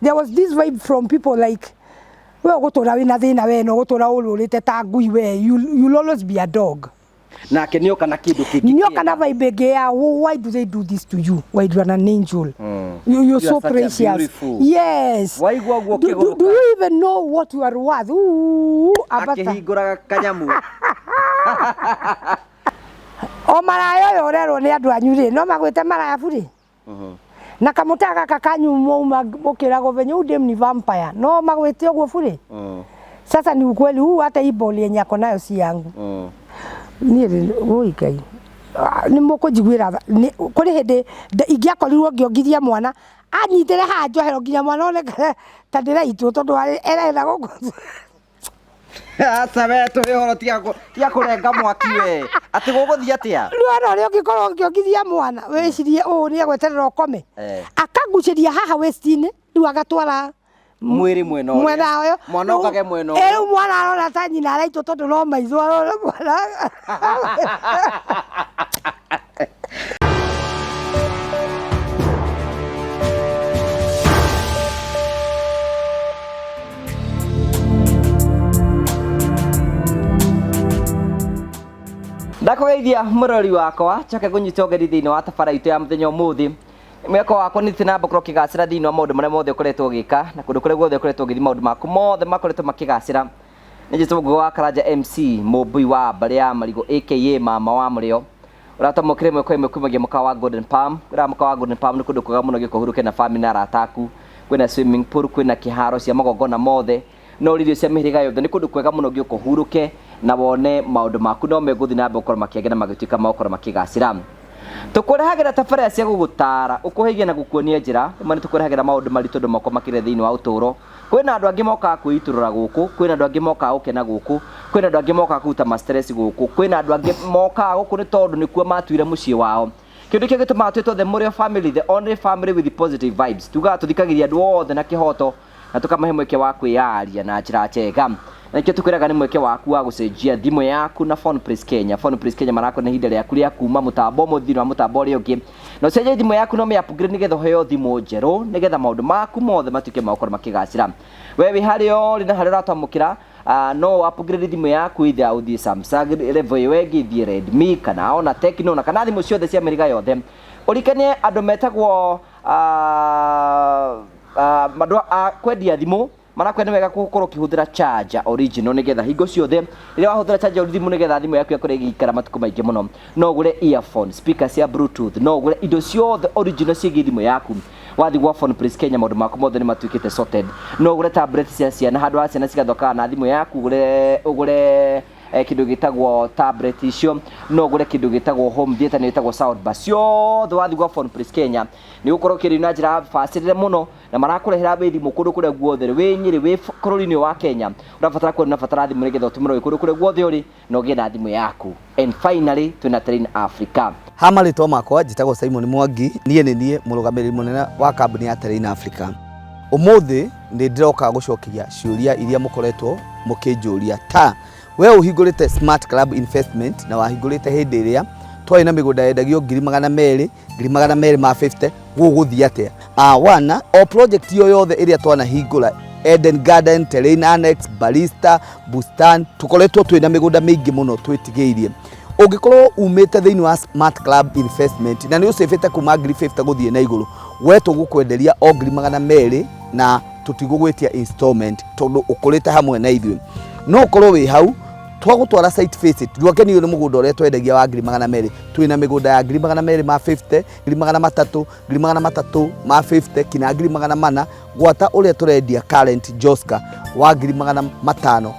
There was this vibe from people like, we ũgũtũra wĩna thĩna, we no ũgũtũra ũrũrĩte ta ngui, we you'll always be a dog. Nake nĩoka na kĩndũ kĩngĩ. Nĩoka na vibe ĩngĩ ya, "Why do they do this to you? Why you are an angel? You're You so are such a precious." beautiful. Yes. Waigua ũguo Do ũkĩgũrũka. you even know what you are worth? Ooh, abata. Akĩhingũraga kanyamu. O maraya ũyũ ũrerwo nĩ andũ anyu rĩ, no magwĩte maraya burĩ na kamũta gaka kanyu mwauma mũkĩragwo venye huyu dem ni vampire, no magwĩte ũguo burĩ. Sasa ni ukweli huu, hata hii boli yenye ako nayo si yangu. Niĩ rĩ, woi Ngai. Ah, nĩ mũkũnjiguĩra tha. Kũrĩ hĩndĩ ingĩakorirwo ngĩongithia mwana anyitĩre haha njohero nginya mwana onekane ta ndĩraitwo tondũ erenda gũkũ. Aca we, tũhe ũhoro, tiga kũrenga mwaki we, atĩ gũgũthiĩ atĩa? Rĩu ũrĩa ũngĩkorwo ũkĩongithia mwana wĩcirie ũũ nĩ egweterera ũkome, akagucĩria haha waist-inĩ, rĩu agatwara mwĩrĩ mwena ũrĩa. Mwena ũyũ. Mwana okage mwena ũyũ. Rĩu mwana arona ta nyina araitwo tondũ no maitho arona mwana. Ndakũgeithia mũrori wakwa, njoke ngũnyite ũgeni thĩinĩ wa tabara itũ ya mũthenya ũmũthĩ. Mwĩhoko wakwa nĩ na gũkorwo ũkĩgacĩra thĩinĩ wa maũndũ marĩa mothe ũkoretwo ũgĩka na kũndũ kũrĩa guothe ũkoretwo ũgĩthiĩ, maũndũ maku mothe makoretwo makĩgacĩra. Nĩ njĩtwo Ngugi wa Karanja MC Mũmbui wa mbarĩ ya Marigũ, aka Mama wa Mũrĩo. Ũratwamũkĩra ĩmwe kwa ĩmwe kumagia mũkawa wa Golden Palm. Ũrĩa mũkawa wa Golden Palm nĩ kũndũ kwega mũno gĩũka ũhurũke na family na arata aku. Kwĩna swimming pool, kwĩna kĩharo cia magongona mothe, no irio cia mĩhĩrĩga yothe. Nĩ kũndũ kwega mũno gĩũka ũhurũke na wone maũndũ maku no megũthiĩ na mbere gũkorwo makĩagĩra na magĩtuĩka magũkorwo makĩgacĩra. Tũkũrehagĩra tabarĩra cia gũgũtara, ũkũhĩgia na gũkuonia njĩra. Rĩmwe nĩ tũkũrehagĩra maũndũ maritũ andũ makorwo makĩrĩa thĩinĩ wa ũtũũro. Kwĩna andũ angĩ mokaga kwĩitũrũra gũkũ, kwĩna andũ angĩ mokaga gũkena gũkũ, kwĩna andũ angĩ mokaga kũruta ma stress gũkũ, kwĩna andũ angĩ mokaga gũkũ nĩ tondũ nĩkuo matuire mũciĩ wao. Kĩndũ kĩo gĩtũmaga twĩtwo the Mũrĩo family, the only family with positive vibes. Tugaga tũthikagĩria andũ othe na kĩhoto na tũkamahe mweke wa kwĩyaria na njĩra njega. Na nĩkĩo tũkwĩraga nĩ mweke waku wa gũcenjia thimũ yaku na Phone Place Kenya. Phone Place Kenya marakũhe ihinda rĩaku rĩa kuma mũtambo ũmwe thĩinĩ wa mũtambo ũrĩa ũngĩ, na ũcenjie thimũ yaku na ũmĩ upgrade nĩgetha ũheo thimũ njerũ, nĩgetha maũndũ maku mothe matuĩke ma gũkorwo makĩgacĩra. We wĩ harĩa ũrĩ na harĩa ũratwamũkĩra, no upgrade thimũ yaku, either ũthiĩ Samsung level ĩyo ĩngĩ, ithiĩ Redmi kana ona Tecno na kana thimũ ciothe cia mĩhĩrĩga yothe. Ũrikanie andũ metagwo andũ a kwendia thimũ marakwĩra nĩ wega gũkorwo ũkĩhũthĩra charger original, nĩgetha hingo ciothe rĩrĩa wahũthĩra charger thimũ, nĩgetha thimũ yaku ĩkorwo ĩgĩikara matukũ maingĩ mũno. No ũgũre earphone, speaker cia bluetooth, no ũgũre indo ciothe original ciĩgiĩ thimũ yaku. Wathiĩ gwa Phone Place Kenya, maũndũ maku mothe nĩ matuĩkĩte sorted. No ũgũre tablet cia ciana, handũ ha ciana cigathakaga na thimũ yaku, ũgũre kĩndũ gĩtagwo tablet icio. No ũgũre kĩndũ gĩtagwo home theater, nĩ gĩtagwo sound bar. Ciothe wathiĩ gwa Phone Place Kenya nĩ gũkorwo ũkĩrĩ na njĩra bacĩrĩre mũno, na marakũrehera wĩ thimũ kũndũ kũrĩa guothe wĩ Nyĩrĩ, wĩ bũrũri-inĩ wa Kenya. Ũrabatara kuona, ũrabatara thimũ nĩgetha ũtũmĩrwo wĩ kũndũ kũrĩa guothe ũrĩ na ũgĩe na thimũ yaku. And finally, twĩna Terrain Africa. Ha marĩtwa makwa njĩtagwo Simon Mwangi, niĩ nĩ niĩ mũrũgamĩrĩri mũnene wa kambuni ya Terrain Africa. Ũmũthĩ nĩ ndĩroka gũcokia ciũria iria mũkoretwo mũkĩnjũria, ta we ũhingũrĩte Smart Club Investment na wahingũrĩte hĩndĩ ĩrĩa twarĩ na mĩgũnda yendagio 200,000, 250,000, gũgũthiĩ atĩa? Wana o project yo yothe ĩrĩa twanahingũra, Eden Garden, Terrain Annex, Barista, Bustan, tũkoretwo twĩna mĩgũnda mĩingĩ mũno twĩtigĩirie. Ũngĩkorwo umĩte thĩinĩ wa Smart Club Investment na nĩ ũcĩbĩte kuma 50,000 gũthiĩ na igũrũ, we tũgũkwenderia o 200,000 na tũtigũgwĩtia installment tondũ ũkũrĩte hamwe na ithuĩ. No ũkorwo wĩ hau twagũtwara site visit, ndwakenio nĩ mũgũnda ũrĩa twendagia wa 200,000. Twĩna mĩgũnda ya 250,000, 300,000, 350,000 kinya 400,000, gwata ũrĩa tũrendia current Joska wa 550,000.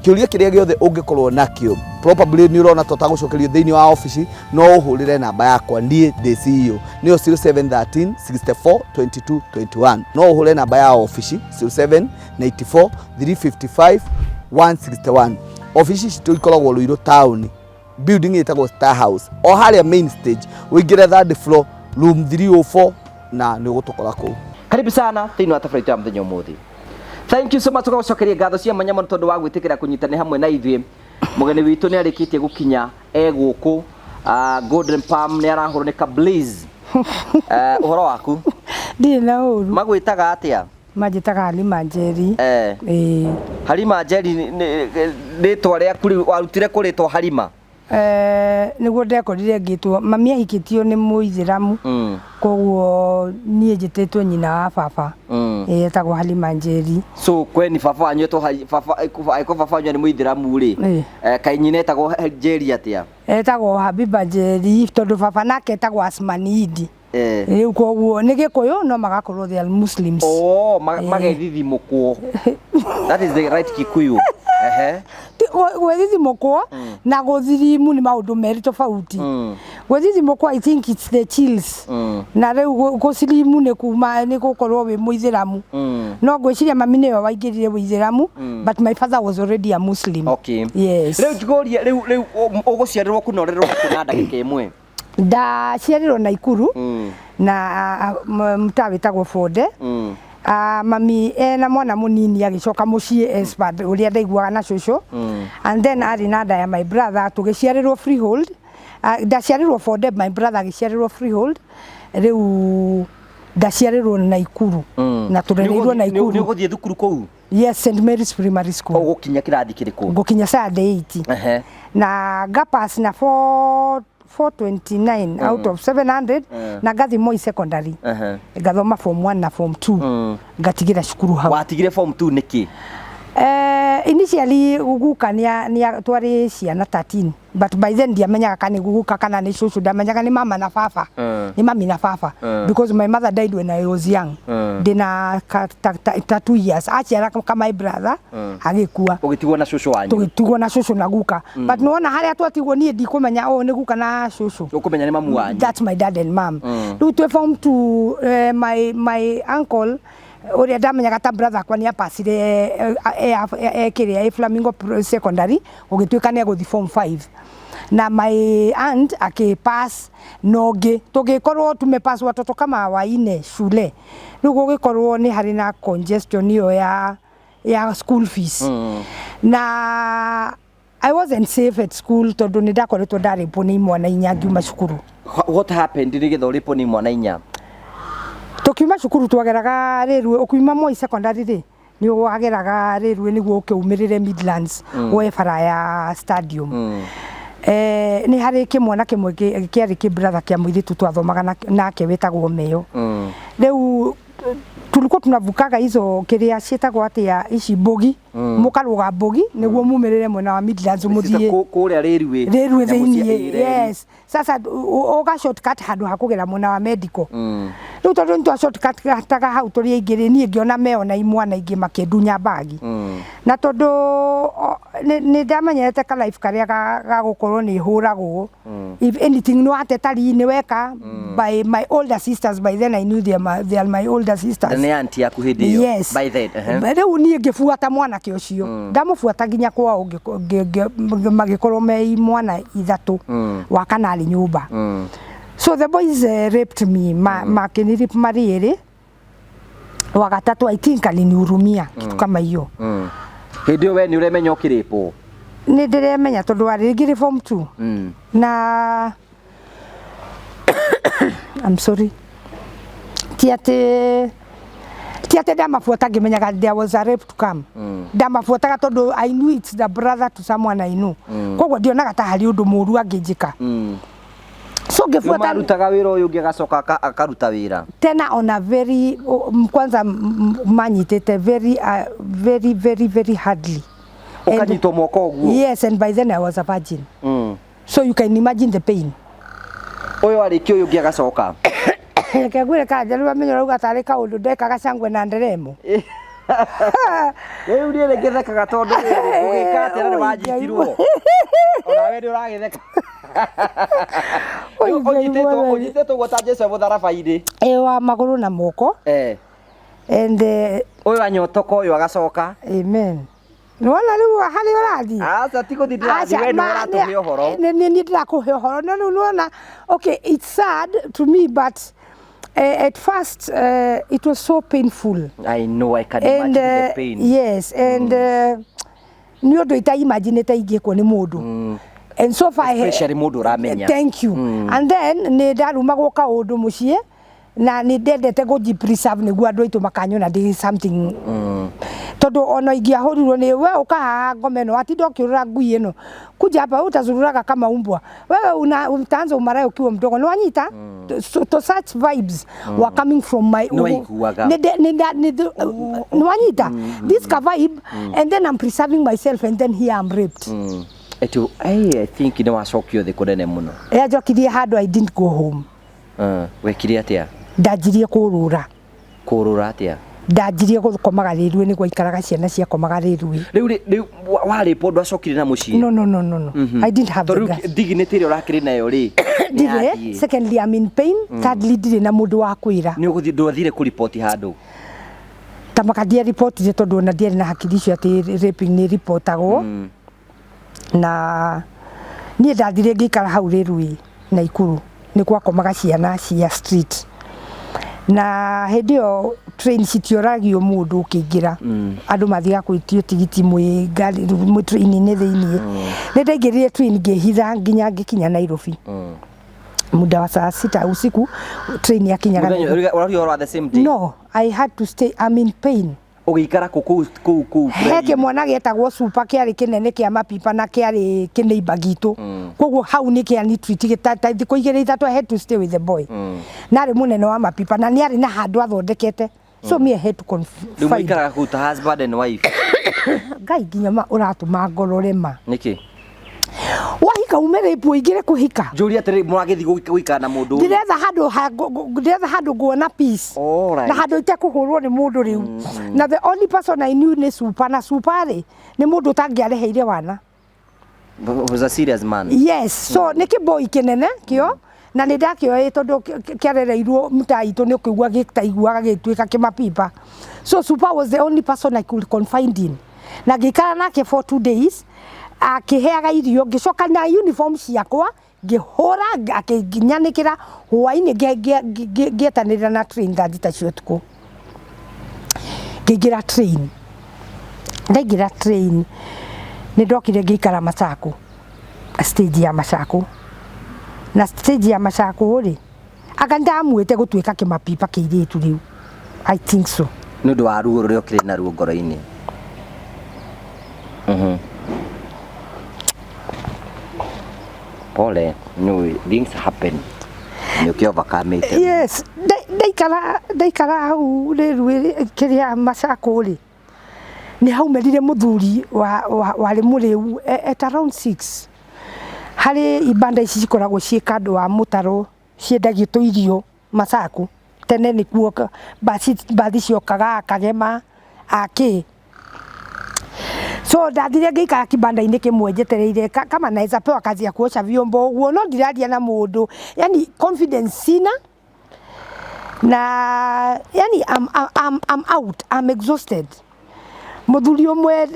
Kĩũria kĩrĩa gĩothe ũngĩkorwo nakĩo, probably nĩ ũrona tũtagũcokerio thĩinĩ wa obici, no ũhũrĩre namba yakwa, niĩ ndĩ CEO, nĩyo 0713 64 22 21. No ũhũre namba ya obici 0794 355 161. Obici citũ ikoragwo Ruiru town, building ĩtagwo Star House, o harĩa main stage, ũingĩre third floor, room 304, na nĩ ũgũtũkora kũu. Karibu sana thĩinĩ wa tabarĩra itũ ya mũthenya ũmũthĩ. Thank you so much. Tũgagũcokeria ngatho cia mwanya mũno tondũ wa gwĩtĩkĩra kũnyitanĩra hamwe na ithuĩ. Mũgeni witũ nĩ arĩkĩtie gũkinya, e gũkũ Golden Palm, nĩ arahũrwo nĩ ka Blaze. Ũhoro waku? Ndirĩ na ũru. Magwĩtaga atĩa? Manjĩtaga Halima Njeri. Eh. Ĩĩ. Halima Njeri rĩtwa rĩaku rĩu warutire kũ rĩtwa Halima? Eh, nĩguo ndekorire ngĩtwo mami ahikĩtio nĩ mũithĩramu. Koguo niĩ njĩtĩtwo nyina wa baba. Ĩĩ, etagwo Halima Njeri. So kweni baba wanyu etwo baba angĩkorwo baba wanyu nĩ mũithĩramu rĩ, Ĩĩ. Kaĩ nyina etagwo Njeri atĩa? Etagwo Habiba Njeri tondũ baba nake etagwo Asmani Idi. Eh. Rĩu koguo nĩ Gĩkũyũ no magakorwo they are Muslims. Oh, magethithimũkwo. That is the right Kikuyu. Ehe. Gwĩthithimũkwo na gũthirimu nĩ maũndũ merĩ tofauti. Gwĩthithimũkwo I think it's the chills. Na rĩu gũcirimu nĩ kuma nĩ gũkorwo wĩ mũithĩramu. No ngwĩciria mami nĩwe waingĩrire ũithĩramu, but my father was already a Muslim. Okay. Yes. Rĩu njikũrie rĩu rĩu ũgũciarĩrwo kũ na ũrererwo kũ na ndagĩka ĩmwe? Ndaciarirwo Naikuru na mtaa wĩtagwo Bonde. Mami ena mwana mũnini agĩcoka mũciĩ as per ũrĩa ndaiguaga na cũcũ. And then arĩ na nda ya my brother tũgĩciarĩrwo Freehold. Ndaciarĩrwo Bonde, my brother agĩciarĩrwo Freehold. Rĩu ndaciarĩrwo Naikuru na tũrereirwo Naikuru. Nĩ ũgũthiĩ thukuru kũu? Yes, St Mary's Primary School. Ũgũkinya kĩrathi kĩrĩkũ? Ngũkinya standard 8. Ehe. Na ngapass na 429 out of 700 na ngathi Moi Secondary. Ehe. Ngathoma form 1 na form 2. Ngatigĩra cukuru hau. Watigire form 2 nĩkĩ? Initially guka nĩ twarĩ ciana 13, but by then ndiamenyaga kana nĩ guka kana nĩ cũcũ, ndamenyaga nĩ mama na baba. Nĩ mami na baba because my mother died when I was young. Ndĩna ta 2 years aciara ka my brother agĩkua. Ũgĩtigwo na cũcũ wanyu? Tũgĩtigwo na cũcũ na guka. But nĩwona harĩa twatigwo niĩ ndikũmenya ũyũ nĩ guka na cũcũ. Ũkũmenya nĩ mamu wanyu. That's my dad and mom. Rĩu twĩ form 2, my uncle ũrĩa ndamenyaga ta brother akwa nĩ apacire kĩrĩa Flamingo Secondary, gũgĩtuĩka nĩ egũthiĩ form 5. Na my aunt akĩpass na ũngĩ, tũgĩkorwo tumepass watoto kama waine shule. Rĩu gũgĩkorwo nĩ harĩ na congestion ĩyo ya school fees. Na I wasn't safe at school tondũ nĩ ndakoretwo ndarĩpwo nĩ imwana inya ngiuma cukuru. What happened nĩgetha ũrĩpwo nĩ imwana inya? Tũkiuma cukuru twageraga rĩrue, ũkiuma Moi Secondary rĩ, nĩ wageraga rĩrue nĩguo ũkĩumĩrĩre Midlands, woe bara ya stadium. Nĩ harĩ kĩmwana kĩmwe kĩarĩ kĩ brother kĩa mũirĩtu twathomaga nake wĩtagwo Meyo. Rĩu tulikuwa tunavukaga hizo kĩrĩa ciĩtagwo atĩa ici mbogi, mũkarũga mbogi nĩguo mumĩrĩre mwena wa Midlands mũthiĩ kũrĩa rĩrue. Rĩrue Nyamũ cia thĩiniĩ. ĩreri. Yes. Sasa ũga shortcut handũ ha kũgera mwena wa medical. Rĩu tondũ nĩ twa shortcut-taga hau tũrĩ aingĩ rĩ, niĩ ngĩona Meo na imwana ingĩ makĩndunya bagi. Na tondũ nĩ ndamenyerete ka life karĩa ga gũkorwo nĩ hũragwo. If anything no ateta nĩ weka by my older sisters, by then I knew they are my older sisters. Nĩ auntie yaku hĩndĩ ĩyo? Yes. By then. Rĩu niĩ ngĩbuata mwanake ũcio. Ndamũbuata nginya kwao magĩkorwo me imwana ithatũ. Wa kana arĩ nyũmba. So the boys raped me, makĩnirip marĩ erĩ. Wa gatatũ I think alinihurumia, kitu kama hiyo. Hĩndĩ ĩyo we nĩ ũremenya ũkĩrĩpwo? Nĩ ndĩremenya tondũ warĩ rĩngĩ form 2. Na I'm sorry. Ti atĩ ndamabuata ngĩmenyaga there was a rape to come. Ndamabuataga tondũ I knew it's the brother to someone I know. Koguo ndionaga ta harĩ ũndũ mũũru angĩnjĩka. So ngĩbuata Marutaga wĩra ũyũ ũngĩ agacoka akaruta wĩra. Tena on a very, kwanza manyitĩte very, very, very, very hardly. Ũkanyitwo moko ũguo? Yes, and by then I was a virgin. So you can imagine the pain. Ũyũ arĩkia ũyũ ũngĩ agacoka. Reke ngwĩre kanja rĩu amenye ũrauga tarĩ kaũndũ ndekaga cangwe na nderemo. Rĩu niĩ nĩngĩthekaga tondũ rĩrĩ, ũgĩka atĩa na nĩwanyitirwo? Onawe nĩ ũragĩtheka. Oi, Rĩu Ngai mwathani. ũnyitĩtwo ũguo ta Jesũ e mũtharaba-inĩ. Ĩ wa magũrũ na moko. And Ũyũ anyotoka ũyũ agacoka. Amen. Nĩwona rĩu harĩa ũrathiĩ? Aca, ti gũthiĩ ndĩrathiĩ, Aca, we nĩwe ma, ũratũhe ũhoro. Nĩ niĩ ndĩrakũhe ũhoro. No rĩu nĩwona, okay, it's sad to me, but at first it was so painful. I know, I can And, imagine the pain. Yes, and nĩ ũndũ itaimaginĩte ingĩkwo nĩ mũndũ. And so far, Especially mũndũ ũramenya. Thank you. And then nĩ ndarumagwo kaũndũ mũciĩ. Na nĩ ndendete gũji preserve nĩguo andũ aitũ makanyona ndĩ something, tondũ ona ingĩahũrirwo nĩ we ũka haha ngome ĩno watinda ũkĩũrũra ngui ĩno, kuja hapa wewe utazururaga kama umbwa, wewe una utaanza umaraya ukiwa mdogo, nĩ wanyita? To such vibes were coming from my Nĩ waiguaga. Nĩ wanyita this ka vibe, and then I'm preserving myself and then here I'm raped. Ĩtu, I think nĩ wacokio thĩ kũnene mũno. Yanjokirie handũ I didn't go home. Wekire atĩa? Ndanjirie kũrũra. Kũrũra atĩa? Ndanjirie gũkomaga rĩrue, nĩguo aikaraga ciana ciakomaga rĩrue. Rĩu rĩu warĩpwo ndwacokire na mũciĩ? No, I didn't have the Tondũ guts. rĩu dignity ĩrĩa ũrakĩrĩ nayo rĩ, Ndirĩ. nĩyathiĩ. Secondly, I'm in pain. Thirdly, ndirĩ na mũndũ wa kwĩra. Nĩ ũgũthiĩ, ndwathire kũriboti handũ? Ta makandia ribotire, tondũ ona ndiarĩ na hakiri icio atĩ raping nĩ ribotagwo. Na niĩ ndathire ngĩikara hau rĩrui Naikuru, nĩ gwakomaga ciana cia street, na hĩndĩ ĩyo train citioragio mũndũ ũkĩingĩra, andũ mathiaga gwĩtio tigiti mwĩ ngari, mwĩ train-inĩ thĩiniĩ. Nĩ ndaingĩrire train ngĩhitha nginya ngĩkinya Nairobi muda wa saa 6 usiku, train yakinyaga Mũthenya Nairobi. Ũraria ũhoro wa the same day? No, I had to stay, I'm in pain. Ũgĩikara kũ kũu He train-inĩ? Kĩmwana gĩetagwo Super, kĩarĩ kĩnene kĩa mapipa na kĩarĩ kĩneighbor gitũ, koguo hau nĩ kĩa treat ta thikũ igĩrĩ ithatũ. I had to stay with the boy, na arĩ mũnene wa mapipa na nĩ arĩ na handũ athondekete, so me I had to Rĩu confide. mũikaraga kũu ta husband and wife? Ngai, nginya ma ũratũma ngorore ma. Nĩkĩ? Wahika ume rape ũingĩre kũhika. Njũria atĩrĩ, mũragĩthiĩ gũikara na mũndũ ũyũ? Ndĩretha handũ ndĩretha handũ nguona peace na handũ itekũhũrwo nĩ mũndũ rĩu, na the only person I knew nĩ Super, na Super rĩ, nĩ mũndũ ũtangĩareheire wana. Was a serious man. Yes, so nĩ kĩboi kĩnene kĩo na nĩ ndakĩoĩ tondũ kĩarereirwo mtaa itũ, nĩ ũkĩigua gĩtaiguaga gĩtuĩka kĩmapipa. So Super was the only person I could confide in, na ngĩikara nake for 2 days akĩheaga irio, ngĩcoka na uniform ciakwa ngĩhũra, akĩnyanĩkĩra hwainĩ, ngĩetanĩrĩra na train thaa 6 cia ũtukũ, ngĩingĩra train. Ndaingĩra train nĩ ndokire ngĩikara Machaku, stage ya Machaku, na stage ya Machaku rĩ, anga ndamuĩte gũtuĩka kĩmapipa kĩirĩtu rĩu, I think so. Nĩ ũndũ wa ruo rũrĩa ũkĩrĩ naruo ngoro-inĩ. Pole, no things happen, nĩ ũkĩ overcome. Yes, ndaikara hau rĩru kĩrĩa Machaku rĩ, nĩ haumĩrire mũthuri warĩ mũrĩu at around 6, harĩ ibanda ici cikoragwo ciĩ kando wa mũtaro ciendagio tũirio Machaku tene, nĩkuo bathi ciokaga akagema akĩ. So ndathire ngĩikara kibanda-inĩ kĩmwe njetereire kama naweza pewa kazi ya kuosha vyombo ũguo, no ndiraria na mũndũ, yani confidence sina, na yani I'm out, I'm exhausted. Mũthuri ũmwe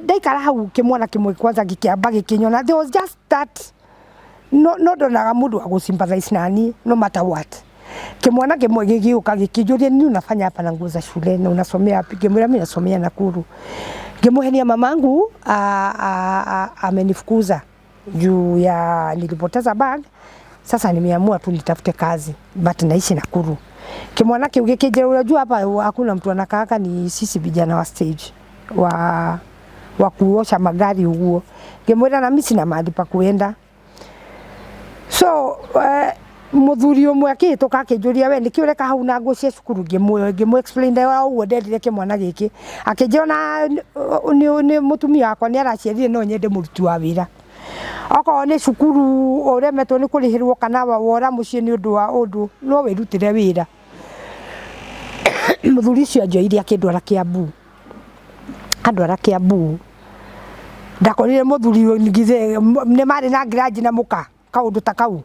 ndaikara hau, kĩmwana kĩmwe kwanza gĩkĩamba gĩkĩnyona. There was just that, no ndonaga mũndũ wa gũsympathize nani no matter what. Kĩmwana kĩmwe gĩgĩũka gĩkĩnjũria, "Nini unafanya hapa na nguo za shule na unasomea wapi?" Ngĩmwĩra mimi nasomea Nakuru. Ngĩmũhenia mamangu amenifukuza juu ya nilipoteza bag, sasa nimeamua tu nitafute kazi, but naishi Nakuru. Kimwana kĩu gĩkĩnjĩra, "Unajua hapa hakuna mtu anakaaka, ni sisi vijana wa stage wa kuosha magari ũguo." Ngĩmwĩra na mimi sina mahali pa kuenda. So mũthuri ũmwe akĩhĩtũka akĩnjũria, "We nĩkĩ ũreka hau na nguo cia cukuru?" Ngĩmũ explain o ũguo ndendire kĩmwana gĩkĩ. Akĩnjĩra na nĩ mũtumia wakwa nĩ araciarire, no nyende mũruti wa wĩra, okorwo nĩ cukuru ũremetwo nĩ kũrĩhĩrwo kana wora mũciĩ nĩ ũndũ wa ũndũ, no wĩrutĩre wĩra. Mũthuri ũcio anjoire akĩndwara Kiambu. Andwara Kiambu ndakorire mũthuri ngithe nĩ marĩ na ngiraji na mũka kaũndũ ta kau.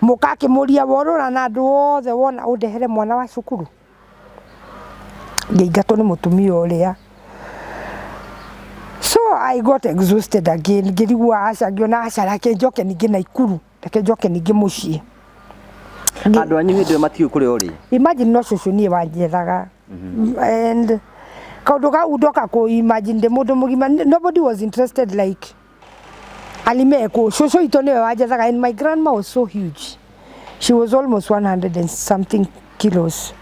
Mũka akĩmũria, "Worũra na andũ othe wona ũndehere mwana wa cukuru?" Ngĩingatwo nĩ mũtumia ũrĩa. So I got exhausted again, ngĩrigwo aca, ngĩona aca, reke njoke ningĩ Naikuru, reke njoke ningĩ mũciĩ. Andũ anyu hĩndĩ ĩyo matiũĩ kũrĩa ũrĩ? Imagine, no cũcũ niĩ wanjethaga, and kaũndũ kau ndoka kũ imagine ndĩ mũndũ mũgima, nobody was interested, like alimeko cũcũ itũ nĩwe wanjethaga, and my grandma was so huge, she was almost 100 and something. kilos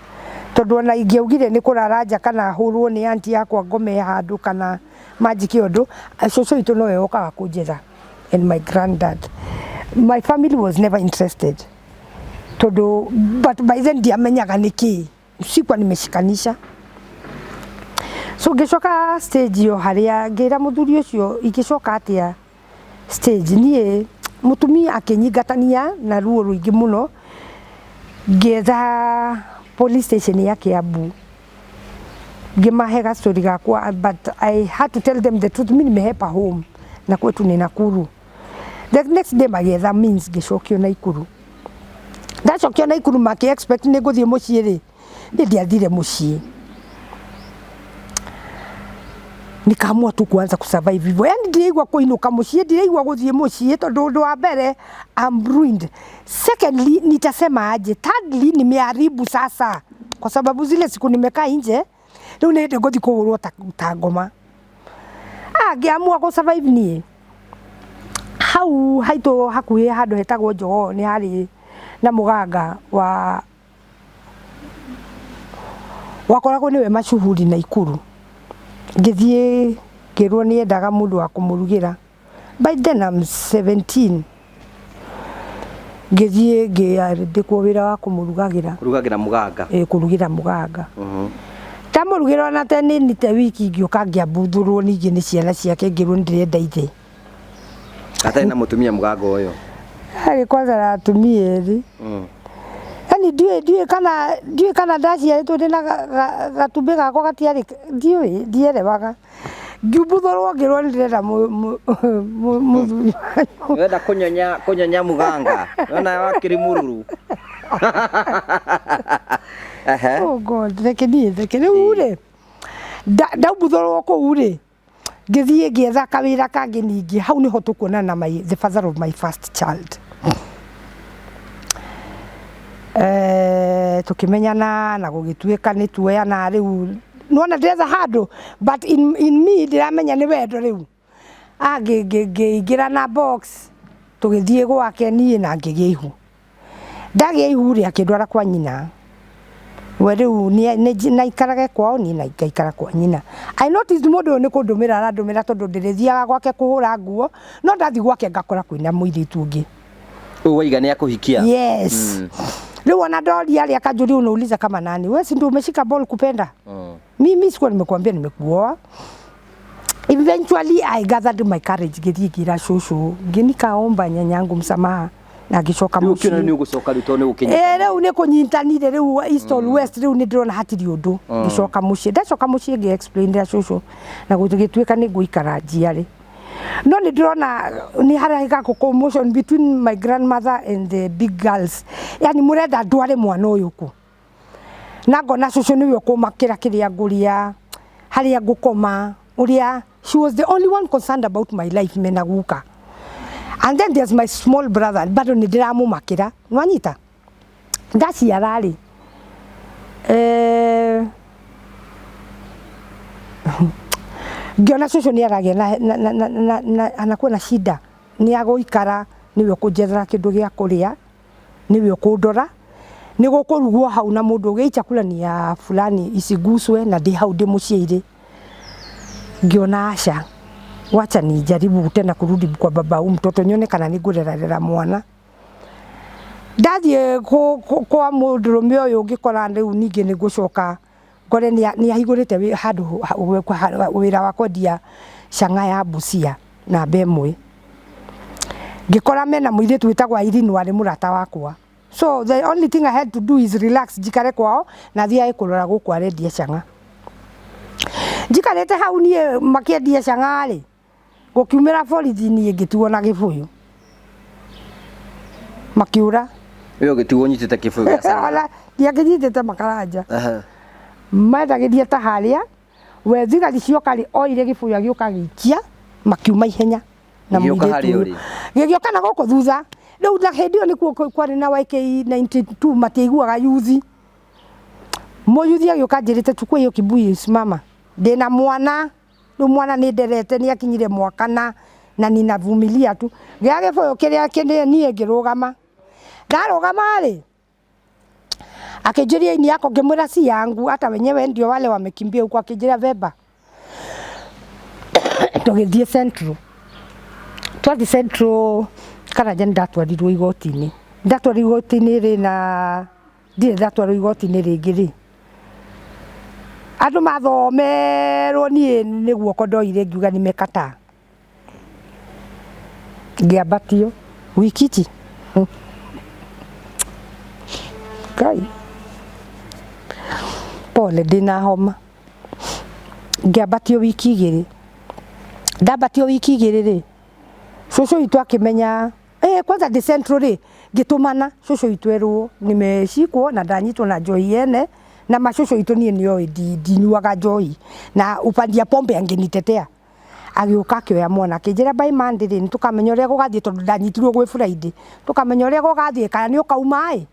tondũ ona ingĩaugire nĩ kũrara nja kana hũrwo nĩ anti yakwa ngome handũ kana manjike ũndũ, cũcũ witũ nowe wokaga kũnjetha and my granddad. My family was never interested tondũ, but by then ndiamenyaga nĩkĩ, sikuwa nimeshikanisha. So ngĩcoka stage ĩyo harĩa ngĩra mũthuri ũcio ingĩcoka atĩa stage niĩ mũtumia akĩnyingatania na ruo rũingĩ mũno, ngĩetha police station ya Kiambu, ngĩmahe gastori gakwa, but I had to tell them the truth, mimi nimehepa home na kwetu ni Nakuru. The next day magĩetha means ngĩcokio Nakuru. Ndacokio Nakuru makĩ expect nĩ ngũthiĩ mũciĩ rĩ, niĩ ndiathire mũciĩ, nikaamua tu kuanza kusurvive hivyo. Yani ndiraigua kuinuka muciĩ, ndiraigua guthie muciĩ tondu undu wa mbere I'm ruined. Secondly, nitasema aje? Thirdly, nimeharibu sasa kwa sababu zile siku nimekaa nje riu nĩ hĩndĩ ngũthiĩ kũhũrwo ta ngoma. Ah, ngĩamua gũ survive niĩ hau haitũ hakuhĩ handũ hetagwo Njogoo nĩ harĩ na mũganga wa wakoragwo nĩwe mashuhuri Naikuru. Ngĩthiĩ ngĩrwo nĩ endaga mũndũ wa kũmũrugĩra. By then I'm 17. Ngĩthiĩ ngĩandĩkwo wĩra wa kũmũrugagĩra. Kũrugagĩra mũganga? Ĩ, kũrugĩra mũganga. Ndamũrugĩra ona te nini te wiki ngĩũka ngĩambuthũrwo ningĩ nĩ ciana ciake, ngĩrwo nĩ ndĩrenda ithe. Atarĩ na mũtumia mũganga ũyũ? Harĩ kwanza na atumia erĩ. Yani ndiũĩ kana ndaciarĩtwo ndĩ na gatumbĩ gakwa gatiarĩ, ndiũĩ, ndierewaga. Ngiumbuthũrwo ngĩrwo nĩ ndĩrenda mũthuri wanyu. Wenda kũnyonya mũganga. Wona wakĩrĩ mũruru. Ehe. Oh God, reke niĩ theke rĩu rĩ, ndaumbuthũrwo kũu rĩ, ngĩthiĩ ngĩetha kawĩra kangĩ ningĩ, hau nĩho tũkuonana na the father of my first child. Tũkĩmenyana na gũgĩtuĩka nĩ tuoyana rĩu, nĩwona ndĩretha handũ, but in me ndĩramenya nĩ wendo rĩu. Ah, ngĩingĩra na box, tũgĩthiĩ gwake niĩ na ngĩgĩa ihu. Ndagĩa ihu rĩ, akĩndwara kwa nyina. We rĩu naikarage kwao, niĩ na ngaikara kwa nyina. I noticed mũndũ ũyũ nĩ kũndũmĩra arandũmĩra tondũ ndĩrĩthiaga gwake kũhũra nguo, no ndathiĩ gwake ngakora kwĩna mũirĩtu ũngĩ. Ũyũ waiga nĩ akũhikia? Yes. Rĩu ona ndoria rĩ, akanjũria unauliza kama nani? Wewe si ndio umeshika ball kupenda? Mimi sikuwa nimekuambia nimekuoa. Eventually I gathered my courage, ngĩthiĩ ngĩra cũcũ, nikaomba nyanyangu msamaha na ngĩcoka Rĩu ũkĩona mũciĩ. nĩ ũgũcoka rĩu tondũ nĩ gũkĩnyita. Ĩ, rĩu nĩ kũnyitanire rĩu east or west, rĩu nĩ ndĩrona hatirĩ ũndũ. Ngĩcoka mũciĩ, ndacoka mũciĩ ngĩ explain ra cũcũ na gũgĩtuĩka nĩ ngũikara njiarĩ. No nĩ ndĩrona nĩ harĩ ga commotion between my grandmother and the big girls. Yani mũrenda ndware mwana ũyũ kũ? Na ngona cũcũ nĩwe ũkũmakĩra kĩrĩa ngũrĩa, harĩa ngũkoma, ũrĩa she was the only one concerned about my life mena guka. And then there's my small brother, bado nĩ ndĩramũmakĩra. Nĩwanyita? Ndaciara rĩ, ngĩona cũcũ nĩ aragĩa na anakuwa na shida, nĩ agũikara, nĩwe ũkũnjethera kĩndũ gĩa kũrĩa, nĩwe ũkũndora, nĩ gũkũrugwo hau na mũndũ ũngĩ, chakula ni ya fulani isiguswe, na ndĩ hau ndĩ mũciĩ. Ngĩona aca, wacha nijaribu tena kurudi kwa baba huyu mtoto nione kana nĩ ngũrerarera mwana. Ndathiĩ kwa mũndũrũme ũyũ ngĩkora rĩu ningĩ nĩ ngũcoka ngore nĩ ahingũrĩte handũ wĩra wa kwendia cang'a ya Busia namba ĩmwe. Ngĩkora mena mũirĩtu wĩtagwo Irene warĩ mũrata wakwa. So the only thing I had to do is relax, njikare kwao na thiage kũrora gũkũ arendia cang'a. Njikarĩte hau niĩ makĩendia cang'a rĩ, gũkiumĩra borithi, niĩ ngĩtigwo na gĩbũyũ. Makiũra. We ũgĩtigwo ũnyitĩte kĩbũyũ gĩa cang'a? Ona ndiakĩnyitĩte makaranja. Mendagĩria ta harĩa, we thigari cioka rĩ, oire gĩbũyũ agĩũka agĩikia, makiuma ihenya. Na Gĩgĩũka mũirĩtu harĩa ũyũ. ũrĩ? Gĩgĩũka na gũkũ thutha. Rĩu na hĩndĩ ĩyo nĩkuo kwarĩ na YK 92 matiaiguaga yuthi. Mũyuthi agĩũka anjĩrĩte chukua hiyo kibuyu simama. Ndĩna mwana, rĩu mwana nĩ nderete nĩ akinyire mwaka na ninavumilia tu. Gĩa gĩbũyũ kĩrĩa kĩnene niĩ ngĩrũgama. Ndarũgama rĩ, Akĩnjũria ini yako, ngĩmwĩra si yangu, hata wenyewe ndio wale wamekimbia huko. Akĩnjĩra beba. Tũgĩthiĩ Central. Twathiĩ Central Karanja, nĩ ndatwarirwo igoti-inĩ. Ndatwarirwo igoti-inĩ rĩ, na ndirĩ ndatwarwo igoti-inĩ rĩngĩ rĩ, andũ mathomerwo niĩ nĩ guoko ndoire ngiuga nimekataa. Ngĩambatio wiki ici. Ngai, pole, ndĩna homa. Ngĩambatio wiki 2. Ndambatio wiki 2 rĩ, cũcũ witũ akĩmenya. Kwanza ndĩ Central rĩ, ngĩtũmana cũcũ witũ erwo nimeshikwo na ndanyitwo na njohi yene. Na macũcũ witũ niĩ nĩoĩ ndinyuaga njohi na upandia pombe angenitetea. Agĩũka akĩoya mwana, akĩnjĩra by Monday rĩ, nĩtũkamenya ũrĩa gũgathiĩ, tondũ ndanyitirwo gwĩ Friday, tũkamenya ũrĩa gũgathiĩ kana nĩ ũkauma ĩ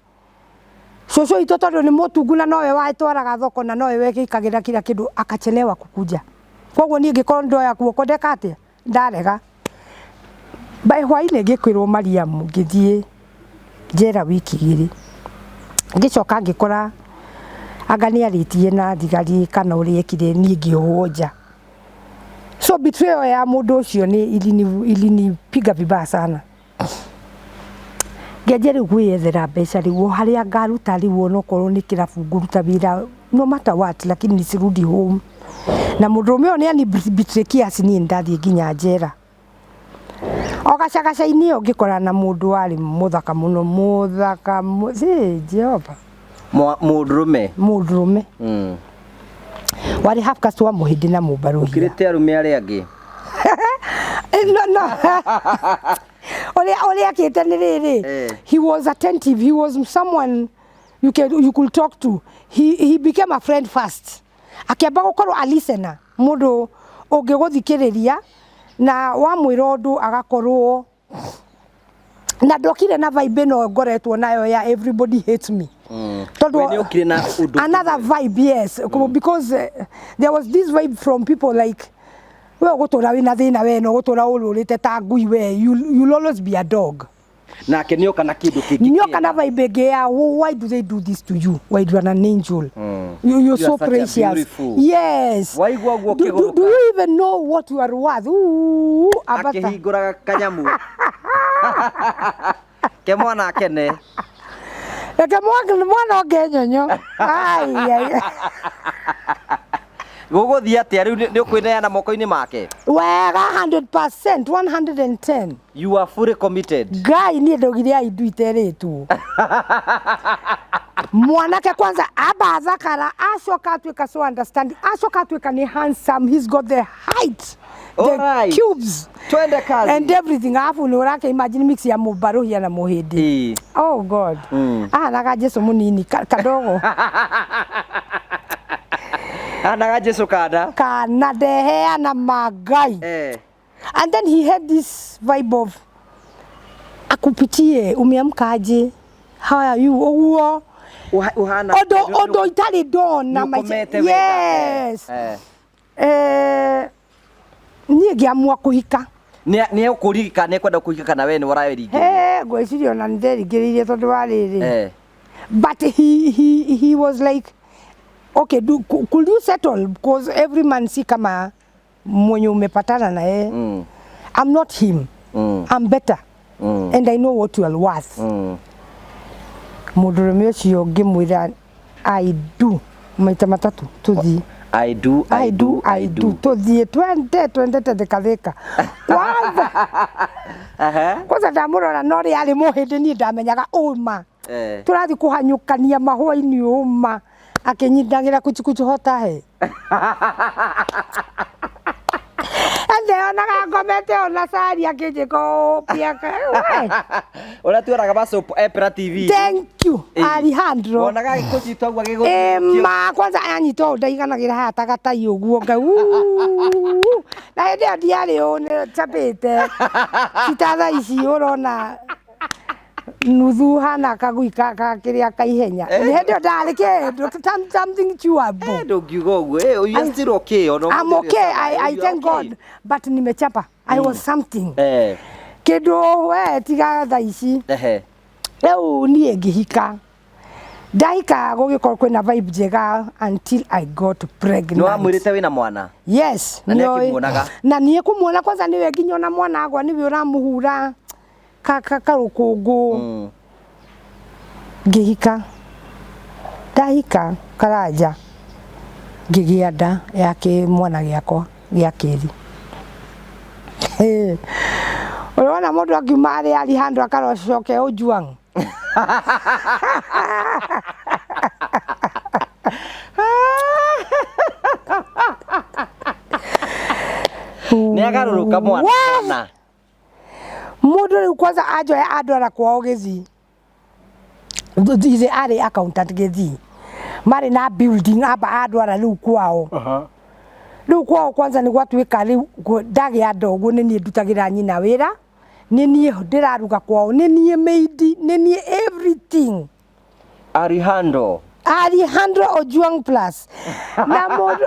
cũcũ witũ, tondũ nĩ mũtungu na nowe watwaraga thoko na nowe wekĩkagĩra kila kĩndũ, akachelewa kukuja. Koguo niĩ ngĩkorwo ndoya guoko ndeka atĩa, ndarega. By hwainĩ ngĩkwĩrwo Mariamu, ngĩthiĩ njera wiki 2. Ngĩcoka ngĩkora anga nĩ arĩtie na thigari kana ũrĩa ekire, niĩ ngĩohwo nja. So betrayal ya mũndũ ũcio nĩ ilinipiga vibaya sana. Ngĩanjia rĩu kwĩyethera mbeca rĩu o harĩa ngaruta rĩu, onokorwo nĩ kĩrabu ngũruta wĩra, no matter what, lakini nisirudi home. Na mũndũrũme ũyũ nĩ ani betray kiasi niĩ ndathiĩ nginya njera. O gacagaca-inĩ ĩyo ngĩkorana na mũndũ warĩ mũthaka mũno, mũthaka, Jehova. Mũndũrũme? Mũndũrũme. Warĩ half caste wa Mũhĩndĩ na Mũmbarũhia. Ũkĩrĩte arũme arĩa angĩ? No, no. Ũrĩa akĩte nĩ rĩrĩ, he was attentive, he was someone you could talk to. He became a friend first. Akĩamba gũkorwo a listener, mũndũ ũngĩgũthikĩrĩria na wamwĩra ũndũ agakorwo na ndokire na vibe ĩno ngoretwo nayo ya everybody hates me. Tondũ We nĩ ũkire na ũndũ another vibe, yes, because there was this vibe from people like, we ũgũtũra wĩna thĩna, we no ũgũtũra ũrũrĩte ta ngui, we you'll always be a dog. Nake nĩoka na kĩndũ kĩngĩ. Nyoka na vibe ĩngĩ ya, why do they do this to you? Why you are an angel? You're You so are such a precious. Beautiful. Yes. Waigua ũguo Do ũkĩgũrũka. you even know what you are worth? Ooh, abata. Akĩhingũraga kanyamu ke mwana akene. Reke mwana onge nyonyo. Ai, ai. Gũgũthiĩ atĩa rĩu? Nĩ ũkwĩneana moko-inĩ make? Wega, 100%, 110. You are fully committed. Ngai, niĩ ndaugire aindu iterĩtwo mwanake kwanza amba athakara, acoka atuĩka so understanding, acoka atuĩka nĩ handsome, he's got the height, the cubes Twende kazi. And everything. Alafu nĩ ũrake imagine mix ya Mũmbarũhia na Mũhĩndĩ. Oh God. Ahanaga Jesu mũnini kadogo. Anaga Jesu kana. Kana ndeheana mangai. And then he had this vibe of akupitie, umeamka aje, how are you, ũguo. Ũhana ũndũ ũndũ itarĩ ndona maica. Nĩũkomete wega. Yes. Niĩ ngĩamua kũhika. Nĩ ũkũririkana nĩ ekwenda kũhika kana we nĩ ũraĩringĩrĩria? He, ngwĩciria ona nĩ nderingĩrĩirie tondũ wa rĩrĩ, but he was like, okay, could you settle, because every man si kama mwenye umepatana na yeye. I'm not him. I'm better. And I know what you are worth. Mũndũrũme ũcio ngĩmwĩra I do maita matatũ, tũthiĩ. I do, I I do, I do, tũthiĩ twende twendete Thika Thika kwanza. Kwanza ndamũrora no rĩ arĩ mũhĩndĩ, niĩ ndamenyaga ũma. Tũrathiĩ kũhanyũkania mahũa-inĩ, ũma akĩnyitagĩra kuchikuchu hota he ndeonaga ngomete ona cari akĩnjĩka ũũ piaka we. Ũrĩa tuonaga ma soap opera TV. Thank you. Alejandro. Wonaga agĩkũnyita ũguo agĩgũthiũrũrũkia. Ĩma kwanza anyita ũũ ndaiganagĩra haha ta gatai ũguo nga uu. Na hĩndĩ ĩyo ndiarĩ ũũ nĩ njambĩte cita thaa ici ũrona nuthu hana kagui ka kĩrĩa kaihenya. Hĩndĩ ĩyo ndarĩ kĩndũ something chewable. Ndũngiuga ũguo. You are still okay ona I'm ũmũthĩ okay. I you are thank okay. God, but nimechapa. I was something. Kĩndũ we tiga thaa ici. Rĩu niĩ ngĩhika. Ndahika gũgĩkorwo kwĩna vibe njega until I got Nĩ pregnant. wamwĩrĩte wĩna mwana? Yes. Na nĩ nĩoĩ. akĩmuonaga? Na niĩ kũmuona kwanza nĩwe nginya ona mwana agwa nĩwe ũramũhura karũkũngũ. Ngĩhika, ndahika Karanja ngĩgĩa nda ya kĩmwana gĩakwa gĩa kerĩ. Ũrona mũndũ akiuma arĩ ari handũ akarocoke Ojwang. Nĩ agarũrũka mwana. Wa! Mũndũ rĩu kwanza anjoya andwara kwao Gĩthii. Ithe arĩ accountant Gĩthii. Marĩ na building amba andwara rĩu kwao. Rĩu kwao kwanza nĩ gwatuĩka rĩu ndagĩa nda ũguo nĩ niĩ ndutagĩra nyina wĩra, nĩ niĩ ndĩraruga kwao, nĩ niĩ maid, nĩ niĩ everything. Alejandro. Alejandro Ojwang plus. Na mũndũ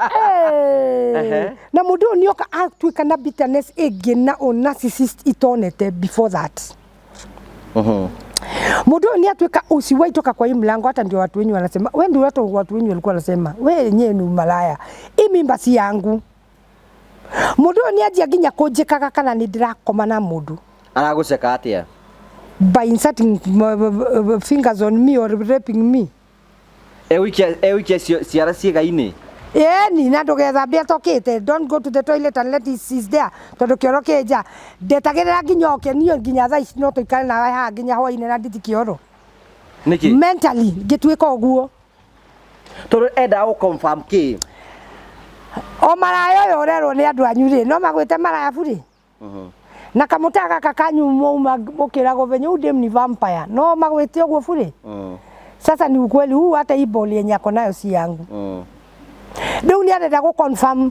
na mũndũ ũyũ nĩoka atuĩka na bitterness ĩngĩ na ũ narcissist itonete before that. Mũndũ ũyũ nĩatuĩka usiwahi toka kwa hii mlango, hata ndio watu wenyu wanasema, we ndio watu wenyu walikuwa wanasema, we yenyewe ni malaya. Hii mimba si yangu. Mũndũ ũyũ nĩanjia nginya kũnjĩkaga kana nĩ ndĩrakoma na mũndũ. Aragũceka atĩa? By inserting fingers on me or raping me. Egũikia ciara ciĩga-inĩ? Ĩni, na ndũgethambie atokĩte. Don't go to the toilet unless it is there. Tondũ kĩoro kĩ nja. Ndetagĩrĩra nginya oke, niĩ nginya thaa ici no tũikare nawe haha nginya hwainĩ na ndithi kĩoro. Nĩkĩ? Mentally, ngĩtuĩka ũguo. Tondũ endaga gũ confirm kĩ? O maraya ũyũ ũrerwo nĩ andũ anyu rĩ, no magwĩte maraya burĩ? Na kamũta gaka kanyu mwauma mũkĩragwo venye huyu dem ni vampire, no magwĩte ũguo burĩ? Sasa ni ukweli huu, hata hii ball yenye ako nayo si yangu. Rĩu nĩ arenda gũ confirm.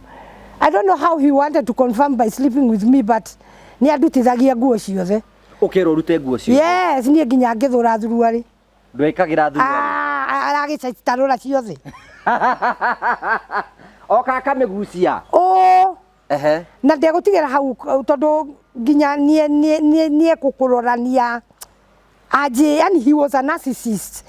I don't know how he wanted to confirm by sleeping with me, but nĩ andutithagia nguo ciothe. Ũkerwo ũrute nguo ciothe? Yes, niĩ nginya ngĩthũra thuruarĩ. Ndwĩkagĩra thuruarĩ? Aragĩcitarũra ciothe. Oka akamĩgucia? Ũ. Na ndegũtigĩra hau tondũ nginya niĩ gũkũrorania anjĩ, yani he was a narcissist.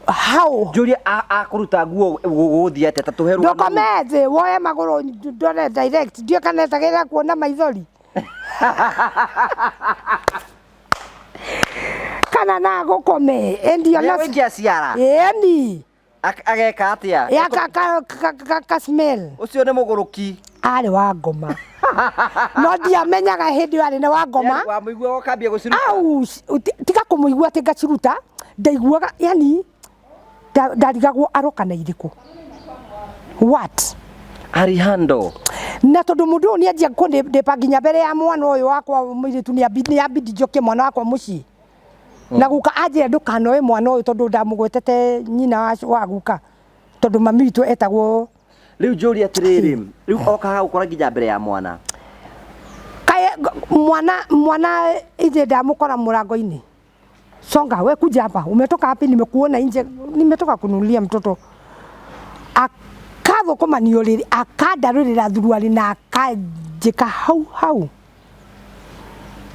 How? Njũrie akũruta nguo gũgũthiĩ atĩa ta tũhe rũgano? Ndũkome thĩ, woe magũrũ ndore direct, ndiũĩ kana etagĩrĩra kuona maithori. Kana na gũkome, and you're not Nĩegũikia ciara? Ĩni. Ageka atĩa? Ya ka smell. Ũcio nĩ mũgũrũki. Arĩ wa ngoma. No ndiamenyaga hĩndĩ ĩyo arĩ na wa ngoma. Yaani wamũigua ũkambia gũciruta? Au, tiga kũmũigua atĩ ngaciruta, ndaiguaga, yani, ndarigagwo aroka na irĩkũ. What? Alejandro. Na tondũ mũndũ ũyũ nĩanjia kũndĩpa nginya mbere ya mwana ũyũ wakwa mũirĩtu, nĩambindi njokie mwana wakwa mũciĩ. Na guka anjĩra ndũkanoe mwana ũyũ tondũ ndamũgwetete nyina wa guka. Tondũ mami witũ etagwo. Rĩu njũrie atĩrĩrĩ, rĩu okaga gũkora nginya mbere ya mwana. Kaĩ mwana ithe ndamũkora mũrango-inĩ. Songa, we kuja hapa. Umetoka wapi? Nimekuona nje. Nimetoka kununulia mtoto. Akathũkũmanio rĩrĩ, akandarũrĩra thuruarĩ na akanjĩka hau hau.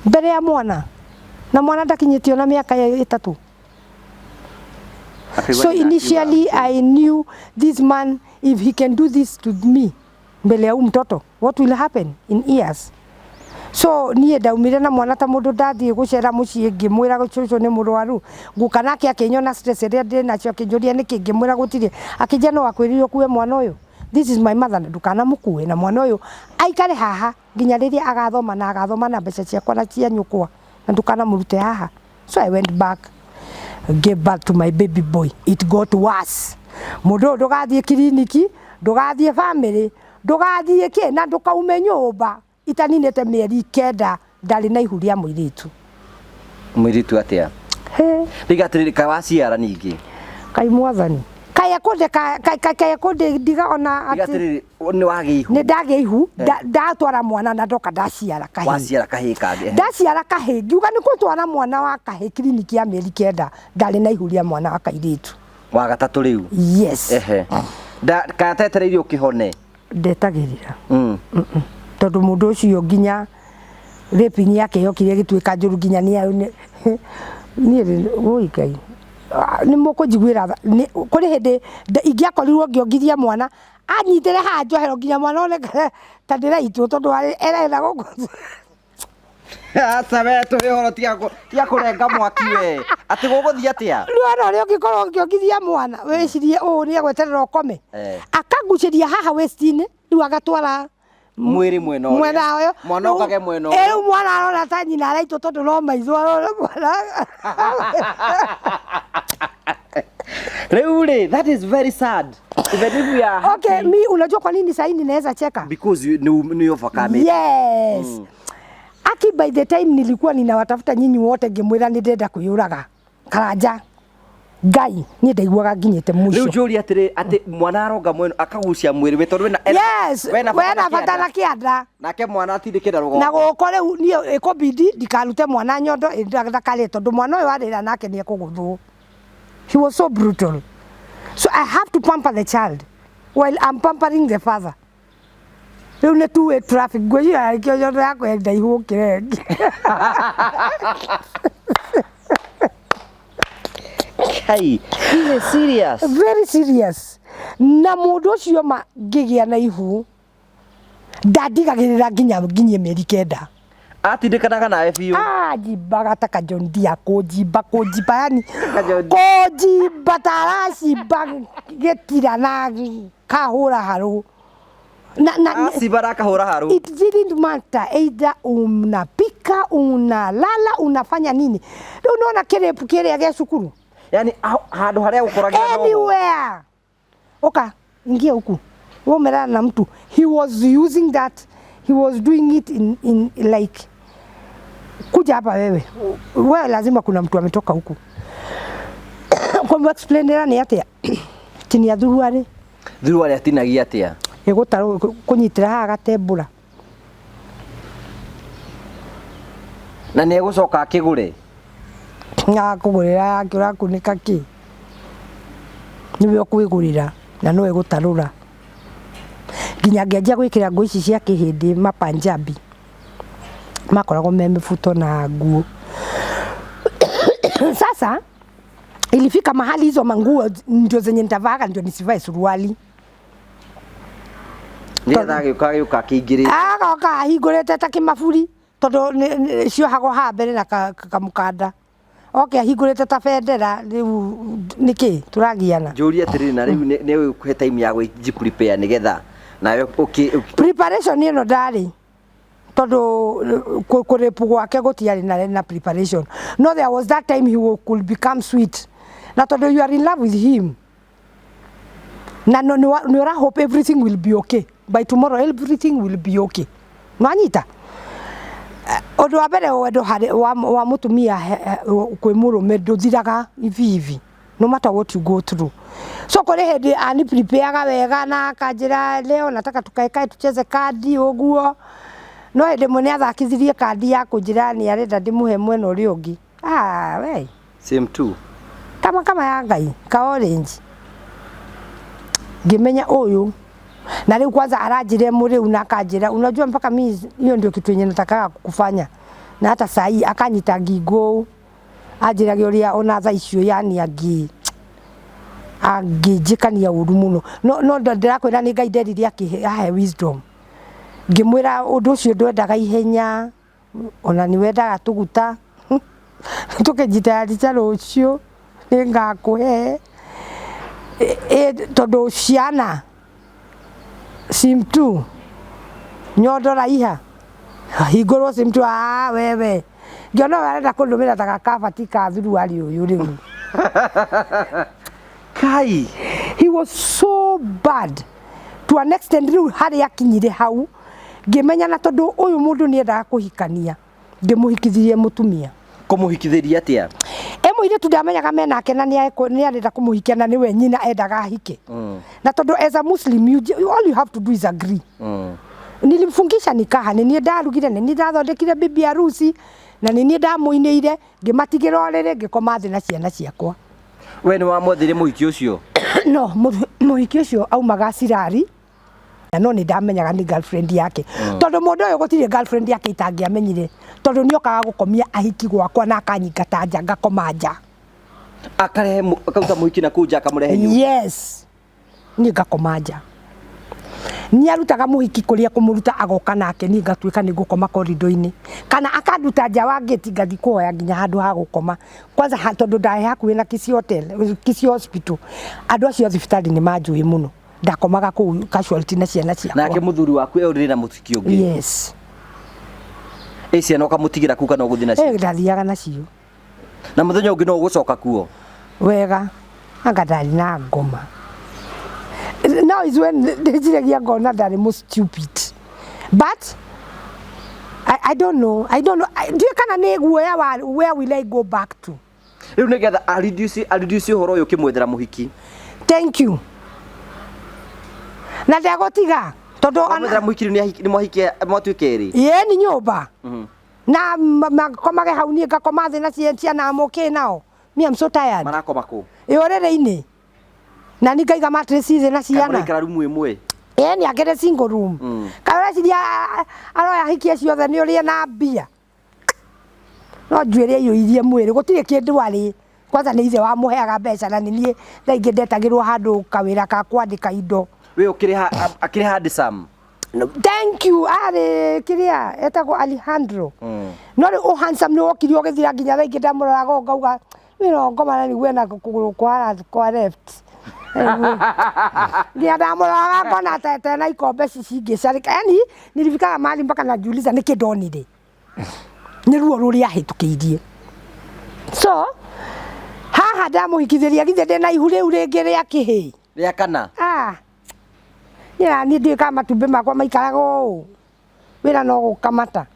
Mbere ya mwana. Na mwana ndakinyĩtio na mĩaka 3. So initially I knew this man, if he can do this to me, mbele ya huyu mtoto, what will happen in years? So niĩ ndaumire na mwana ta mũndũ ndathiĩ gũcera mũciĩ ngĩmwĩra cũcũ nĩ mũrwaru. Guka nake akĩnyona stress ĩrĩa ndĩ nacio akĩnjũria nĩkĩ, ngĩmwĩra gũtirĩ. Akĩnjĩra no akwĩrire ũkue mwana ũyũ. This is my mother, ndũkanamũkue na mwana ũyũ aikare haha nginya rĩrĩa agathoma na agathoma na mbeca ciakwa na cia nyũkwa na ndũkanamũrute haha. So I went back, gave birth to my baby boy. It got worse. Mũndũ ũyũ ndũgathiĩ kiriniki, ndũgathiĩ family, ndũgathiĩ kĩ na ndũkaume nyũmba. Itaninĩte mĩeri 9 ndarĩ na ihu rĩa mũirĩtu. Mũirĩtu atĩa? He. Rĩu atĩrĩrĩ, kaĩ waciara ningĩ? Kai mwathani. Kaĩ ekũndeka, kaĩ ekũndiga ona Rĩu atĩ atĩrĩrĩ, nĩ wagĩa ihu? Nĩ ndagĩa ihu, ndatwara mwana na ndoka ndaciara kahĩĩ. Waciara kahĩĩ kangĩ. Ndaciara kahĩĩ, ngiuga nĩ gũtwara mwana wa kahĩĩ kiriniki ya mĩeri 9, ndarĩ na ihu rĩa mwana wa kairĩtu. Wa gatatũ rĩu? Yes. Kaĩ atetereirie ũkĩhone? Ndetagĩrĩra. Tondũ mũndũ ũcio nginya raping yake yokire ĩgĩtuĩka njũru nginya niĩ rĩ, wũi Ngai. Nĩ mũkũnjiguĩra tha. Kũrĩ hĩndĩ ingĩakorirwo ngĩongithia mwana anyitĩre haha njohero nginya mwana onekane ta ndĩraitwo tondũ erenda gũkũ. Aca we tũhe ũhoro tiga kũrenga mwaki we. Atĩ gũgũthiĩ atĩa? Nĩwona ũrĩa ũngĩkorwo ũkĩongithia mwana wĩcirie ũũ nĩ egweterera ũkome. Akagucĩria haha waist-inĩ rĩu agatwara Mwĩrĩ mwena ũrĩa. Mwena ũyũ. Mwana okage mwena ũrĩa. Rĩu mwana arona ta nyina araitwo tondũ no maitho arona mwana. Rĩu rĩ, that is very sad. Even if we are happy. Okay, mi unajua kwa nini sahii ninaweza cheka? Because you, ni overcome it. Yes. Aki by the time nilikuwa ninawatafuta nyinyi wote ngĩmwĩra nĩ ndĩrenda kwĩyũraga. Karanja. Ngai, niĩ ndaiguaga nginyĩte Rĩu mũico. njũria atĩrĩ, atĩ mwana aronga mwena akagucia mwĩrĩ we tondũ wena Yes, wena bata wena na bata na kĩanda. kĩanda. Nake mwana atindĩkĩra rũgongo. Na gũkũ rĩu niĩ ĩkũbidi ndikarute mwana nyondo ndakarĩe tondũ mwana ũyũ arĩra nake nĩ ekũgũthwo. He was so brutal. So I have to pamper the child while I'm pampering the father. Rĩu nĩ two way traffic ngwĩciria nĩkĩo nyondo yakwa ĩ ndaihu gũkĩra ĩngĩ. Kai, this is serious. Very serious. Na mũndũ ũcio ma ngĩgĩa na ihu ndandigagĩrĩra nginya nginyie mĩeri 9. Atindĩkanaga nawe biũ. Anjimbaga ta Kajohn Deere kũnjimba kũnjimba yani Kajohn. kũnjimba ta aracimba gĩtira na kahũra harũ. Na Acimba na akahũra harũ. It didn't matter either unapika unalala unafanya nini. Rĩu nĩwona kĩrĩpu kĩrĩa gĩa cukuru. Yani handũ harĩa gũkoragĩra noho. Anywhere. Oka, ingia huku. Wewe umelala na mtu. He was using that. He was doing it in like kuja hapa wewe. Wewe lazima kuna mtu ametoka huku. Kwa explain ni atia? Tinia thuruarĩ. Thuruarĩ atinagia atia? Ĩgũtarwo kũnyitĩra haha gatembũra. Na nĩ egũcoka akĩgũre? Agakũgũrĩra yake ũrakunĩka kĩ? Nĩwe ũkwĩgũrĩra na no egũtarũra. Nginya ngĩanjia gwĩkĩra nguo ici cia kĩhĩndĩ mapanjabi. Makoragwo me mĩbuto na nguo. Sasa ilifika mahali hizo manguo ndio zenye nitavaaga ndio nisivae suruali. Nĩgetha agĩũka agĩũka akĩingĩrĩte. Agoka ahingũrĩte ta kĩmaburi tondũ ciohagwo haha mbere na kamũkanda. Oke ahingũrĩte ta bendera rĩu nĩkĩ tũragiana. Njũrie atĩrĩrĩ na rĩu nĩ ũgũkũhe time ya gwĩ prepare nĩgetha nawe ũkĩ Preparation ĩno ndarĩ tondũ kũrĩpu gwake gũtiarĩ na preparation. No there was that time he could become sweet. Na tondũ you are in love with him. Na no, nĩ ũra hope everything will be okay. By tomorrow everything will be okay. Nwanyita? Ũndũ wa mbere wendo harĩ wa mũtumia kwĩ mũrũme ndũthiraga hivi hivi. No matter what you go through. So kũrĩ hĩndĩ ani prepareaga wega na akanjĩra leo nataka tukaekae tucheze kadi ũguo. No hĩndĩ ĩmwe nĩ athakithirie kandi ya kũnjĩra nĩ arenda ndĩmũhe mwena ũrĩa ũngĩ. Ah, we. Same two. Kama kama ya Ngai, ka orange. Ngĩmenya ũyũ. Na rĩu kwanza aranjĩra mũrĩu na akanjĩra unajua mpaka mimi hiyo ndio kitu yenye natakaga kukufanya. Na hata saa hii akanyita ngingo anjĩraga ũrĩa ona thaa icio yani angĩnjĩkania ũru mũno. No, no ndĩrakwĩra nĩ Ngai nderire akĩhe ahe wisdom. Ngĩmwĩra ũndũ ũcio ndwendaga ihenya ona nĩ wendaga tũguta. Tũkĩnjitayarisha rũciũ nĩngakũhe. Tondũ ciana sim 2 nyondo raiha hingũrwo sim 2 ah wewe ngĩona ũyũ arenda kũndũmĩra ta gakabati ka thuruarĩ ũyũ rĩu. Kai. He was so bad to an extent rĩu harĩa akinyire hau ngĩmenya na tondũ ũyũ mũndũ nĩendaga kũhikania ngĩmũhikithirie mũtumia. Kũmũhikithĩria atĩa? E mũirĩtu ndamenyaga menake na nĩ arenda kũmũhikia na nĩwe nyina endaga ahike. Na tondũ as a Muslim all you have to do is agree. Nilimfungisha nikaha, nĩ niĩ ndarugire, nĩ niĩ ndathondekire bibi harusi na nĩ niĩ ndamũinĩire, ngĩmatigĩra ũrĩrĩ, ngĩkoma thĩ na ciana ciakwa. We nĩ wamwethire mũhiki ũcio? No, mũhiki ũcio aumaga Sirari. Na no nĩ ndamenyaga nĩ girlfriend yake. Tondũ mũndũ ũyũ gũtirĩ girlfriend yake itangĩamenyire. Tondũ nĩokaga gũkomia ahiki gwakwa na akanyingata nja ngakoma nja. Akarehe akauta mũhiki na kũu nja akamũrehe nyũmba. Yes, niĩ ngakoma nja. Nĩ arutaga mũhiki kũrĩa kũmũruta agoka nake, niĩ ngatuĩka nĩ ngũkoma korido-inĩ kana akanduta nja wa ngĩti ngathiĩ kũhoya nginya handũ ha gũkoma. Kwanza tondũ ndarĩ hakuhĩ na Kisii Hotel, Kisii Hospital, andũ acio a thibitarĩ nĩ manjũĩ mũno, ndakomaga kũu casualty na ciana ciakwa. Nake mũthuri waku e ũrĩrĩ na mũhiki ũngĩ? Yes. Ĩ ciana ũkamũtigĩra kũu kana ũgũthiĩ nacio? Ĩ ndathiaga nacio. Na mũthenya ũngĩ no ũgũcoka kuo? Wega, anga ndarĩ na ngoma. Now is when ndĩciragia ngona ndarĩ mũ stupid, but I don't know, I don't know. Ndiũĩ kana nĩ guoya wa where will I go back to. Rĩu nĩgetha a reduce ũhoro ũyũ ũkĩmwethera mũhiki. Thank you. Na ndegũtiga tondũ ona Wamwethera mũhiki rĩu nĩ mwahikia mwatuĩka erĩ. Ĩĩ, nĩ nyũmba na makomage hau, niĩ ngakoma thĩ na ciana amũkĩ nao. Me, I'm so tired. Marakoma kũ? Ĩ ũrĩrĩ-inĩ na ni ngaiga mattress thĩ na ciana. Mũraikara rumu ĩmwe? Ĩĩ, nĩ akĩrĩ single room. Kana ũreciria aroya hiki acio othe nĩ ũrĩa na mbia? No njuĩrĩ aiyũirie mwĩrĩ, gũtirĩ kĩndũ arĩ. Kwanza nĩ ithe wamũheaga mbeca na nĩ niĩ thaa ingĩ ndetagĩrwo handũ kawĩra ka kwandĩka indo. We ũkĩrĩ akĩrĩ handsome? Thank you. Arĩ kĩrĩa etagwo Alejandro. No rĩu ũ handsome nĩ wokire ũgĩthira, nginya thaa ingĩ ndamũroraga ũũ ngauga wĩra ngoma na nĩguo ena kũgũrũ kwa left. Nginya ndamũroraga ngona ta ena ikombe cingĩcarĩka. Yani nilifikaga mahali mpaka najiuliza nĩkĩ ndonire nĩ ruo rũrĩa ahĩtũkĩirie. So haha ndamũhikithĩria, githĩ ndĩna ihu rĩu rĩngĩ rĩa kĩhĩ? Rĩa kana. Ah, niĩ ndiũĩ kana matumbĩ makwa maikaraga ũũ, wĩra no gũkamata.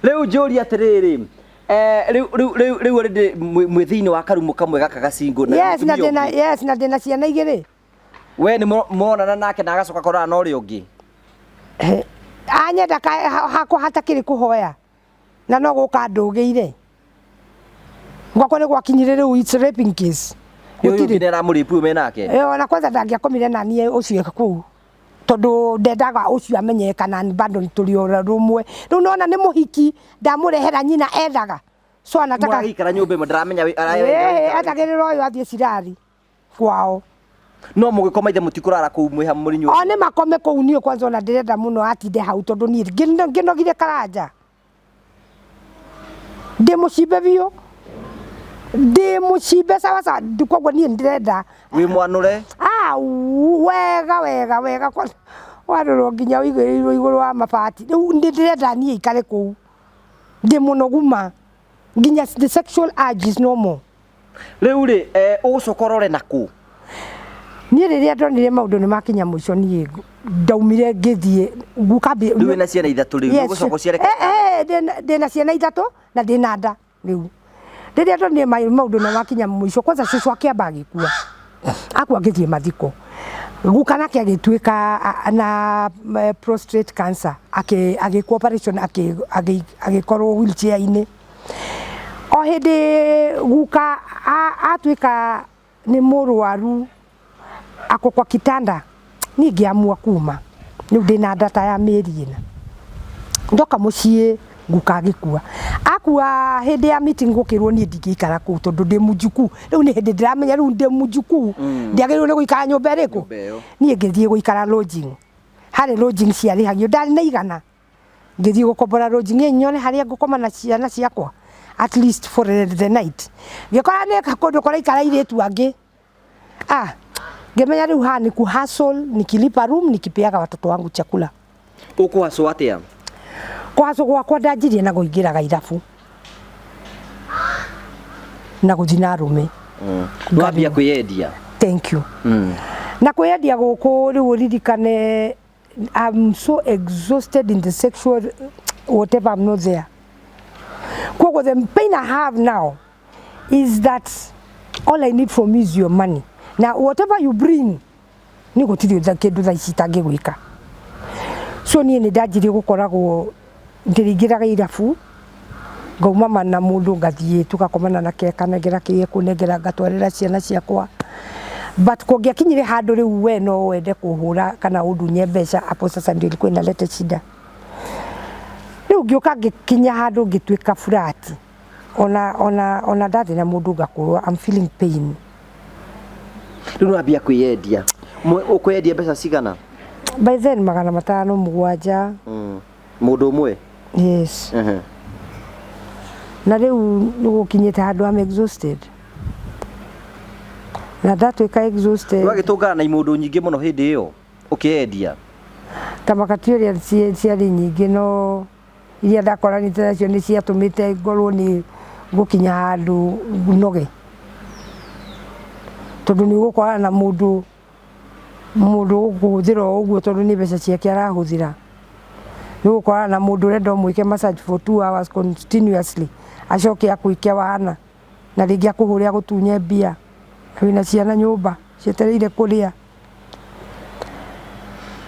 Rĩu njũrie atĩrĩrĩ, rĩu already mwĩ thĩinĩ wa karumu kamwe gaka gacingo na Yes, na mũtumia ndĩna ũngĩ. Yes, na ndĩna ciana igĩrĩ. We nĩ mũronana nake na agacoka korana na ũrĩa ũngĩ? Anyenda hakwa hatakĩrĩ kũhoya na no gũka ndũgĩire gwakwa nĩ gwakinyire rĩu, it's raping case. Ũyũ ũngĩ Gũtirĩ. nĩ aramũrĩpu ũyũ me nake? Ona kwanza ndangĩakomire na niĩ ũcio kũu tondũ ndendaga ũcio amenye kana bado tũrĩ o rũmwe. Rĩu nona nĩ mũhiki ndamũrehera, nyina ethaga, so anataka Mũragĩikara nyũmba ĩmwe, ndaramenya Etagĩrĩra ũyũ athiĩ cirari kwao. No mũgĩkoma ithe mũtikũrara kũu, mwĩ hamwe mũrĩ nyũmba? O nĩ makome kũu. Niĩ kwanza ona ndĩrenda mũno atinde hau tondũ niĩ ngĩnogire karanja, ndĩ mũcimbe biũ, ndĩ mũcimbe sawa sawa. Koguo niĩ ndĩrenda Wĩ mwanũre. Ah, wega wega wega, warũrwo nginya ũigĩrĩirwo igũrũ wa mabati. Rĩu nĩ ndĩrenda niĩ ikare kũu, ndĩ mũnogu ma, nginya the sexual urge is no more. Rĩu rĩ, ũgũcoka ũrore nakũ? Niĩ rĩrĩa ndonire maũndũ nĩ makinya mũico, niĩ ndaumire ngĩthiĩ guka. Rĩu wĩna ciana ithatũ rĩu? Yes. Ũgũcoka ũciare? Eh, eh, ndĩna ciana ithatũ na ndĩna nda. Rĩu rĩrĩa ndonire maũndũ nĩ makinya mũico, kwanza cũcũ akĩamba agĩkua, akua ngĩthiĩ mathiko. Guka nake agĩtuĩka na prostate cancer, agĩkwo operation, agĩkorwo wheelchair-inĩ. O hĩndĩ guka atuĩka nĩ mũrwaru, ako kwa kitanda, niĩ ngĩamua kuma. Rĩu ndĩna nda ta ya mĩeri 4. Ndoka mũciĩ, guka agĩkua. Akua hĩndĩ ya meeting gũkĩrwo niĩ ndingĩikara kũu tondũ ndĩ mũjukuu. Rĩu nĩ hĩndĩ ndĩramenya rĩu ndĩ mũjukuu, ndiagĩrĩirwo nĩ gũikara nyũmba ĩrĩkũ? Nyũmba ĩyo. Niĩ ngĩthiĩ gũikara lodging. Harĩ lodging ciarĩhagio, ndarĩ na igana, ngĩthiĩ gũkombora lodging ĩ nyone harĩa ngũkoma na ciana ciakwa at least for the night. Ngĩkora nĩ kũndũ kũraikara airĩtu angĩ. Ah, ngĩmenya rĩu haha ni kuhustle, nikilipa room, nikipeaga watoto wangu chakula. Ũkũhacwo atĩa? Kũhacwo gwakwa ndanjirie na kũingĩraga irabu na gũthiĩ na arũme. Wambia kwĩyendia. Thank you. Na kwĩyendia gũkũ rĩu, ũririkane I'm so exhausted in the sexual whatever, I'm not there. Koguo the pain I have now is that all I need from you is your money. Now whatever you bring, nĩ gũtirĩ kĩndũ thaa ici itangĩgwĩka. So niĩ nĩ ndanjirie gũkoragwo ndĩrĩingĩraga irabu, ngauma na mũndũ, ngathiĩ tũgakomana nake, akanengera kĩrĩa ekũnengera, ngatwarĩra ciana ciakwa. But kũngĩakinyire handũ rĩu we no wende kũhũra kana ũndunye mbeca, hapo sasa ndio ilikuwa inaleta shida. Rĩu ngĩũka ngĩkinya handũ ngĩtuĩka flat. Ona ona ona ndathiĩ na mũndũ ngakorwo I'm feeling pain. Rĩu nĩwambia kwĩyendia. Ũkwendia mbeca cigana? By then 500, 7. Mũndũ ũmwe? Yes. Na rĩu nĩ gũkinyĩte handũ I'm exhausted. Na ndatuĩka exhausted. Ũgagĩtũngana na imũndũ nyingĩ mũno hĩndĩ ĩyo ũkĩendia? Ta makati ũrĩa ciarĩ nyingĩ no iria ndakoranĩte nacio nĩ ciatũmĩte ngorwo nĩ ngũkinya handũ noge. Tondũ nĩ ũgũkorana na mũndũ mũndũ ũgũkũhũthĩra o ũguo tondũ nĩ mbeca ciake arahũthĩra. Nĩ ũgũkorana na mũndũ ũrenda ũmwĩke massage for 2 hours continuously, acoke akwĩke wana, na rĩngĩ akũhũre agũtunye mbia, na wĩna ciana nyũmba cietereire kũrĩa.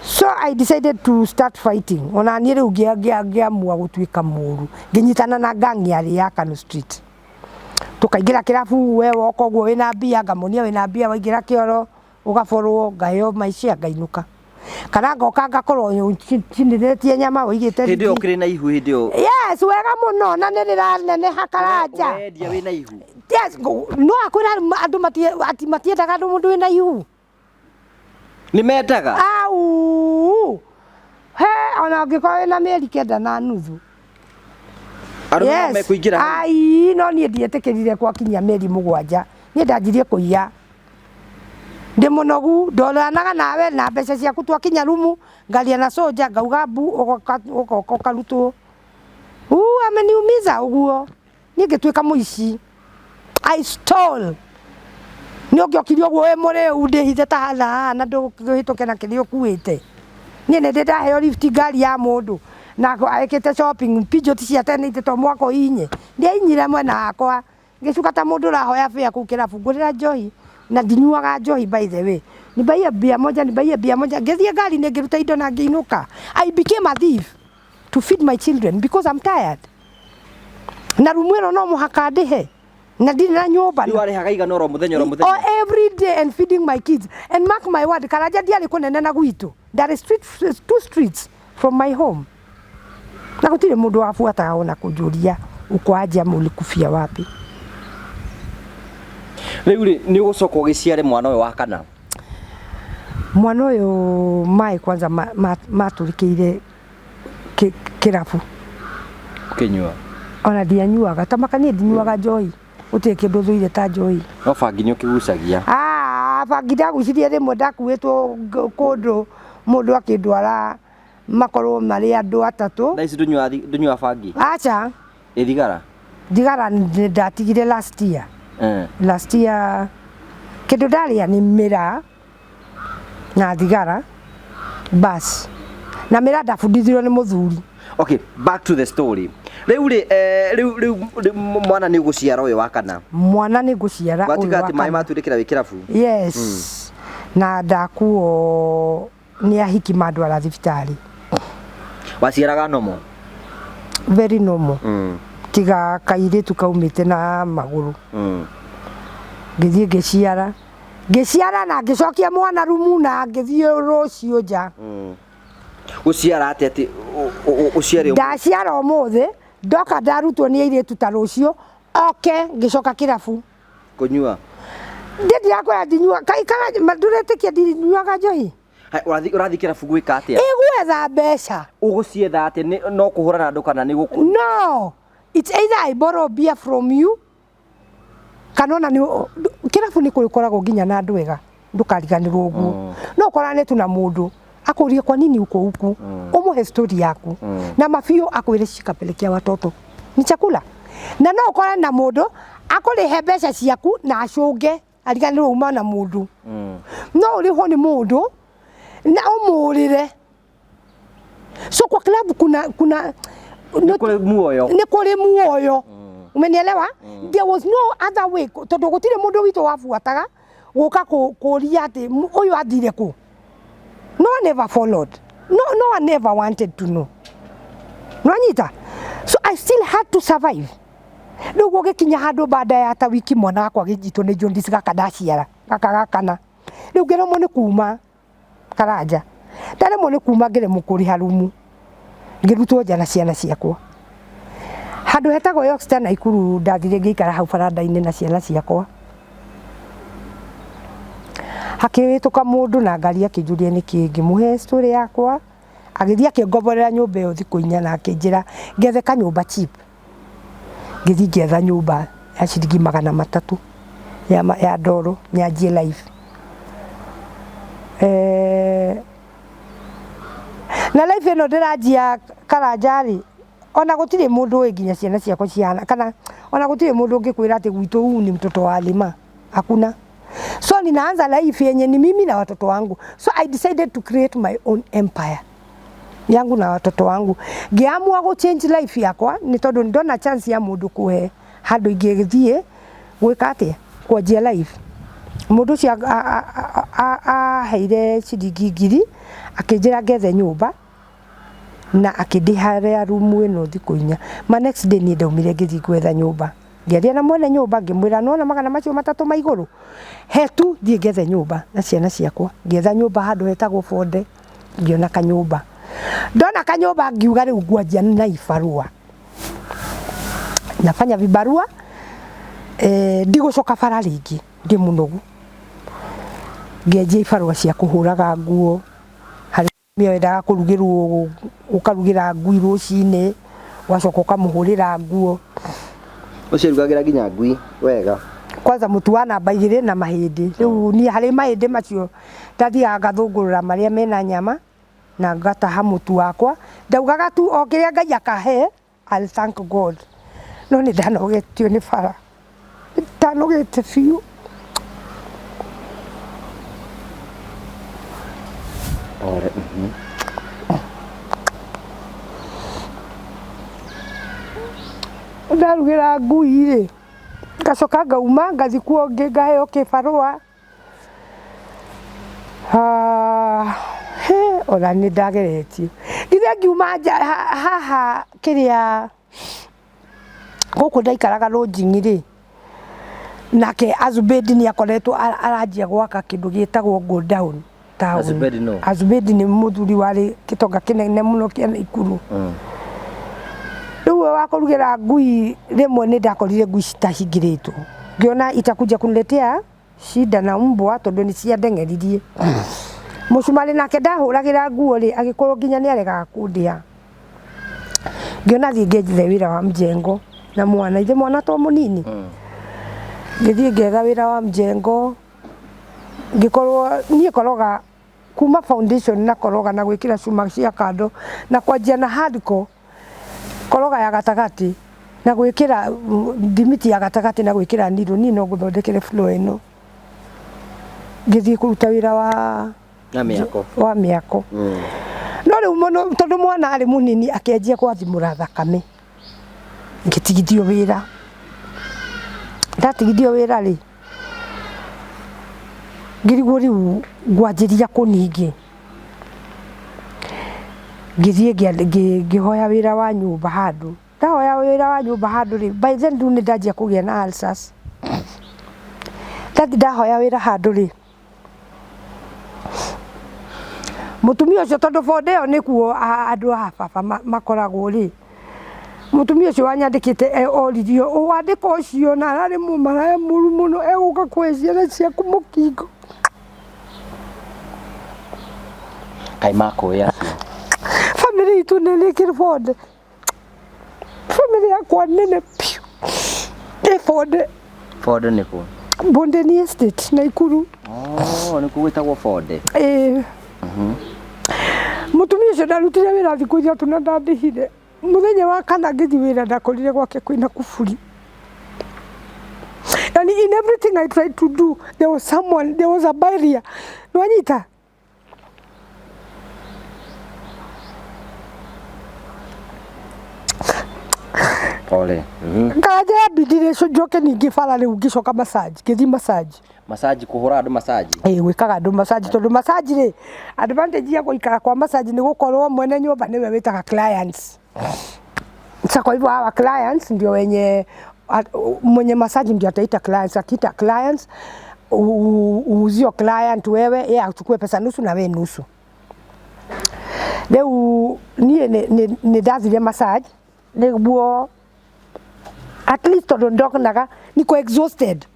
So I decided to start fighting. Ona niĩ rĩu ngĩamua gũtuĩka mũru. Ngĩnyitana na gang yarĩ ya Kanu Street. Tũkaingĩra kĩrabu, we woka ũguo wĩna mbia, ngamonia wĩna mbia, waingĩra kĩoro, ũgaborwo, ngaheo maica ngainũka. Kana ngoka ngakorwo cinĩrĩtie nyama ũigĩte Hĩndĩ ĩyo ũkĩrĩ na ihu hĩndĩ ĩyo? Yes, wega mũno na nĩ rĩraneneha Karanja. Ũrendia wĩna ihu? Yes, no akwĩra andũ ati matiendaga andũ mũndũ wĩna ihu. Nĩ mendaga? Au! He, ona ũngĩkorwo wĩna mĩeri 9.5. Arũme no mekũingĩra hau? Ai, no niĩ ndietĩkĩrire gwakinyia mĩeri 7. Niĩ ndanjirie kũiya. Ndĩ mũnogu, ndoranaga nawe na mbeca ciaku twakinya rumu, ngaria na soja, ngauga mbu, ũgoka ũkarutwo. Ameniumiza ũguo. Niĩ ngĩtuĩka mũici. I stole. Nĩ ũngĩokire ũguo wĩ mũrĩu ndĩhithe ta haha haha na ndũhĩtũke na kĩrĩa ũkuĩte. Niĩ nĩ ndĩ ndaheo lift ngari ya mũndũ na ekĩte shopping Peugeot cia tene to mwaka ũhinye. Ndiainyire mwena wakwa. Ngĩcuka ta mũndũ ũrahoya fare kũu kĩrabu ngũrĩra njohi na ndinyuaga njohi by the way. Nibaiye mbia moja, nibaiye mbia moja. Ngĩthiĩ ngari-inĩ ngĩruta indo na ngĩinũka. I became a thief to feed my children because I'm tired. Na rumu ĩno no mũhaka ndĩhe na ndirĩ na nyũmba. Rĩu warĩhaga igana oro mũthenya oro mũthenya? Oh, every day and feeding my kids. And mark my word, Karanja ndiarĩ kũnene na gwitũ. Ndarĩ street, two streets from my home. Na gũtirĩ mũndũ wabuataga ona kũnjũria uko aje ama ulikufia wapi. Rĩu rĩ, nĩ ũgũcoka ũgĩciare mwana ũyũ wa kana? Mwana ũyũ maĩ kwanza matũrĩkĩire kĩrabu. Ũkĩnyua? Ona ndianyuaga, ta maka niĩ ndinyuaga njohi. Gũtirĩ kĩndũ thũire ta njohi. No bangi nĩ ũkĩgucagia? Ah, bangi ndagucirie rĩmwe ndakuĩtwo kũndũ mũndũ akĩndwara makorwo marĩ andũ atatũ. Thaa ici ndũnyuaga bangi? Aca. Ĩ thigara? Thigara ndatigire last year. Last year kĩndũ ndarĩa nĩ mĩraa na thigara bas. Na mĩraa ndabundithirio nĩ mũthuri. Okay, back to the story. Rĩu rĩ, rĩu rĩu mwana nĩ ũgũciara ũyũ wa kana? Mwana nĩ ngũciara ũyũ wa kana. Gwatuĩka atĩ maĩ matundĩkĩra wĩ kĩrabu? Yes. Na ndakuo nĩ ahiki mandwara thibitarĩ. Waciaraga normal? Very normal. Tiga kairĩtu kaumĩte na magũrũ. Ngĩthiĩ ngĩciara. Ngĩciara na ngĩcokia mwana rumu na ngĩthiĩ rũciũ nja. Gũciara atĩa atĩ ũciare ũmũthĩ? Ndaciara ũmũthĩ, ndoka ndarutwo nĩ airĩtu ta rũciũ, oke ngĩcoka kĩrabu. Kũnyua? Ndiĩ ndirakwĩra ndinyua, kana ndũretĩkia ndinyuaga njohi? Ũrathiĩ kĩrabu gwĩka atĩa? Ĩ gwetha mbeca. Ũgũcietha atĩa? No kũhũrana andũ kana nĩ gũkũ? No, it's either I borrow beer from you, kana ona nĩ kĩrabu nĩ kũrĩ nginya na andũ ega, ndũkariganĩrwo ũguo. No ũkorane tu na mũndũ akũrie kwa nini uko huku, ũmũhe story yaku na mabiũ akwĩre shika pelekea watoto ni chakula. Na no ũkorane na mũndũ akũrĩhe mbeca ciaku na acũnge ariganĩrwo uma na mũndũ. No ũrĩhwo nĩ mũndũ na ũmũrĩre. So kwa club kuna nĩ kũrĩ muoyo. Nĩ kũrĩ muoyo. Umenielewa? There was no other way tondũ gũtirĩ mũndũ witũ wabuataga gũka kũria atĩ ũyũ athire kũ. No one ever followed. No, no one ever wanted to know. Nwanyita? So I still had to survive. Rĩu gũgĩkinya handũ baada ya ta wiki mwana wakwa agĩnyitwo nĩ jaundice gaka ndaciara gaka gakana. Rĩu ngĩremwo nĩ kuma Karanja. Ndaremwo nĩ kuma ngĩremwo kũrĩha rumu. Ngĩrutwo nja na ciana ciakwa. Handũ hetagwo Yoxter Naikuru ndathire ngĩikara hau baranda-inĩ na ciana ciakwa. Hakĩhĩtũka mũndũ na ngari akĩnjũria nĩkĩ, ngĩmũhe story yakwa, agĩthiĩ akĩngomborera nyũmba ĩyo thikũ inya na akĩnjĩra ngethe kanyũmba cheap. Ngĩthiĩ ngĩetha nyũmba ya ciringi 300 ya ndoro nyanjie life. Na life ĩno ndĩranjia Karanja rĩ, ona gũtirĩ mũndũ ũĩ nginya ciana ciakwa cihana, kana ona gũtirĩ mũndũ ũngĩkwĩra atĩ gwitũ huu ni mtoto wa Lima. Hakuna. So ninaanza life yenye ni mimi na watoto wangu. So I decided to create my own empire yangu na watoto wangu. Ngĩamua gũ change life yakwa nĩ tondũ ndona chance ya mũndũ kũhe handũ ingĩthiĩ gwĩka atĩa, kwanjia life. Mũndũ ũcio aheire ciringi 1,000 akĩnjĩra ngethe nyũmba na akĩndĩhĩra rumu ĩno thikũ inya. Ma next day niĩ ndaumire ngĩthiĩ gwetha nyũmba. Ngĩaria na mwene nyũmba ngĩmwĩra nĩwona magana macio matatũ ma igũrũ, he tu thiĩ ngethe nyũmba na ciana ciakwa. Ngĩetha nyũmba handũ hetagwo Bonde, ngĩona kanyũmba. Ndona kanyũmba ngiuga rĩu ngwanjia na ibarũa. Nafanya vibarua, ndigũcoka bara rĩngĩ, ndĩ mũnogu. Ngĩanjia ibarũa cia kũhũraga nguo, harĩ mũtumia wendaga kũrugĩrwo, ũkarugĩra ngui rũcinĩ, ũgacoka ũkamũhũrĩra nguo. Ũcio rugagĩra nginya ngui wega. Kwanza mũtu wa namba 2 na mahĩndĩ. Rĩu niĩ harĩ mahĩndĩ macio ndathiaga ngathũngũrũra marĩa mena nyama na ngataha mũtu wakwa. Ndaugaga tu o kĩrĩa Ngai akahe, I'll thank God. No nĩ ndanogetio nĩ bara. Ndanogete biũ. Pole. Ndarugĩra ngui rĩ, ngacoka ngauma ngathiĩ kuo ngĩ ngaheo kĩbarũa. Ona nĩ ndageretie. Nginya ngiuma nja haha kĩrĩa gũkũ ndaikaraga lodging rĩ, nake Azubedi nĩ akoretwo aranjia gwaka kĩndũ gĩtagwo go down town. Azubedi no? Azubedi nĩ mũthuri warĩ gĩtonga kĩnene mũno kĩa Naikuru. Rĩu we wa kũrugĩra ngui rĩmwe nĩ ndakorire ngui citahingĩrĩtwo. Ngĩona itakuja kuniletea shida na mbwa tondũ nĩ ciandeng'eririe. Mũcumarĩ nake ndahũragĩra nguo rĩ, agĩkorwo nginya nĩ aregaga kũndĩha. Ngĩona thiĩ ngethe wĩra wa mjengo na mwana, ithe mwana to mũnini. Ngĩthiĩ ngetha wĩra wa mjengo, ngĩkorwo niĩ koroga kuma foundation na koroga na gwĩkĩra cuma cia kando na kwanjia na hardcore koroga ya gatagatĩ na gwĩkĩra thimiti ya gatagatĩ na gwĩkĩra niro, niĩ no ngũthondekere floor ĩno. Ngĩthiĩ kũruta wĩra wa na mĩako. Wa mĩako. No rĩu mũno tondũ mwana arĩ mũnini akĩanjia gwathimũra thakame, ngĩtigithio wĩra. Ndatigithio wĩra rĩ, ngĩrigwo rĩu ngwanjĩria kũ ningĩ. Ngĩthiĩ ngĩhoya wĩra wa nyũmba handũ. Ndahoya wĩra wa nyũmba handũ rĩ, by then rĩu nĩ ndanjia kũgĩa na ulcers. Ndathi ndahoya wĩra handũ rĩ, mũtumia ũcio tondũ bonde ĩyo nĩkuo andũ a baba makoragwo rĩ, mũtumia ũcio wanyandĩkĩte oririo, wandĩka ũcio na ararĩ mũmaraya mũru mũno, egũka kũhe ciana ciaku mũkingo. Kaĩ makũĩ acio? Bamĩrĩ itũ nene ĩkĩrĩ bonde. Bamĩrĩ yakwa nene biũ ĩ bonde. Bonde nĩ kũ? Bondeni Estate, Naikuru. Oh, nĩkuo gwĩtagwo bonde? Ĩĩ. Mũtumia ũcio ndarutire wĩra thikũ 3 na ndandĩhire. Mũthenya wa kana ngĩthiĩ wĩra ndakorire gwake kwĩna kuburi. And in everything I tried to do, there was someone, there was a barrier. Nwanyita? Pole. Karanja yambindire njoke ningĩ bara rĩu ngĩcoka massage, ngĩthiĩ massage. Massage, kũhũra andũ massage? Ĩĩ, gwĩkaga andũ massage tondũ massage rĩ, advantage ya gũikara kwa massage nĩ gũkorwo mwene nyũmba nĩwe wĩtaga clients. Sasa kwa hivyo hawa clients ndio wenye mwenye massage ndio ataita clients, akiita clients uuzio client wewe, yeye achukue pesa nusu na wewe nusu. Rĩu niĩ nĩ ndathire massage nĩguo At least tondũ ndonaga niko exhausted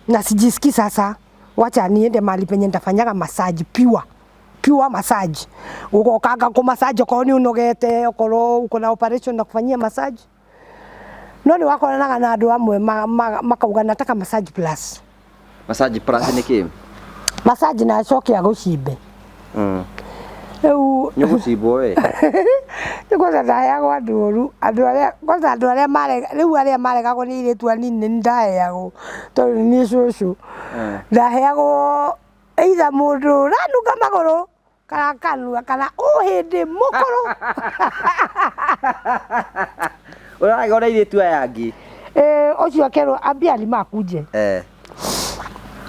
na sijisikii sasa, wacha niende mahali penye nitafanyaga massage pure pure massage, ugokanga kũ massage okorwo nĩ ũnogete, okorwo uko na operation na kufanyia massage. No nĩ wakoranaga na andũ amwe makauga nataka massage plus. Massage plus nĩ kĩ? Massage na acoke agũcimbe. Rĩu Nĩ ũgũcimbwo we. Nĩ kwanza ndaheagwo andũ ũru, andũ arĩa kwanza andũ arĩa mare rĩu arĩa maregagwo nĩ airĩtu anini nĩ ndaheagwo tondũ nĩ niĩ cũcũ. Ndaheagwo either mũndũ ũranunga magũrũ kana kanua kana ũhĩndĩ mũkũrũ. Ũrarega na airĩtu aya angĩ. Ĩĩ ũcio akerwo ambia alima akuje.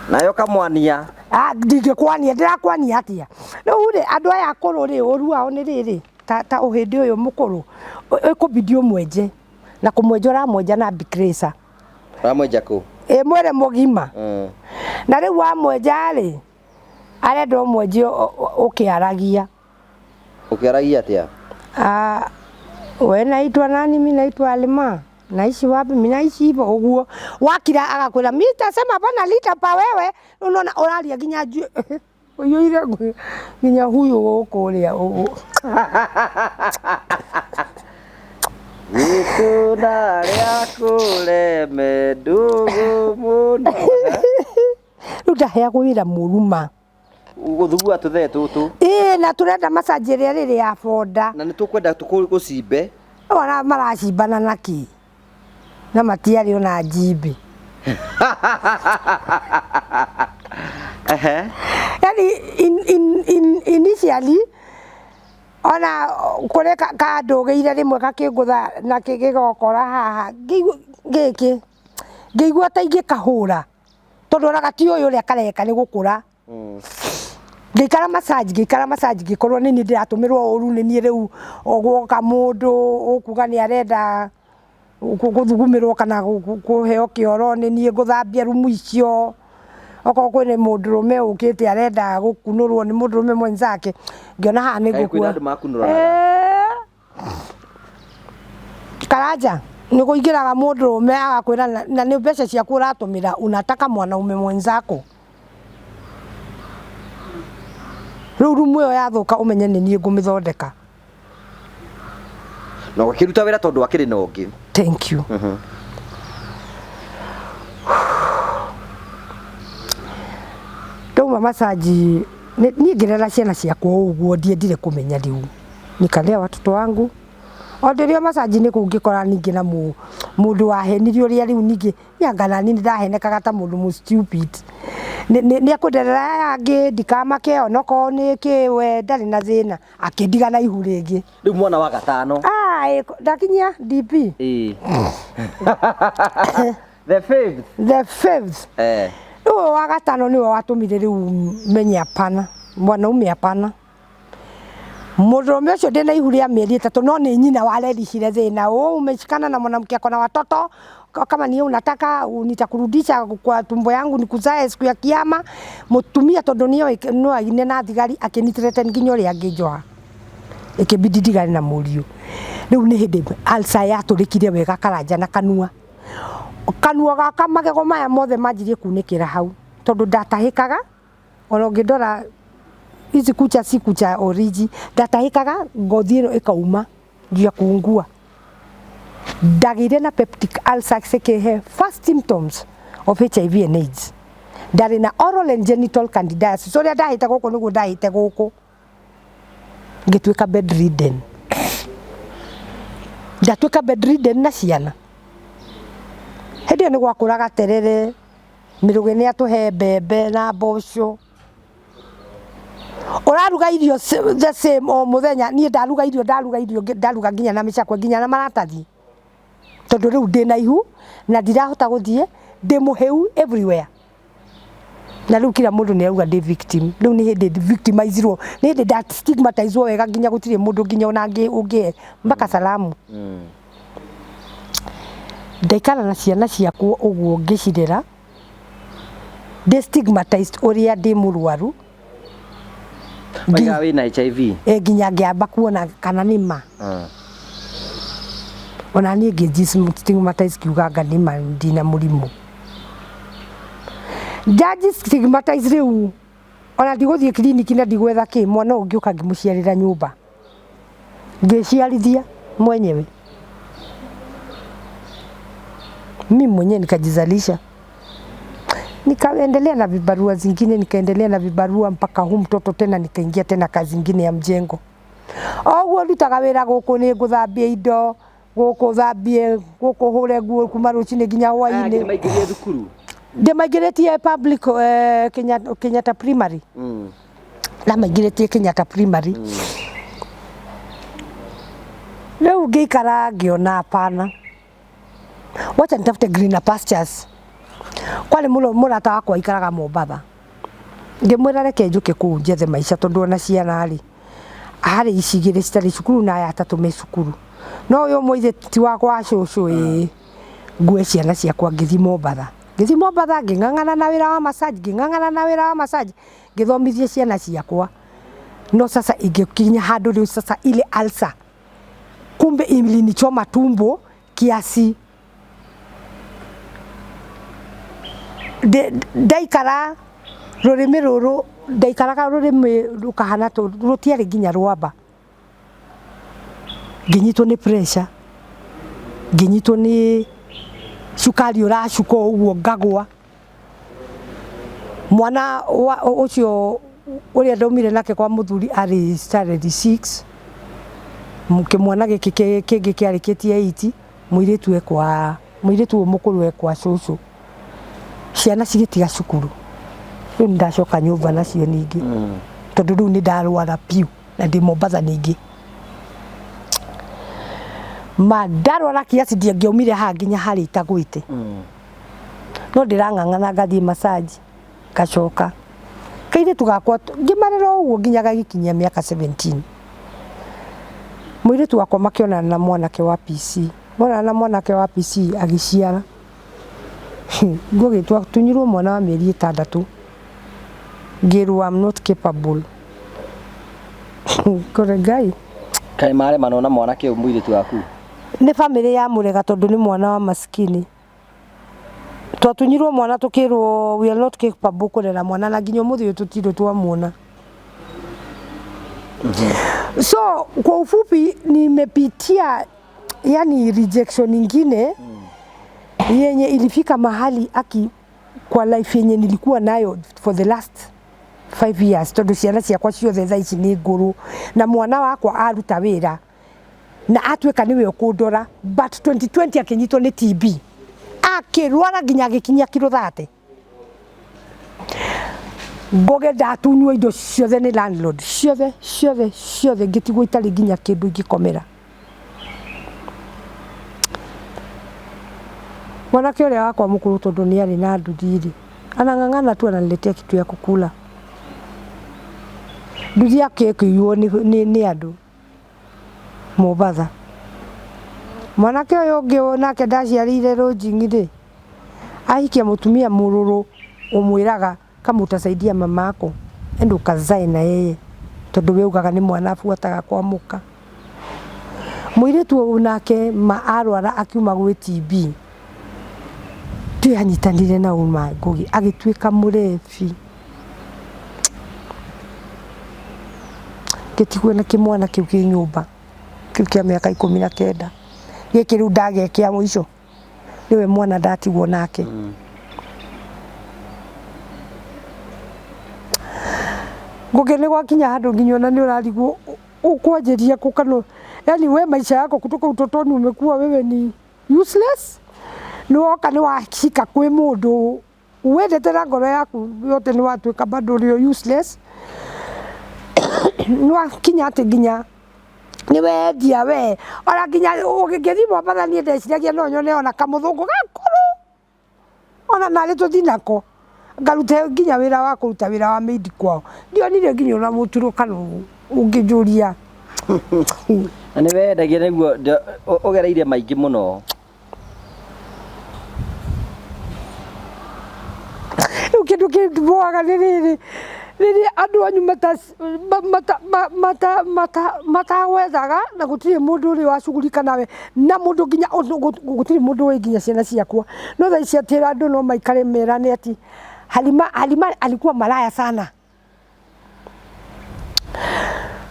Nayo kamwania. Ah, ndingĩkwania, ndĩrakwania atĩa? Rĩu rĩ, andũ aya akũrũ rĩ, ũru wao nĩ rĩrĩ, ta ũhĩndĩ ũyũ mũkũrũ, ĩkũbidi ũmwenje, na kũmwenja ũramwenja na bikirĩca. Ũramwenja kũ? Ĩ mwĩrĩ mũgima. Na rĩu wamwenja rĩ, arenda ũmwenje ũkĩaragia. Ũkĩaragia atĩa? Ah, we naitwa nani? Mi naitwa Alima. Naishi wapi? Mi naishi hivyo ũguo. Wakira agakwĩra mi tasema hapana lita pa wewe. Unaona ũraria nginya ũiyũire nginya huyu gũkũ ũrĩa ũguo. Gĩtũna rĩa kũreme ndũgũ mũno. Rĩu ndaheagwo wĩra mũru ma. Gũthugua tũthee tũtũ. Ĩĩ, na tũrenda massage ĩrĩa rĩrĩ ya boda. Na nĩ tũkwenda tũgũcimbe. Ona maracimbana na kĩ? Na matiarĩ ona njimbi. Ehe. Yani initially ona kũrĩ kandũgĩire rĩmwe gakĩngũtha na gĩgokora haha, ngĩigua gĩkĩ, ngĩigua ta ingĩkahũra tondũ ona gatiũĩ ũrĩa kareka nĩ gũkũra. Ngĩikara massage, ngĩikara massage, ngĩkorwo nĩ niĩ ndĩratũmĩrwo ũru, nĩ niĩ rĩu gwoka mũndũ ũkuga nĩ arenda gũthugumĩrwo kana kũheo kĩoro, nĩ niĩ ngũthambia rumu icio. Okorwo kwĩna mũndũrũme ũkĩte arenda gũkunũrwo nĩ mũndũrũme mwenzake, ngĩona haha nĩ Kaĩ kwĩna ngũkua. andũ makunũranaga? Karanja nĩ kũingĩraga mũndũrũme agakwĩra na nĩ mbeca ciaku ũratũmĩra, unataka mwanaume mwenzako. Rĩu rumu ĩyo yathũka ũmenye nĩ niĩ ngũmĩthondeka. Na ũgakĩruta wĩra tondũ akĩrĩ na ũngĩ. Thank you. Ndauma massage, niĩ ngĩrera ciana ciakwa ũguo, ndiendire kũmenya rĩu. Nikalea watoto wangu. O ndĩrĩ o massage nĩ kũu ngĩkora ningĩ na mũndũ wahenirie ũrĩa rĩu ningĩ anga nani nĩ ndahenekaga ta mũndũ mũ stupid. Nĩ akũnderera aya angĩ ndikamake onokorwo nĩ kĩ we ndarĩ na thĩna, akĩndiga na ihu rĩngĩ. Rĩu mwana wa gatano. Ah, ndakinyia DP. Ĩĩ. The fifth. The fifth. Rĩu ũyũ wa gatano nĩwe watũmire rĩu menye hapana, mwanaume hapana. Mũndũrũme ũcio ndĩna ihu rĩa mĩeri 3, no nĩ nyina warerihire thĩna. Ũũ umeshikana na mwanamke ako na watoto, kama ni unataka nitakurudisha kwa tumbo yangu nikuzae siku ya kiama. Mũtumia tondũ nĩoĩ no aine na thigari, akĩnithreaten nginya ũrĩa angĩnjoha. Ĩkĩbidi ndigane na mũriũ. Rĩu nĩ hĩndĩ ulcer yatũrĩkire wega Karanja na kanua. Kanua gaka magego maya mothe manjirie kunĩkĩra hau tondũ ndatahĩkaga, ona ũngĩndora ici kucha si kucha origi, ndatahĩkaga ngothi ĩno ĩkauma juu ya kuungua. Ndagĩire na peptic ulcer cikĩhe first symptoms of HIV and AIDS. Ndarĩ na oral and genital candidiasis, ũrĩa ndahĩte gũkũ nĩguo ndahĩte gũkũ. Ngĩtuĩka bedridden. Ndatuĩka bedridden na ciana. Hĩndĩ ĩyo nĩ gwakũraga terere, mĩrũgĩ nĩ atũhe mbembe na mboco. Ũraruga irio the same o mũthenya, niĩ ndaruga irio, ndaruga irio, ndaruga nginya na mĩcakwe, nginya na maratathi. Tondũ rĩu ndĩna ihu na ndirahota gũthiĩ, ndĩ mũhĩu everywhere. Na rĩu kila mũndũ nĩ arauga ndĩ victim. Rĩu nĩ hĩndĩ victimizirwo, nĩ hĩndĩ nda stigmatizwo wega nginya gũtirĩ mũndũ nginya ona ũngĩhe mpaka salamu. Ndaikara na ciana ciakwa ũguo ngĩcirera, ndĩ stigmatized ũrĩa ndĩ mũrwaru. Waiga wĩna HIV? Nginya ngĩamba kuona kana nĩ ma. Ona niĩ ngĩ stigmatize kiuga anga nĩma ndina mũrimũ. Njanji stigmatize rĩu ona ndigũthiĩ kiriniki na ndigwetha kĩ mwana ũyũ ngĩũka ngĩmũciarĩra nyũmba. Ngĩciarithia mwenyewe. Mimi mwenyewe nikajizalisha. Nikaendelea na vibarua zingine, nikaendelea na vibarua mpaka huu mtoto tena nikaingia tena kazi ingine ya mjengo. Oguo ndutaga wĩra gũkũ nĩ ngũthambia indo, gũkũ thambie, gũkũ hũre nguo kuma rũcinĩ nginya hwainĩ. Maingĩrie thukuru. Ndĩmaingĩrĩtie public Kenyatta, Kenyatta Primary. Ndamaingĩrĩtie Kenyatta Primary. Rĩu ngĩikara ngĩona hapana. Wacha nitafute greener pastures. Kwarĩ mũrata wakwa aikaraga Mombatha. Ngĩmwĩra reke njũke kũu njethe maica tondũ ona ciana rĩ harĩ ici igĩrĩ citarĩ cukuru na aya atatũ me cukuru. No ũyũ ũmwe ithe ti wa gwa cũcũ ĩĩ ngue ciana ciakwa ngĩthiĩ Mombatha. Ngĩthiĩ Mombatha ngĩng'ang'ana na wĩra wa massage, ngĩng'ang'ana na wĩra wa massage, ngĩthomithia ciana ciakwa. No sasa ingĩkinya handũ rĩu sasa ile ulcer kumbe ilinichoma tumbo kiasi ndaikara rũrĩmĩ rũrũ ndaikaraga rũrĩmĩ rũkahana rũtiarĩ nginya rwamba. Ngĩnyitwo nĩ pressure, ngĩnyitwo nĩ cukari ũracuka o ũguo ngagwa. Mwana ũcio ũrĩa ndaumire nake kwa mũthuri arĩ standard 6, kĩmwana gĩkĩ kĩngĩ kĩarĩkĩtie 8, mũirĩtu ekwa mũirĩtu ũyũ mũkũrũ ekwa cũcũ. Ciana cigĩtiga cukuru. Rĩu nĩ ndacoka nyũmba nacio ningĩ. Tondũ rĩu nĩ ndarwara piũ na ndĩ Mombatha ningĩ. Ma ndarwara kiasi ndingĩaumire haha nginya harĩa itagwĩte. No ndĩrang'ang'ana ngathiĩ massage ngacoka. Kairĩtu gakwa ngĩmarera ũguo nginya gagĩkinyia mĩaka 17. Mũirĩtu wakwa makĩonana na mwanake wa PC. Monana na mwanake wa PC agĩciara. Ngũgĩ twatunyirwo mwana wa mĩeri 6. Ngĩrwo I'm not capable. Kore Ngai. Kaĩ maremanwo na mwanake ũyũ mũirĩtu waku? Nĩ bamĩrĩ ya mũrega tondũ nĩ mwana wa maskini. Twatunyirwo mwana tukirwo we are not capable kũrera mwana na nginya ũmũthĩ ũyũ tũtirĩ twamuona. So kwa ufupi nimepitia yani rejection ingine yenye ilifika mahali aki kwa life yenye nilikuwa nayo for the last 5 years tondu ciana ciakwa ciothe thaa ici nĩ ngũrũ na mwana wakwa aruta wĩra na atuĩka nĩwe ũkũndora, but 2020 akĩnyitwo nĩ TB akĩrwara nginya agĩkinyia kiro 30. Ngũgĩ ndatunywo indo ciothe nĩ landlord, ciothe ciothe ciothe, ngĩtigwo itarĩ nginya kĩndũ ingĩkomera. Mwanake ũrĩa wakwa mũkũrũ tondũ nĩ arĩ na nduthi rĩ, anang'ang'ana tu ananiletea kitu ya kukula. Nduthi yake ĩkĩiywo nĩ andũ Mombatha. Mwanake ũyũ ũngĩ nake ndaciarĩire lodging rĩ, ahikia mũtumia mũrũrũ ũmwĩraga kama utasaidia mamako enda ukazae na yeye, tondũ we ugaga nĩ mwana abuataga kwa mũka. Mũirĩtu ũyũ nake ma arwara akiuma gwĩ TB ndianyitanire na uma Ngugi agĩtuĩka mũrebi. Ngĩtigwo na kĩmwana kĩu kĩ nyũmba kĩu kĩa mĩaka 19 gĩkĩ rĩu ndagĩa kĩa mũico nĩwe mwana ndatigwo nake. Ngugi nĩ gwakinya handũ nginya ona nĩ ũrarigwo ũkwanjĩria kũ kana yani we maisha yako kutoka utotoni umekuwa wewe ni useless. Nĩ woka nĩ wahika kwĩ mũndũ wendete na ngoro yaku yote nĩ watuĩka bado ũrĩ o useless. Nĩ wakinya atĩ nginya nĩ wendia we ona nginya ũngĩthiĩ Mombatha niĩ ndeciragia no nyone ona kamũthũngũ gakũrũ ona narĩ tũthiĩ nako ngarute nginya wĩra wa kũruta wĩra wa maid kwao. Ndionire nginya ona mũturo kana ũngĩnjũria. Na nĩ wendagia nĩguo ũgereire maingĩ mũno. Rĩu kĩndũ kĩmboaga nĩ rĩrĩ, Rĩrĩa andũ anyu matagwethaga na gũtirĩ mũndũ ũrĩ wacugurika nawe na mũndũ nginya gũtirĩ mũndũ ũĩ nginya ciana ciakwa. No thaa ici atĩ andũ no maikare merane ati Halima, Halima alikuwa malaya sana.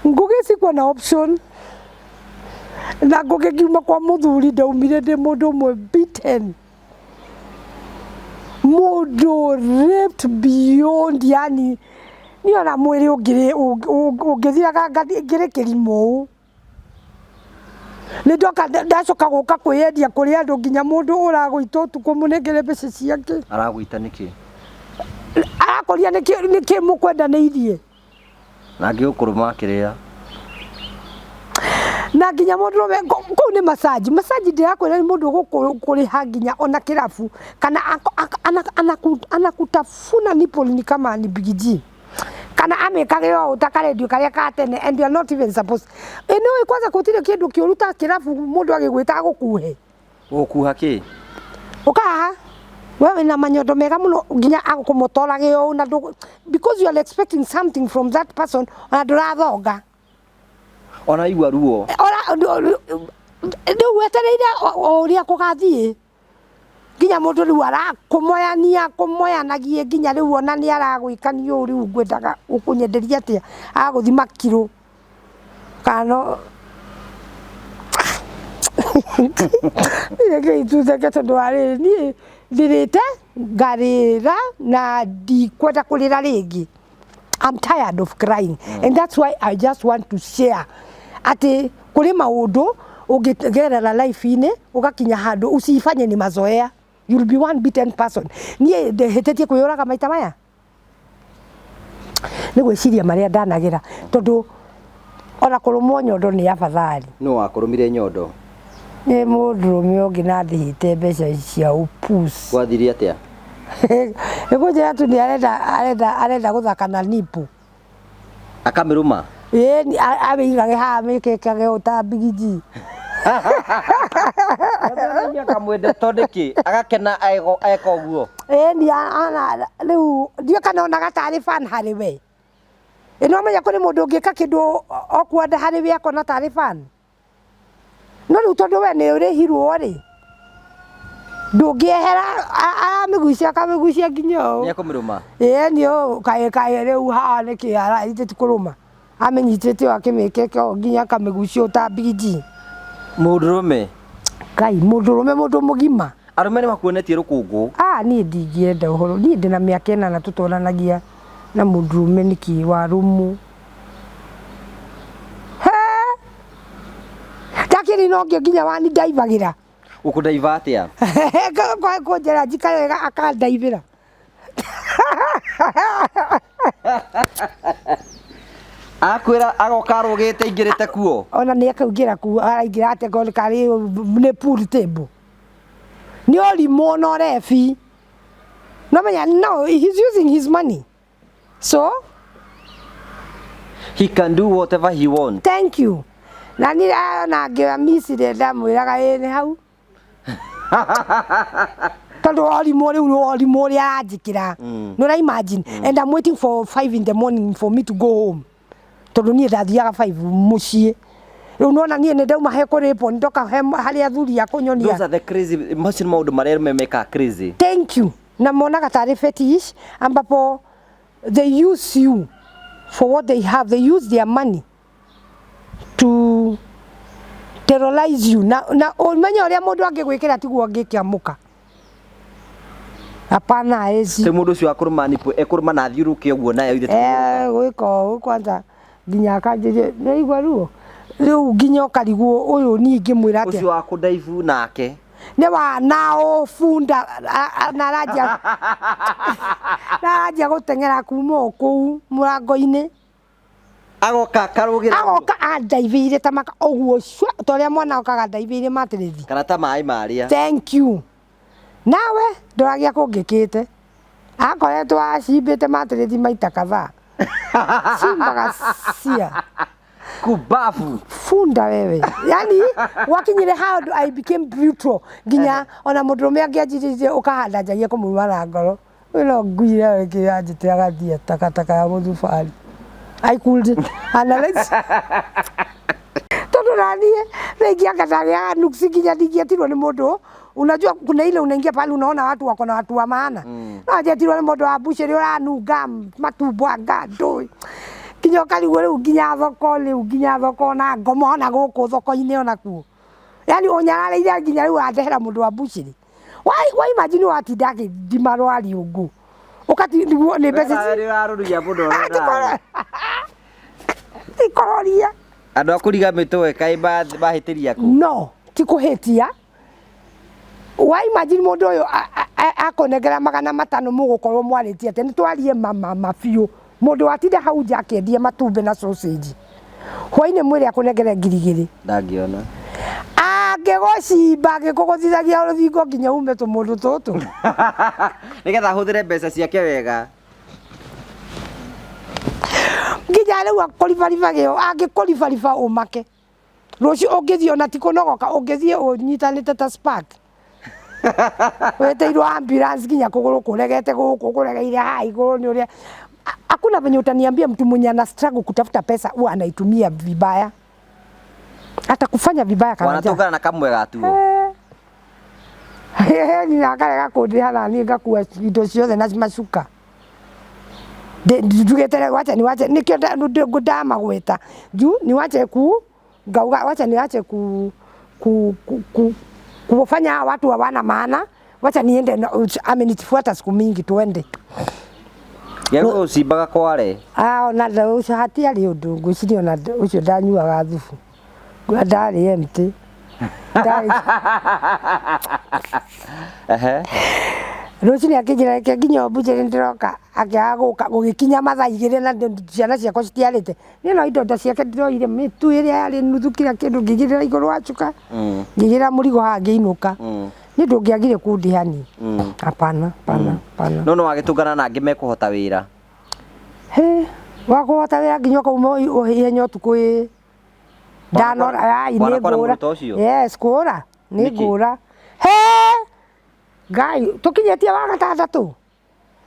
Ngugi sikuwa na option na Ngugi ngiuma kwa muthuri ndaumire ndi mundu umwe beaten, mundu raped beyond, yani ni ona mwiri ungithiraga ngiri kirimu ũũ. Nĩ ndoka ndacoka gũka kwĩyendia kũrĩ andũ nginya mũndũ ũragũita ũtukũ mũnengere mbeca ciake. Aragũita nĩkĩ? Arakũria nĩkĩ mũkwenda nĩ irie. Na angĩgũkũrũma akĩrĩa. Na nginya mũndũrũme kũu nĩ massage. Massage ndĩrakwĩra nĩ mũndũ ũgũkũrĩha nginya ona kĩrabu kana anakutafuna nipple ni kama ni Big G. Kana amĩkage o ta karendio karĩa ka tene and you are not even supposed. Ĩ nĩũĩ kwanza gũtirĩ kĩndũ kĩũru ta kĩrabu mũndũ agĩgwĩta agũkuhe. Gũkuha kĩ? Ũka haha. We wĩna manyondo mega mũno nginya agũkũmotorage ũũ na ndũ because you are expecting something from that person ona ndũrathonga. Ona igua ruo. Ona rĩu wetereire o ũrĩa kũgathiĩ. Nginya mũndũ rĩu arakũmoyania kũmoyanagie nginya rĩu ona nĩ aragwĩkania ũũ rĩu ngwendaga ũkũnyenderia atĩa agũthima kiro kana no rekei tutheke tondũ wa rĩrĩ niĩ ndĩrĩte ngarĩra na ndikwenda kũrĩra rĩngĩ. I'm tired of crying. And that's why I just want to share atĩ kũrĩ maũndũ ũngĩgerera life-inĩ ũgakinya handũ usifanye ni mazoea, you'll be one beaten person. Niĩ ndĩhĩtĩtie kwĩyũraga maita maya nĩ gwĩciria marĩa ndanagera tondũ ona kũrũmwo nyondo nĩ afadhali. Nũ wakũrũmire nyondo? Nĩ mũndũrũme ũngĩ na ndĩhĩte mbeca cia upuzi. Gwathire atĩa? Nĩ kũnjĩra tu nĩ arenda arenda arenda gũthaka na nipu. Akamĩrũma? Ĩĩ amĩigage haha amĩkĩkage ũũ ta bigiji. Akamwenda tondũ kĩ? Agakena eka ũguo. Ĩĩ ana rĩu ndiũĩ kana onaga tarĩ fun harĩ we. Ĩ no ũmenye kũrĩ mũndũ ũngĩka kĩndũ okwenda harĩ we akona tarĩ fun. No rĩu tondũ we nĩ ũrĩhirwo rĩ, ndũngĩehera aramĩgucia akamĩgucia nginya ũũ. Nĩ ekũmĩrũma? Ĩĩ nĩ ũũ kaĩ kaĩ rĩu haha nĩkĩ arahithĩtie kũrũma. Amĩnyitĩte ũũ akĩmĩkĩka ũũ nginya akamĩgucia ũũ ta bigiji. Mũndũrũme? Ngai, mũndũrũme mũndũ mũgima. Arũme nĩ makuonetie rũkũngũ? Ah, niĩ ndingĩenda ũhoro. Niĩ ndĩna mĩaka ĩnana tũtonanagia na mũndũrũme nĩkĩ wa rũmũ. He! Ndakĩrĩ na ũngĩ nginya wanindaibagĩra. Ũkũndaiba atĩa? Kũnjĩra njikare wega akandaibĩra. Akwĩra agoka arũgĩte aingĩrĩte kuo? Ona nĩ akaingĩra kuo, araingĩra atĩa ngorwo karĩ nĩ pool table. Nĩ ũrimũ na ũrebi. No menya, no, he's using his money. So he can do whatever he wants. Thank you. Na ni ona ngĩoya Misiri ndamwĩraga ĩ nĩ hau. Tondũ ũrimũ rĩu nĩ ũrimũ ũrĩa aranjĩkĩra. Nĩ ũra imagine. And I'm waiting for 5 in the morning for me to go home. Tondũ niĩ ndathiaga 5 mũciĩ. Rĩu nona niĩ nĩ ndauma he kũrĩpwo nĩ ndoka he harĩ athuri a kũnyonia. Those are the crazy, macio nĩ maũndũ marĩa arũme mekaga crazy. Thank you. Na monaga tarĩ fetish ambapo they use you for what they have. They use their money to terrorize you. Na ũmenye ũrĩa mũndũ angĩgwĩkĩra tiguo angĩkĩamũka. Hapana ezi. Rĩu mũndũ ũcio akũrũma nipple, ekũrũma na athiũrũrũke ũguo nayo ithe tũkũrũma. Gwĩka ũũ kwanza nginya akanjĩria nĩwaigua ruo. Rĩu nginya ũkarigwo ũyũ niĩ ingĩmwĩra atĩa. Ũcio wa kũndaibu nake. Nĩ wa nao bunda na aranjia na aranjia gũteng'era kuma o kũu mũrango-inĩ. Agoka akarũgĩra. Agoka andaibĩire ta maka ũguo cua ta ũrĩa mwana okaga andaibĩire matĩrĩthi. Kana ta maĩ marĩa. Thank you. Nawe ndũragia kũngĩkĩte. Akoretwo acimbĩte matĩrĩthi maita kadhaa. Cimbaga cia. Kubafu. Funda wewe. Yani wakinyire handũ I became brutal nginya ona mũndũrũme angĩanjĩrĩirie ũkahanda njagie kũmuma na ngoro. Ĩno ngui ĩyo ĩngĩ yanjĩtĩraga thia takataka ya mũthubarĩ. I could analyze. Tondũ naniĩ rĩngĩ anga ndagĩaga nuksi nginya ndingĩetirwo nĩ mũndũ. Unajua kuna ile unaingia pale unaona watu wako na watu wa maana. No anjetirwo nĩ mũndũ wa mbucĩrĩ ũranunga matumbo anga ndũĩ. Nginya ũkarigwo rĩu nginya thoko rĩu nginya thoko na ngoma ona gũkũ thoko-inĩ onakuo. Yaani ũnyararĩire nginya rĩu wandehera mũndũ wa mbucĩrĩ. Why imagine watinda akĩthima rwariũngũ. Ũkati nĩguo nĩ mbeca Wewe nĩ ũrarũria mũno ona. tikororia. Andũ a kũriga mĩtwe kaĩ mahĩtĩria kũ? No, ti kũhĩtia. Why imagine mũndũ ũyũ akũnengera 500 mũgũkorwo mwarĩtie atĩ nĩ twarie mama biũ. Mũndũ watinda hau nja akĩendia matumbĩ na sausage. Hwainĩ mwĩre akũnengere 2,000. Ndangĩona. Angĩgũcimba angĩkũgũthithagia rũthingo nginya ume tũmũndũ tũtũ. Nĩgetha ahũthĩre mbeca ciake wega. Nginya rĩu akũribaribagio, angĩkũribariba ũmake. Rũciũ ũngĩthiĩ ona ti kũnogoka, ũngĩthiĩ ũnyitanĩte ta spark. Wĩtĩirwo ambulance nginya kũgũrũ kũregete gũkũ kũregeire haha igũrũ nĩ ũrĩa. Hakuna venye utaniambia mtu mwenye ana struggle kutafuta pesa huwa anaitumia vibaya. Atakufanya vibaya kana Wanatũngana na kamwe gatuo. Nina akarega kũndĩha na niĩ ngakua indo ciothe na macuka. Ndugĩte wacha niwache nĩkĩo ndamagweta. Juu niwache ku ngauga wacha niache ku ku ku kufanya hawa watu hawana maana. Wacha niende amenifuata siku mingi tuende. Gegũcimbaga kware. Ah, ona ũcio hatiarĩ ũndũ ngwĩciria ona ũcio ndanyuaga thubu. Ndarĩ empty. Ehe. Rũcinĩ akĩnjĩra reke nginya mbucĩrĩ ndĩroka akĩaga gũka gũgĩkinya mathaa 2 na ciana ciakwa citiarĩte. Niĩ no indo ciake ndĩroire mĩtu ĩrĩa yarĩ nuthu kila kĩndũ ngĩigĩrĩra igũrũ wa cuka. Ngĩigĩrĩra mũrigo haha ngĩinũka. Nĩ ndũngĩagire kũndĩha niĩ. Hapana, hapana, hapana. No no wagĩtũngana na angĩ mekũhota wĩra. Hĩ, wakũhota wĩra nginya ũkauma ihenya ũtukũ ĩ. Ndanora, ai, nĩ Wanakora ngũra. mũndũ ta ũcio? Yes, kũra, nĩ Nĩkĩ? ngũra. Hĩ! Ngai, tũkinyĩtie wa gatandatũ.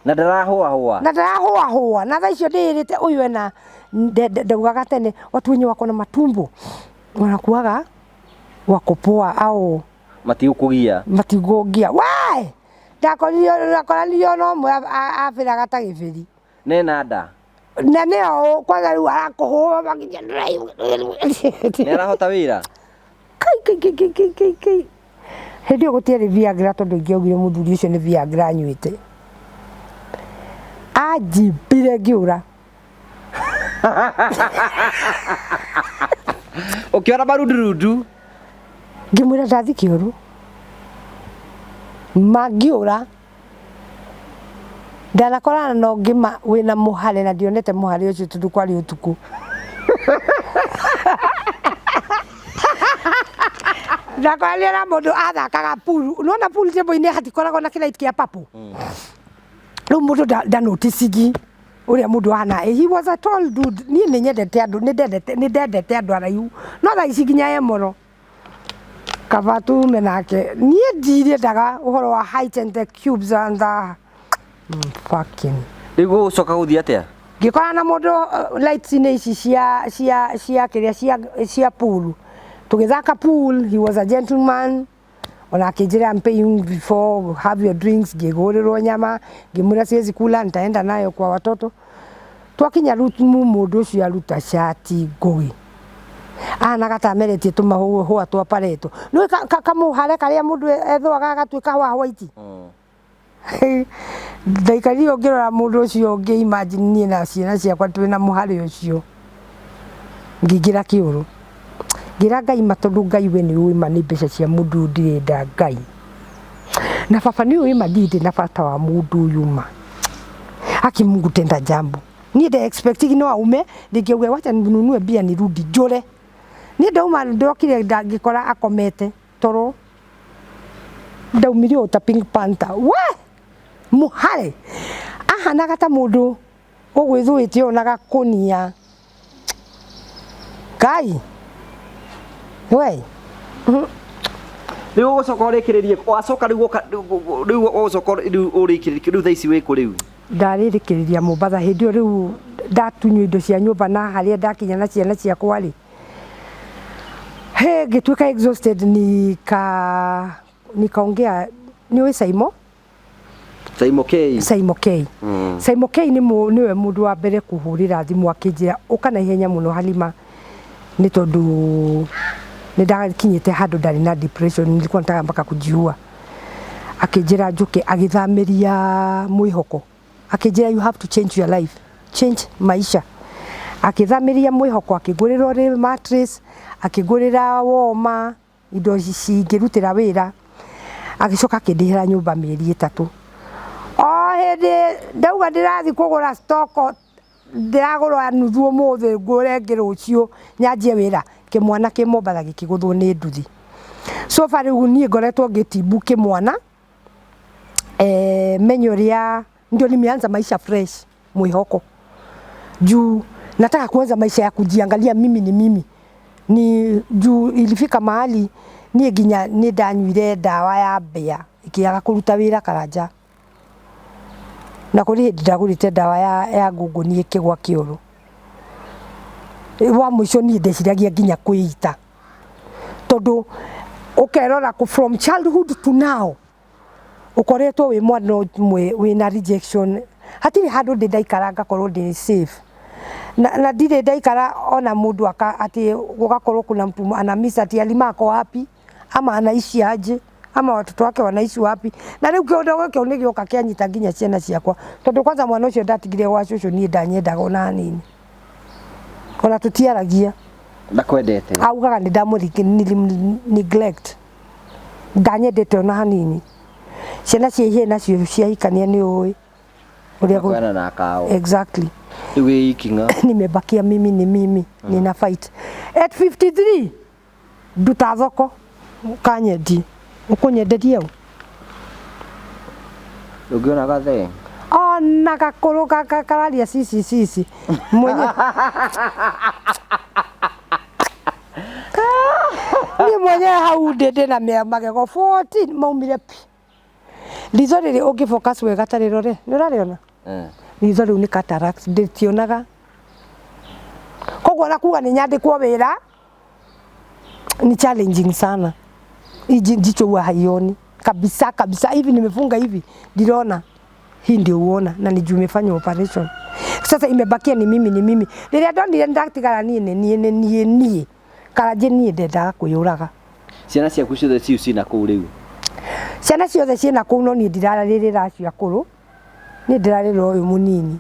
Na ndarahũahũa. Na ndarahũahũa. Na thaa icio ndĩĩrĩte ũyũ ena, ndaugaga tene, watu wenye wako na matumbo wanakuaga wako poa au Matigũkũgia. Matigũngia. Why? Ndakoranirio na ũmwe abĩraga ta gĩbĩri. Nena nda. Na nĩyo kwanza rĩu arakũhũra makinya ndĩraigua. Nĩ arahota wĩra? Kai, kai, kai, kai, kai, kai, kai. Hĩndĩ ĩyo gũtiarĩ Viagra tondũ ingĩaugire mũthuri ũcio nĩ Viagra anyuĩte. Anjimbire ngĩũra. Ũkĩona marundurundu? Ngĩmwĩra ndathi kĩoro. Mangĩũra. Ndanakorana na ũngĩ wĩna mũhare na ndionete mũhare ũcio tondũ kwarĩ ũtukũ. Ndakoranire na mũndũ athakaga pool. Unaona pool table-inĩ hatikoragwo na kĩlight kĩa purple. Rĩu mũndũ ndanoticigi ũrĩa mũndũ ahana. He was a tall dude. Niĩ nĩ nyendete andũ, nĩ ndendete andũ araihu. No thaa ici nginya e mũno. Kaba tume nake. Niĩ ndirendaga ũhoro wa height and the cubes and the fucking. Rĩu gũgũcoka gũthiĩ atĩa? Ngĩkorana na mũndũ lights-inĩ ici cia kĩrĩa, cia pool. Tũgĩthaka pool, he was a gentleman. Ona akĩnjĩra I'm paying before have your drinks, ngĩgũrĩrwo nyama, ngĩmwĩra siwezi kula, nitaenda nayo kwa watoto. Twakinya rumu mũndũ ũcio aruta cati ngũgĩ. Ahanaga ta ameretie tũmahũa twa pareto. Nĩũĩ kamũhare karĩa mũndũ ethũaga agatuĩka wa white? Ndaikarire ngĩrora mũndũ ũcio ngĩ imagine niĩ na ciana ciakwa twĩna mũhare ũcio. Ngĩingĩra kĩoro. Ngĩra Ngai ma tondũ Ngai we nĩ ũĩ ma nĩ mbeca cia mũndũ ũyũ ndĩrenda Ngai. Na baba nĩ ũĩ ma ndirĩ na bata wa mũndũ ũyũ ma. Haki Mungu tenda jambo. Niĩ nde expect no aume rĩngĩ auge wacha ninunue mbia nirudi njũre. Niĩ ndauma ndokire ngĩkora akomete toro. Ndaumire o ta Pink Panther. We! Mũhare. Ahanaga ta mũndũ ũgwĩthũĩte ũũ na gakũnia. Ngai. We. Rĩu ũgũcoka ũrĩkĩrĩrie, wacoka rĩu woka rĩu ũgũcoka rĩu ũrĩkĩrĩrie rĩu thaa ici wĩ kũ rĩu? Ndarĩrĩkĩrĩria Mombatha hĩndĩ ĩyo rĩu ndatunywo indo cia nyũmba na harĩa ndakinya na ciana ciakwa rĩ, he ngĩtuĩka exhausted nika nikaongea nĩ ũĩ Saimo? Saimo K. Saimo K. Saimo K nĩ nĩwe mũndũ wa mbere kũhũrĩra thimũ akĩnjĩra ũka na ihenya mũno Halima nĩ tondũ nĩ ndakinyĩte handũ ndarĩ na depression, nilikuwa nataka mpaka kujiua. Akĩnjĩra njũke, agĩthamĩria mwĩhoko, akĩnjĩra you have to change your life, change maisha. Akĩthamĩria mwĩhoko, akĩngũrĩra ũrĩ mattress, akĩngũrĩra woma, indo cingĩrutĩra wĩra, agĩcoka akĩndĩhĩra nyũmba mĩeri 3. O hĩndĩ ndauga ndĩrathiĩ kũgũra stock, ndĩragũra nuthu ũmũthĩ ngũre ĩngĩ rũciũ nyanjie wĩra, kĩmwana kĩ Mombatha gĩkĩgũthwo nĩ nduthi. So far rĩu niĩ ngoretwo ngĩtimbu kĩmwana, menye ũrĩa ndio nimeanza maisha fresh mwĩhoko. Juu nataka kuanza maisha ya kujiangalia mimi ni mimi. Ni juu ilifika mahali niĩ nginya nĩ ndanyuire ndawa ya mbĩa ĩkĩaga kũruta wĩra Karanja. Na kũrĩ hĩndĩ ndagũrĩte ndawa ya ngũngũni ĩkĩgwa kĩoro. Wa mũico niĩ ndeciragia nginya kwĩita. Tondũ ũkerora from childhood to now ũkoretwo wĩ mwana ũmwe wĩna rejection. Hatirĩ handũ ndĩ ndaikara ngakorwo ndĩ safe. Na ndirĩ ndaikara ona mũndũ atĩ gũgakorwo kuna mtu ana miss ati Halima ako wapi ama anaishi aje ama watoto wake wanaishi wapi. Na rĩu kĩũndũ gĩkĩ nĩ gĩoka kĩanyita nginya ciana ciakwa, tondũ kwanza mwana ũcio ndatigire gwa cũcũ niĩ ndanyendaga ona hanini, ona tũtiaragia. Ndakwendete. Augaga nĩ ndamũ neglect, ndanyendete ona hanini. Ciana cia ihĩĩ nacio ciahikania nĩ ũĩ ũrĩa Makoyana na kao. Exactly. Rĩu wĩ ikinga. Nimebakia mimi ni mimi, nina fight at 53 nduta thoko ũkanyendia, ũkũnyenderia ũ? Ũngĩona gathee? Ona gakũrũ kararia cici cici mwenye niĩ mwenyewe hau ndĩ ndĩna magego 14 maumire pi. Ritho rĩrĩ ũngĩ focus wega ta rĩrore, nĩ ũrarĩona? Ritho rĩu nĩ cataract, ndĩtionaga. Koguo ona kuga nĩ nyandĩkwo wĩra ni challenging sana. Hii jicho huwa haioni kabisa kabisa, hivi nimefunga hivi ndirona, hii ndio uona, na ni juu imefanywa operation. Sasa imebakia ni mimi ni mimi. Rĩrĩa ndonire ndatigara niĩ nĩ niĩ nĩ niĩ niĩ Karanje niĩ ndendaga kwĩyũraga. Ciana ciaku ciothe ciu ciĩna kũu rĩu? Ciana ciothe ciĩna kũu, no niĩ ndirarĩrĩra acio akũrũ, niĩ ndĩrarĩrĩra ũyũ mũnini.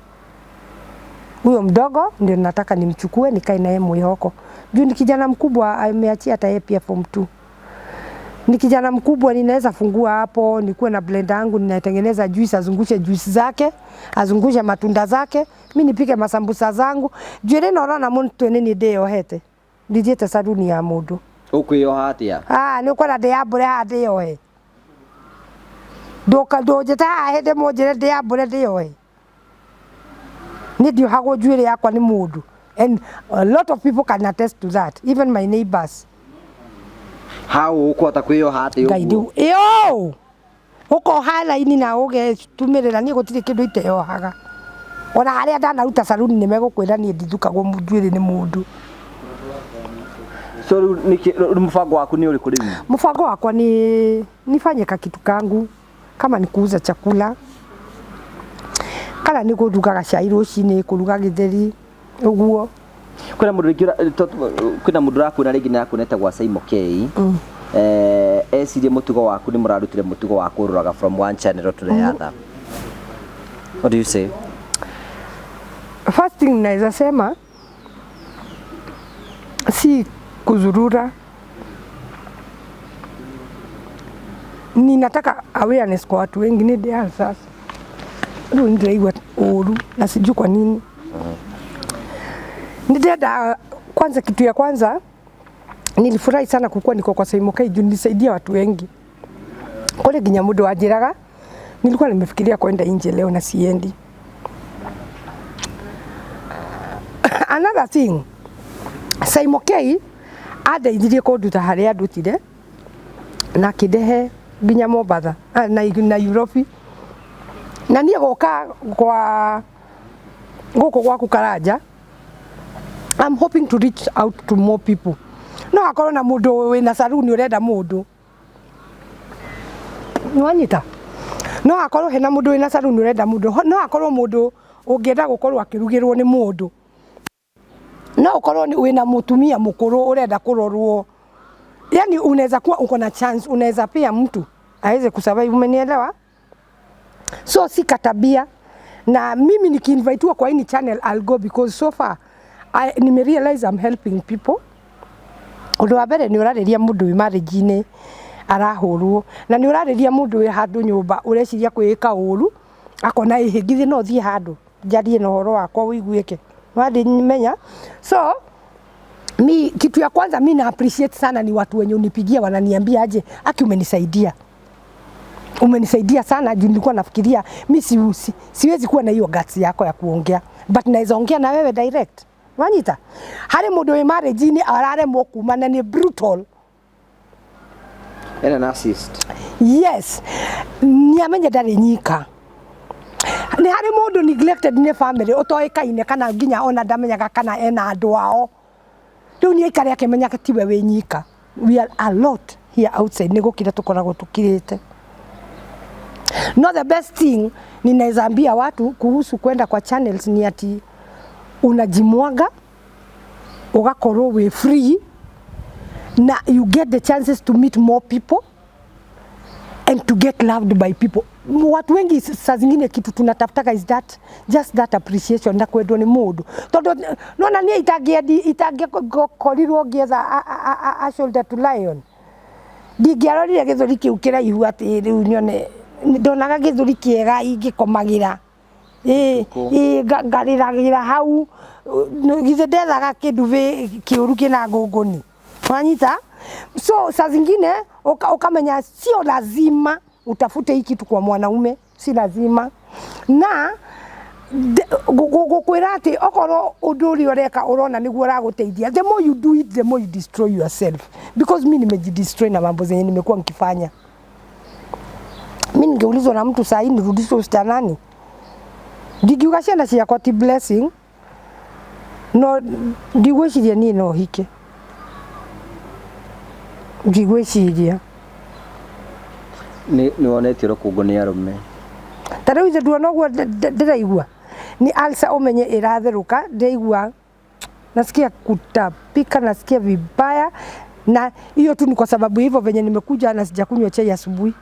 Huyo mdogo ndio nataka nimchukue nikae naye mwĩhoko. Juu ni kijana mkubwa, ameachia hata yeye pia form 2. Ni kijana mkubwa, ninaweza fungua hapo, nikuwe na blender yangu, ninatengeneza juice, azungushe juice zake, azungushe matunda zake, mi nipike masambusa zangu. Njuĩrĩ ĩno ũrona mũtwe nĩ niĩ ndĩyohete. Ndithiĩte saluni ya mũndũ. Ũkwĩyoha atĩa? Ah, nĩ ũkwenda ndĩyambũre haha ndĩyohe? Ndũka ndũnjĩte haha hĩndĩ mũnjĩre ndĩyambũre ndĩyohe. Niĩ ndiohagwo njuĩrĩ yakwa nĩ mũndũ. And a lot of people can attest to that, even my neighbors. Hau ũkũhota kwĩyoha atĩa Ngai ũguo? rĩu, ĩyo! Ũkoha raini na ũgetumĩrĩra, niĩ gũtirĩ kĩndũ iteyohaga. Ona harĩa ndanaruta saluni nĩ megũkwĩra niĩ ndithukagwo njuĩrĩ nĩ mũndũ. So rĩu nĩkĩ, rĩu mũbango waku nĩ ũrĩkũ rĩu? Mũbango wakwa ni nifanye kakitu kangu, kama ni kuuza chakula, kana ni kũrugaga cai rũcinĩ, kũruga gĩtheri, ũguo. Kwĩna mũndũ rĩngĩ kwĩna mũndũ ũrakuona rĩngĩ nĩ arakuona etagwo Saimo K. Ecirie mũtugo waku nĩ mũrarutire mũtugo wa kũrũraga from one channel to the other. What do you say? First thing naweza sema si kuzurura, ninataka awareness kwa watu wengi. Ni ndia sasa rĩu nĩndĩraigua ũru na sijui kwa nini. Nĩndĩrenda kwanza, kitu ya kwanza nilifurahi sana kukuwa niko kwa Saimo K juu nilisaidia watu wengi. Kule nginya mũndũ wanjĩraga nilikuwa nimefikiria kwenda nje leo na siendi. Another thing, Saimo K andeithirie kũnduta harĩa andutire. Na akĩndehe nginya Mombatha, na Nairobi. Na niĩ gũka kwa gũkũ gwaku Karanja, I'm hoping to reach out to more people. No hakorwo na mũndũ wĩna saruni ũrenda mũndũ. Nĩwanyita? No hakorwo hena mũndũ wĩna saruni ũrenda mũndũ. No hakorwo mũndũ ũngĩenda gũkorwo akĩrugĩrwo nĩ mũndũ. No ũkorwo wĩna mũtumia mũkũrũ ũrenda kũrorwo. Yani unaweza kuwa uko na chance, unaweza pia mtu aweze kusurvive, umenielewa? So si katabia. Na mimi nikiinvitiwa kwa any channel I'll go, because so far I nimerealize I'm helping people. Ũndũ wa mbere, nĩ ũrarĩria mũndũ wĩ marriage-inĩ arahũrwo, na nĩ ũrarĩria mũndũ wĩ handũ nyũmba ũreciria kwĩĩka ũru, akona ĩhĩ githĩ no thiĩ handũ njarie na ũhoro wakwa ũiguĩke, wandimenya. So mi kitu ya kwanza mi na appreciate sana ni watu wenye unipigia wananiambia aje, "Aki umenisaidia, umenisaidia sana, juu nilikuwa nafikiria mi siwezi kuwa na hiyo guts yako ya kuongea, but naweza ongea na wewe direct." Wanyita? Harĩ mũndũ wĩ marriage-inĩ araremwo kuma na nĩ brutal. Ena narcissist. Yes, nĩ amenye ndarĩ nyika. Nĩ harĩ mũndũ neglected nĩ family, ũtoĩkaine, kana nginya ona ndamenyaga kana ena andũ ao. Rĩu nĩ aikare akĩmenyaga tiwe wĩ nyika. We are a lot here outside, nĩ gũkira tũkoragwo tũkirĩte. No the best thing ninaweza ambia watu kuhusu kwenda kwa channels ni ati unajimwaga, ugakorwo wĩ free, na you get the chances to meet more people and to get loved by people. Watu wengi saa zingine kitu tunatafutaga is that just that appreciation na kwendwo nĩ mũndũ, tondũ nona niĩ itangĩendi itangĩkorirwo ngĩetha a shoulder to lie on, ndingĩarorire gĩthũri kĩu kĩraihu atĩ rĩu nyone ndonaga gĩthũri kĩega ingĩkomagĩra. Ĩ. Ũtukũ. Ĩ, ngarĩragĩra hau. Githĩ ndethaga kĩndubĩ kĩũru kĩna ngũngũni, wanyita? So saa zingine ukamenya sio lazima utafute hii kitu kwa mwanaume, si lazima. Na gũkwĩra atĩ okorwo ũndũ ũrĩa ũreka ũrona nĩguo ũragũteithia, the more you do it, the more you destroy yourself, because mi nimejidestroy na mambo zenye nimekuwa nikifanya. Mi ningeulizwa na mtu saa hii nirudishwe usitanani, ndingiuga ciana ciakwa ti blessing, no ndigwĩciria niĩ no hike, ndigwĩciria. Nĩ wonetio rũkũngũ nĩ arũme. Ta rĩu ithe nduona ũguo ndĩraigua ni ulcer, ũmenye ĩratherũka. Ndĩraigua, nasikia kutapika, nasikia vibaya, na hiyo tu ni kwa sababu hivyo venye nimekuja na sijakunywa chai asubuhi.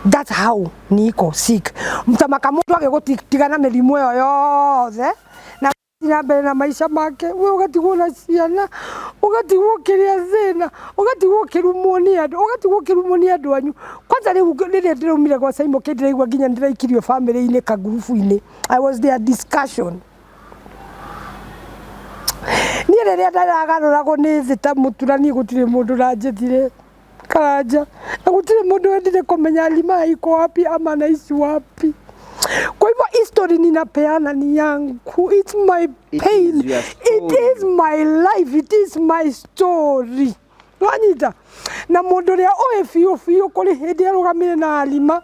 That's how niko sick. Mtamaka mũndũ agĩgũtigana mĩrimũ ĩyo yothe na na mbere na maica make, we ũgatigwo na ciana, ũgatigwo ũkĩrĩa thĩna, ũgatigwo ũkĩrumwo nĩ andũ, ũgatigwo ũkĩrumwo nĩ andũ anyu. Kwanza rĩu rĩrĩa ndĩraumire gwa Simon K, ndĩraigua nginya ndĩraikirio family-inĩ kagurubu-inĩ. I was their discussion. Niĩ rĩrĩa ndaragarũragwo nĩ thĩ ta mũtura, niĩ gũtirĩ mũndũ ũranjĩtire Karanja, na gũtirĩ mũndũ wendire kũmenya Alima iko wapi ama anaishi wapi. Kwa hivyo history ninapeana ni yangu. It's my It pain. is your It story. is my life. It is my story. Wanyita? Na mũndũ ũrĩa ũĩ biũ biũ kũrĩ hĩndĩ arũgamire na Alima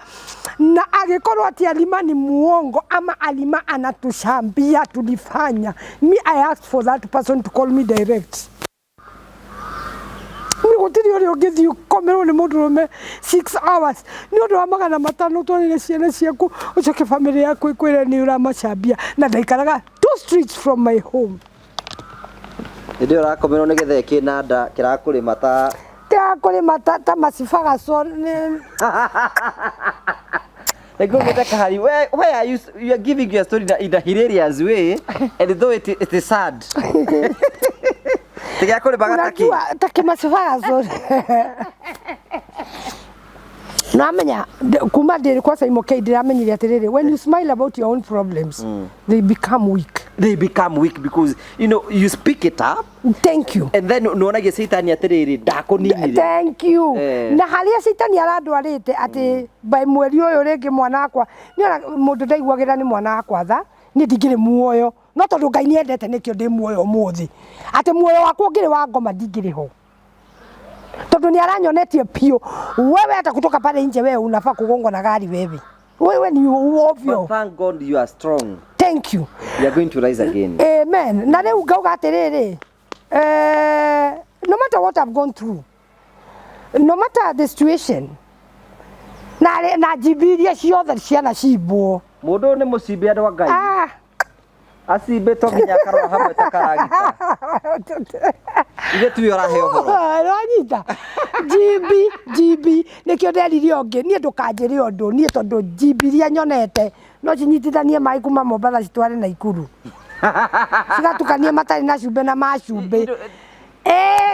na agĩkorwo atĩ Alima ni muongo ama Alima anatushambia tulifanya. Me, I asked for that person to call me direct. Nĩ gũtirĩ ũrĩa ũngĩthiĩ ũkomerwo nĩ mũndũrũme 6 hours nĩ ũndũ wa 500 ũtwarĩre ciana ciaku, ũcoke family yaku ĩkwĩre nĩ ũramacambia, na ndaikaraga two streets from my home. Hĩndĩ ĩyo ũrakomerwo nĩ gĩthee kĩna nda kĩrakũrĩma ta Kĩrakũrĩma ta macibagaco nĩ Nĩguo mwĩte kahari, why are you, you are giving your story in a hilarious way, and though it is sad. Tiga kũrĩmaga ta kĩ? Unajua ta kĩmacibagaco namenya kuma ndĩ kwa Simon K, ndĩramenyire atĩrĩrĩ, when you smile about your own problems, they become weak. They become weak because you speak it up. Thank you. And then nĩwonagia caitani atĩrĩrĩ, ndakũninire. Thank you. Eh. Na harĩa citani arandwarĩte atĩ by mweri ũyũ rĩngĩ mwana wakwa nĩona mũndũ ndaiguagĩra nĩ mwana wakwa tha, niĩ ndingĩrĩ muoyo, no tondũ Ngai nĩendete nĩkĩo ndĩ muoyo ũmũthĩ, atĩ muoyo wakwa ũngĩrĩ wa ngoma ndingĩrĩ ho tondũ Tondu ni aranyonetie piũ, wewe hata kutoka pale nje wewe unafaa kugongwa na gari wewe. Wewe ni ovyo. But thank God you are strong. Thank you. You are going to rise again. Amen. Na rĩu ngauga atĩrĩrĩ, no matter what I've gone through, no matter the situation, na njimbi iria ciothe ciana cimbwo. Mũndũ ũyũ nĩ mũcimbe andũ a Ngai. Ah. Acimbĩtwo nginya akarora hamwe ta karagita. Ithe tuwe ũrahe ũhoro. Ũranyita njimbi njimbi nĩkĩo nderire ũngĩ niĩ ndũkanjĩre ũndũ niĩ tondũ njimbi iria nyonete no cinyitithanie maĩ kuma Mombatha citware Naikuru cigatukanie matarĩ na cumbĩ na ma cumbĩ.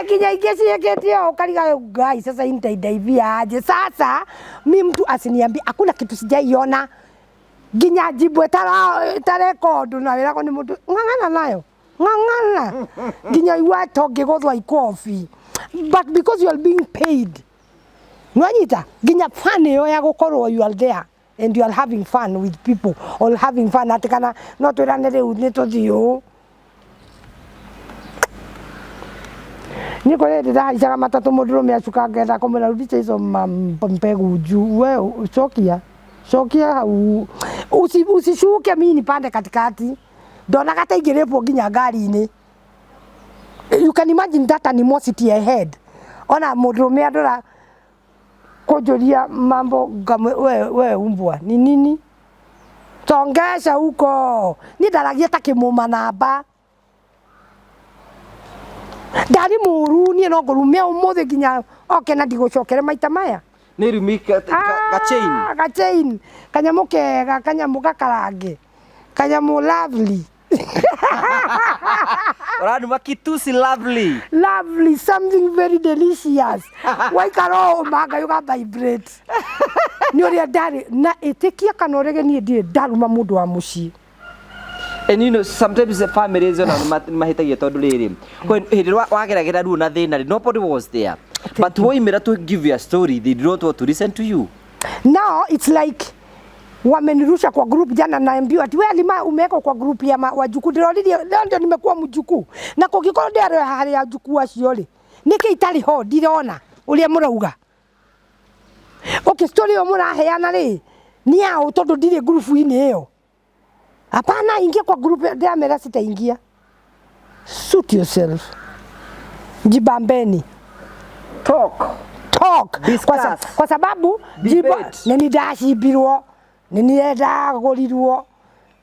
Nginya ingĩ ciĩkĩte ũũ ũkariga Ngai, sasa hii nitaidaivia aje sasa? Mi mtu asiniambie hakuna kitu sijaiona nginya njimbo ĩtareka ũndũ na wĩragwo nĩ mũndũ ng'ang'ana nayo ng'ang'ana nginya igua ta ũngĩgũthwa ikobi, but because you are being paid nwanyita nginya fun ĩyo ya gũkorwo you are there and you are having fun with people or having fun atĩ kana no twĩrane rĩu nĩ tũthiĩ ũũ. Niĩ kũrĩ hĩndĩ ndahaicaga matatũ mũndũrũme acuka ngetha kũmwĩra rudisha hizo mbegu juu we cokia cokia hau usishuke mimi nipande katikati ndonaga ta ingĩrĩbwo nginya ngari-inĩ. You can imagine that animosity I had. Ona mũndũrũme andora kũnjũria mambo ngamwe we umbwa ni nini tongesha huko niĩ ndaragia ta kĩmũma namba ndari mũru niĩ no ngũrume ũmũthĩ nginya oke na ndigũcokere maita maya. Nĩ rumi ka chain. Ka chain kanyamũ kega kanyamũ gakarange kanyamũ lovely. Ũranuma kitusi lovely. Lovely, something very delicious. Waikara ũũ manga you vibrate. Nĩ ũrĩa ndarĩ na ĩtĩkia kana ũrege niĩ ndirĩ ndaruma mũndũ wa mũciĩ. And you know sometimes the families ona mahĩtagia tondũ rĩrĩ hĩndĩ ĩrĩa wageragĩra ruo na thĩna rĩ nobody was there. But woimĩra to give you a story they do not want to listen to you. Now it's like wamenirusha kwa group jana, naambiwa ati wewe Halima umewekwa kwa group ya wajukuu. Ndĩroririe leo ndio nimekuwa mjukuu na kũngĩkorwo ndĩarĩ harĩ ajukuu acio rĩ nĩkĩ itarĩ ho ndirona ũrĩa mũrauga. Okay, story ĩyo mũraheana rĩ nĩ yaũ tondũ ndirĩ ngurubu-inĩ ĩyo. Hapana, ingia kwa group ndĩramera sitaingia. Suit yourself. Jibambeni. Talk. Talk. Discuss. Kwa sababu Debate. nĩ ndacimbirwo, nĩ niĩ ndagũrirwo,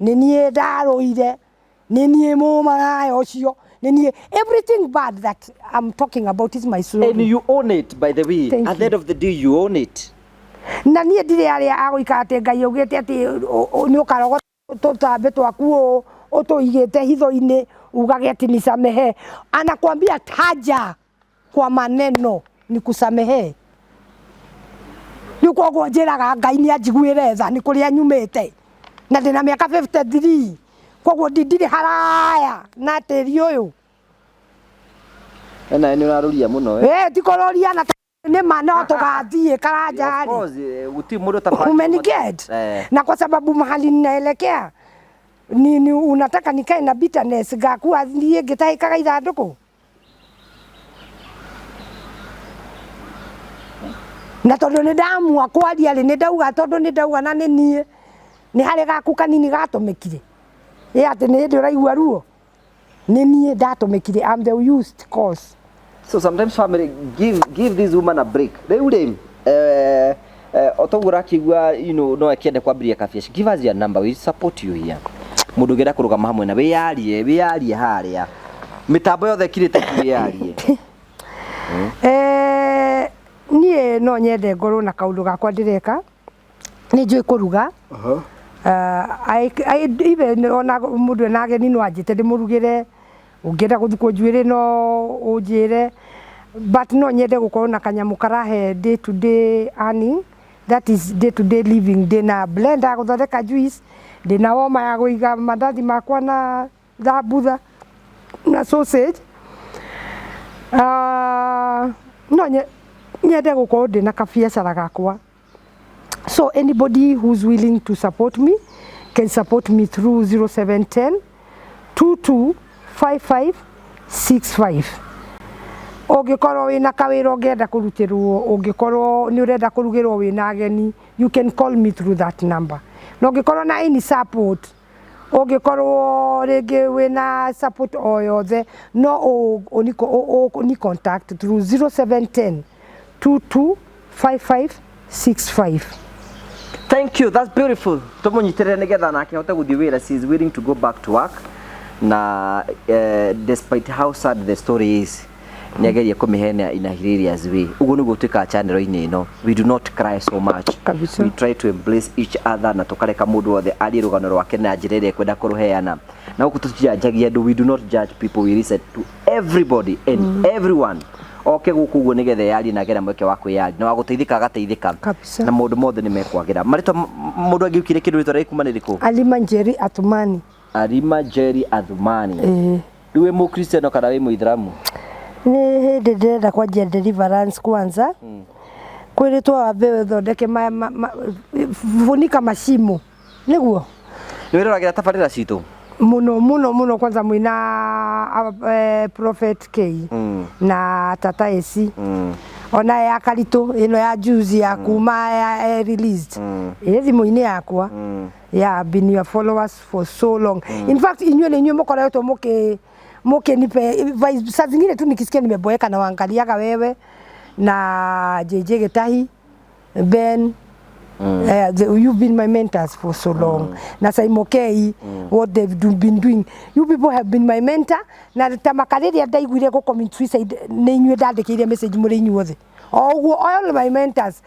nĩ niĩ ndarũire, nĩ niĩ mũmaraya ũcio, nĩ niĩ everything bad that I'm talking about is my story. And you own it, by the way. Thank At the end of the day you own it. Na niĩ ndirĩ arĩa agũikara atĩ Ngai augĩte atĩ nĩ ũkarogota tũtambe twaku ũũ ũtũigĩte hitho-inĩ ugage ati nisamehe. Anakuambia taja kwa maneno nikusamehe. Rĩu koguo njĩraga Ngai nĩ anjiguĩre tha nĩ kũrĩa nyumĩte na ndĩna mĩaka 53 koguo ndirĩ haraya na tĩri ũyũ. Na nĩ ũrarũria mũno. Ti kũrũria na nĩ ma no tũgathiĩ karanja Of rĩ. course, gũtirĩ mũndũ ũtabangĩte. Umeniget? Na kwa sababu mahali ninaelekea ni unataka nikae na bitterness ngakua niĩ ngĩtahĩkaga ithandũkũ. Na tondũ nĩ ndamua kwaria rĩ, nĩ ndauga tondũ nĩ ndauga na nĩ niĩ nĩ harĩ gaku kanini gatũmĩkire. Ĩ atĩ nĩ hĩndĩ ũraigua ruo. Nĩ niĩ ndatũmĩkire, I'm the used cause. So sometimes family give this woman a break. Rĩu rĩ, otoguo ũrakĩigua, you know, no akĩende kwambĩrĩria kabiacara. Give us your number, we support you here. Mũndũ ũngĩenda kũrũgama hamwe na wĩyarie harĩa. Mĩtambo yothe ĩkirĩte wĩyarie. Niĩ no nyende ngorwo na kaũndũ gakwa ndĩreka. Nĩ njũĩ kũruga. Even ona mũndũ ena ageni no anjĩte ndĩmũrugĩre. Ũngĩenda gũthukwo njuĩrĩ no ũnjĩre. But no nyende gũkorwo na kanyamũ karahe day to day earning, that is day to day living. Ndĩna blender ya gũthondeka juice, ndĩna warmer ya kũiga mandathi makwa na thambutha na sausage. No nyende gũkorwo ndĩna kabiacara gakwa. So anybody who's willing to support me can support me through 0710 225565. Ũngĩkorwo wĩna kawĩra ũngĩenda kũrutĩrwo, ũngĩkorwo nĩ ũrenda kũrugĩrwo wĩna ageni, you can call me through that number. Na ũngĩkorwo na any support, ũngĩkorwo rĩngĩ wĩna support o yothe, no ũni contact through 0710 225565. Thank you, that's beautiful. Tumunyitĩrĩre nĩgetha nake ahote gũthiĩ wĩra. She is willing to go back to work na despite how sad the story is, nĩageria kũmĩheana in a hilarious way. Ũguo nĩguo twĩkaga channel-inĩ ĩno. We do not cry so much. Kabisa. We try to embrace each other na tũkareka mũndũ wothe arie rũgano rwake na njĩra ĩrĩa ekwenda kũrũheana. Na gũkũ tũtijanjagia andũ, we do not judge people, we listen to everybody and everyone. Oke gũkũ ũguo nĩgetha eyarie na agĩe na mweke wa kwĩyaria na wa gũteithĩka agateithĩka. Kabisa. Na maũndũ mothe nĩ mekwagĩra. Marĩtwa mũndũ angĩũkire kĩndũ rĩtwa rĩrĩ kuma nĩ rĩkũ? Alima Njeri Athumani. Alima Njeri Athumani. Ĩĩ. Rĩu wĩ mũkristiano kana wĩ mũithĩramu? Nĩ hĩndĩ ndĩrenda kwanjia deliverance kwanza. Kwĩrĩtwo wambe ũthondeke funika mashimo. Nĩguo? Nĩ wĩroragĩra tabarĩra citũ? Mũno mũno mũno, kwanza mwĩna Prophet K na Tata AC. Ona ya Karitũ ĩno ya juzi ya kuma ya released. Ĩ thimũ-inĩ yakwa. Yeah, I've been your followers for so long. In fact, inyuĩ nĩ inyuĩ mũkoretwo mũkĩnipe vibes. Saa zingine tu nikisikia nimeboeka na waangaliaga wewe na JJ Gitahi, Ben. You've been my mentors for so long. Na Simon K, what they've been doing. You people have been my mentor. Na tamaka rĩrĩa ndaiguire gũ commit suicide, nĩ inyuĩ ndandĩkĩire message mũrĩ inyuothe. O ũguo, all my mentors.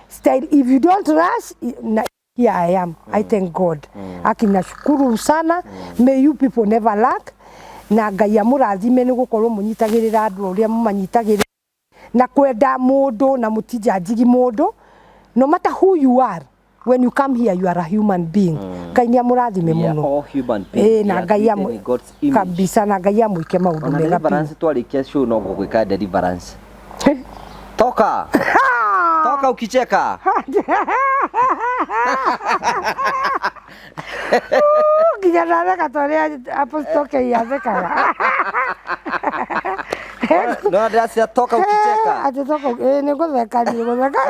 Style, if you don't rush, na here I am. I thank God. Aki nashukuru sana. May you people never lack. Na Ngai amũrathime nĩ gũkorwo mũnyitagĩrĩra andũ ũrĩa mũmanyitagĩrĩra na kwenda mũndũ na mũtijanjigi mũndũ. No matter who you are, when you come here, you are a human being. Ngai nĩ amũrathime We are mũno. all human beings. Ĩĩ, We na are Ngai created amũ in God's image. kabisa, na Ngai amwĩke maũndũ Ona mega biũ. deliverance twarĩkia show no gũgwĩka deliverance. Toka. Toka ukicheka. Nginya ndatheka ta ũrĩa Apostle K athekaga. No ndĩracia toka ukicheka. Ati toka, nĩ ngũtheka niĩ gũtheka.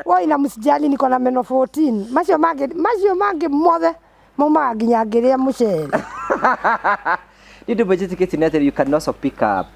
Woi, na msijali niko na meno 14. Macio mangĩ mothe maumaga nginya ngĩrĩa mũcere. Nĩ ũndũ njĩtĩkĩtie nĩ atĩ you can also pick up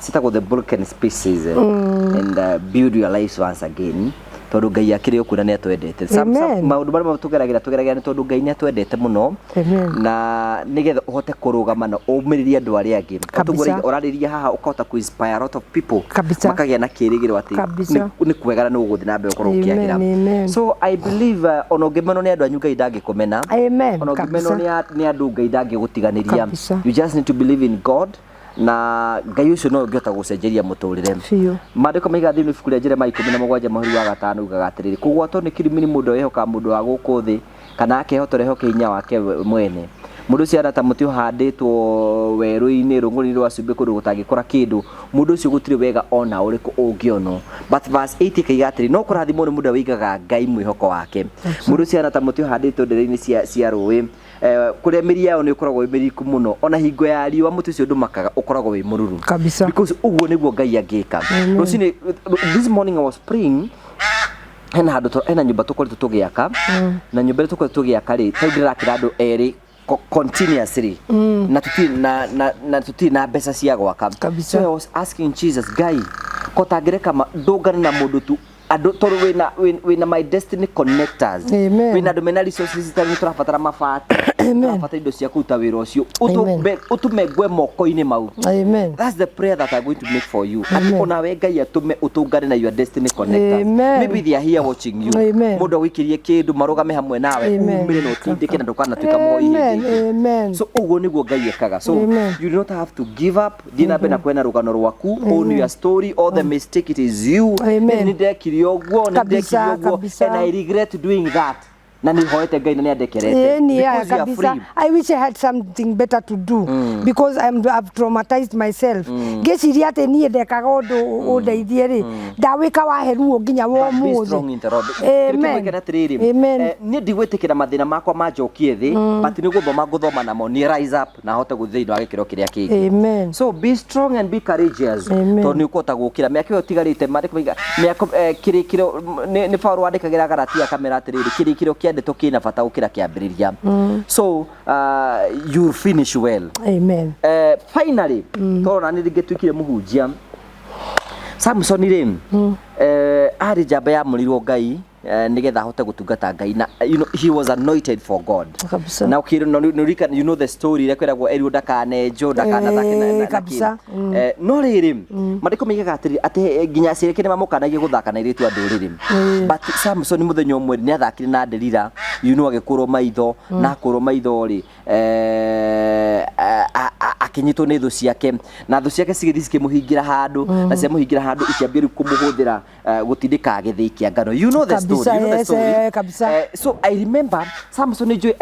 citagwo the broken spaces and build your lives once again, tondũ Ngai akĩrĩ o kuo na nĩ atwendete. Amen. Maũndũ marĩa tũgeragĩra nĩ tondũ Ngai nĩ atwendete mũno. Amen. Na nĩgetha ũhote kũrũgama na ũmĩrĩrie andũ arĩa angĩ. Kabisa. Ũrarĩria haha ũkahota kũ inspire a lot of people. Kabisa. Makagĩa na kĩrĩgĩrĩro atĩ Kabisa. nĩ kwega na nĩ ũgũthiĩ na mbere ũkorwo Amen, ũkĩagĩra. amen. So I believe ona ũngĩmenwo nĩ andũ anyu Ngai ndangĩkũmena. Amen. Ona ũngĩmenwo Kabisa. nĩ andũ Ngai ndangĩgũtiganĩria. Kabisa. You just need to believe in God na Ngai ũcio no ũngĩhota gũcenjeria mũtũrĩre. Biũ. Maandĩko maiga thĩinĩ ibuku rĩa Jeremia 17 mũhari wa 5 ugaga atĩrĩrĩ, kũgwatwo nĩ kĩrumi nĩ mũndũ wĩhokaga mũndũ wa gũkũ thĩ kana akehotora ehoke hinya wake we mwene. Mũndũ ũcio ahana ta mũtĩ ũhandĩtwo werũ-inĩ rũng'ũrĩ-inĩ rwa cumbĩ kũndũ gũtangĩkũra kĩndũ. Mũndũ ũcio gũtirĩ wega ona ũrĩkũ ũngĩonwo. But verse 8 ĩkaiga atĩrĩ, no kũrathimwo nĩ mũndũ ũrĩa ũigaga Ngai mwĩhoko wake. Mũndũ ũcio ahana ta mũtĩ ũhandĩtwo ndere-inĩ cia rũĩ, kũrĩa mĩri yayo nĩ ĩkoragwo ĩ mĩriku mũno, ona hingo ya riũa mũtĩ ũcio ndũmakaga, ũkoragwo wĩ mũruru. Kabisa. Because ũguo nĩguo Ngai angĩka. Rũcinĩ, this morning I was praying, hena handũ hena nyũmba tũkoretwo tũgĩaka, na nyũmba ĩrĩa tũkoretwo tũgĩaka rĩ, ta rĩu ndĩrakĩra andũ erĩ continuously. Na tũtirĩ na, na, na tũtirĩ na mbeca cia gwaka. Kabisa. So I was asking Jesus, Ngai, ko tangĩreka ndũngane na mũndũ tu andũ tondũ wĩna my destiny connectors. Amen. Wĩna andũ mena resources ta rĩu tũrabatara mabati. Amen. Tũrabatara indo cia kũruta wĩra ũcio. Amen. Ũtũme ngwe moko-inĩ mau. Amen. That's the prayer that I'm going to make for you. Ati Amen. ona we Ngai atũme ũtũngane na your destiny connectors. Amen. Maybe they are here watching you. Amen. Mũndũ agũikĩrie kĩndũ marũgame hamwe nawe, Amen. umĩre na ũtindĩke na ndũkanatuĩka mũhoi hĩndĩ Amen. ĩngĩ. Amen. So ũguo nĩguo Ngai ekaga. So Amen. you do not have to give up. Thiĩ na mbere na kwena rũgano rwaku. Own your story, all the mistake, it is you. Amen. Nĩ ndekire ũguo, nĩ Kabisa, ndekire ũguo, kabisa. and I regret doing that. Na nĩ hoete Ngai na nĩ andekerete. Ĩni, yeah, Because you are kabisa. free. I wish I had something better to do because I've traumatized myself. Ngĩciria atĩ niĩ ndekaga ũndũ ũndeithie rĩ, ndawĩka wahe ruo nginya wa But be ũmũthĩ. strong in the Lord. Amen. Kĩrĩa atĩrĩrĩ, Amen. niĩ ndigwĩtĩkĩra mathĩna makwa manjokie thĩ, but nĩ gũthoma ngũthoma namo niĩ rise up na hote gũthiĩ thĩinĩ wa gĩkĩro kĩrĩa kĩngĩ. Amen. So be strong and be courageous. Amen. Tondũ nĩ ũkũhota gũkĩra mĩaka ĩyo ĩtigarĩte maandĩko maiga mĩaka kĩrĩkĩro nĩ Paũlũ wandĩkagĩra Galatia akamera atĩrĩrĩ, kĩrĩkĩro kĩa ndeto kĩna bata gũkĩra kĩambĩrĩria. So you finish well. Amen. Finally tondũ nani rĩngĩ tuĩkire mũhunjia, Samson rĩ, arĩ njamba yamũrĩirwo Ngai nĩgetha ahote gũtungata Ngai na he was anointed for God. Kabisa. Na ukĩrwo na nĩ you know the story ĩrĩa kwĩragwo erirwo ndakanenjwo, ndakanathake na Kabisa. kĩ. No rĩrĩ, maandĩko maigaga atĩrĩ atĩ nginya aciari ake nĩmamũkanagia gũthaka na airĩtu a ndũrĩrĩ, but Samson mũthenya ũmwe nĩ athakire na Delila, agĩkũrwo maitho, na akũrwo maitho rĩ, akĩnyitwo nĩ thũ ciake, na thũ ciake cigĩthiĩ cikĩmũhingĩra handũ, na ciamũhingĩra handũ ikĩambia rĩu kũmũhũthĩra gũtindĩka gĩthĩi kĩa ngano. You know the story. Kabisa, You know the yes, story. kabisa. So I remember Samson nĩ njũĩ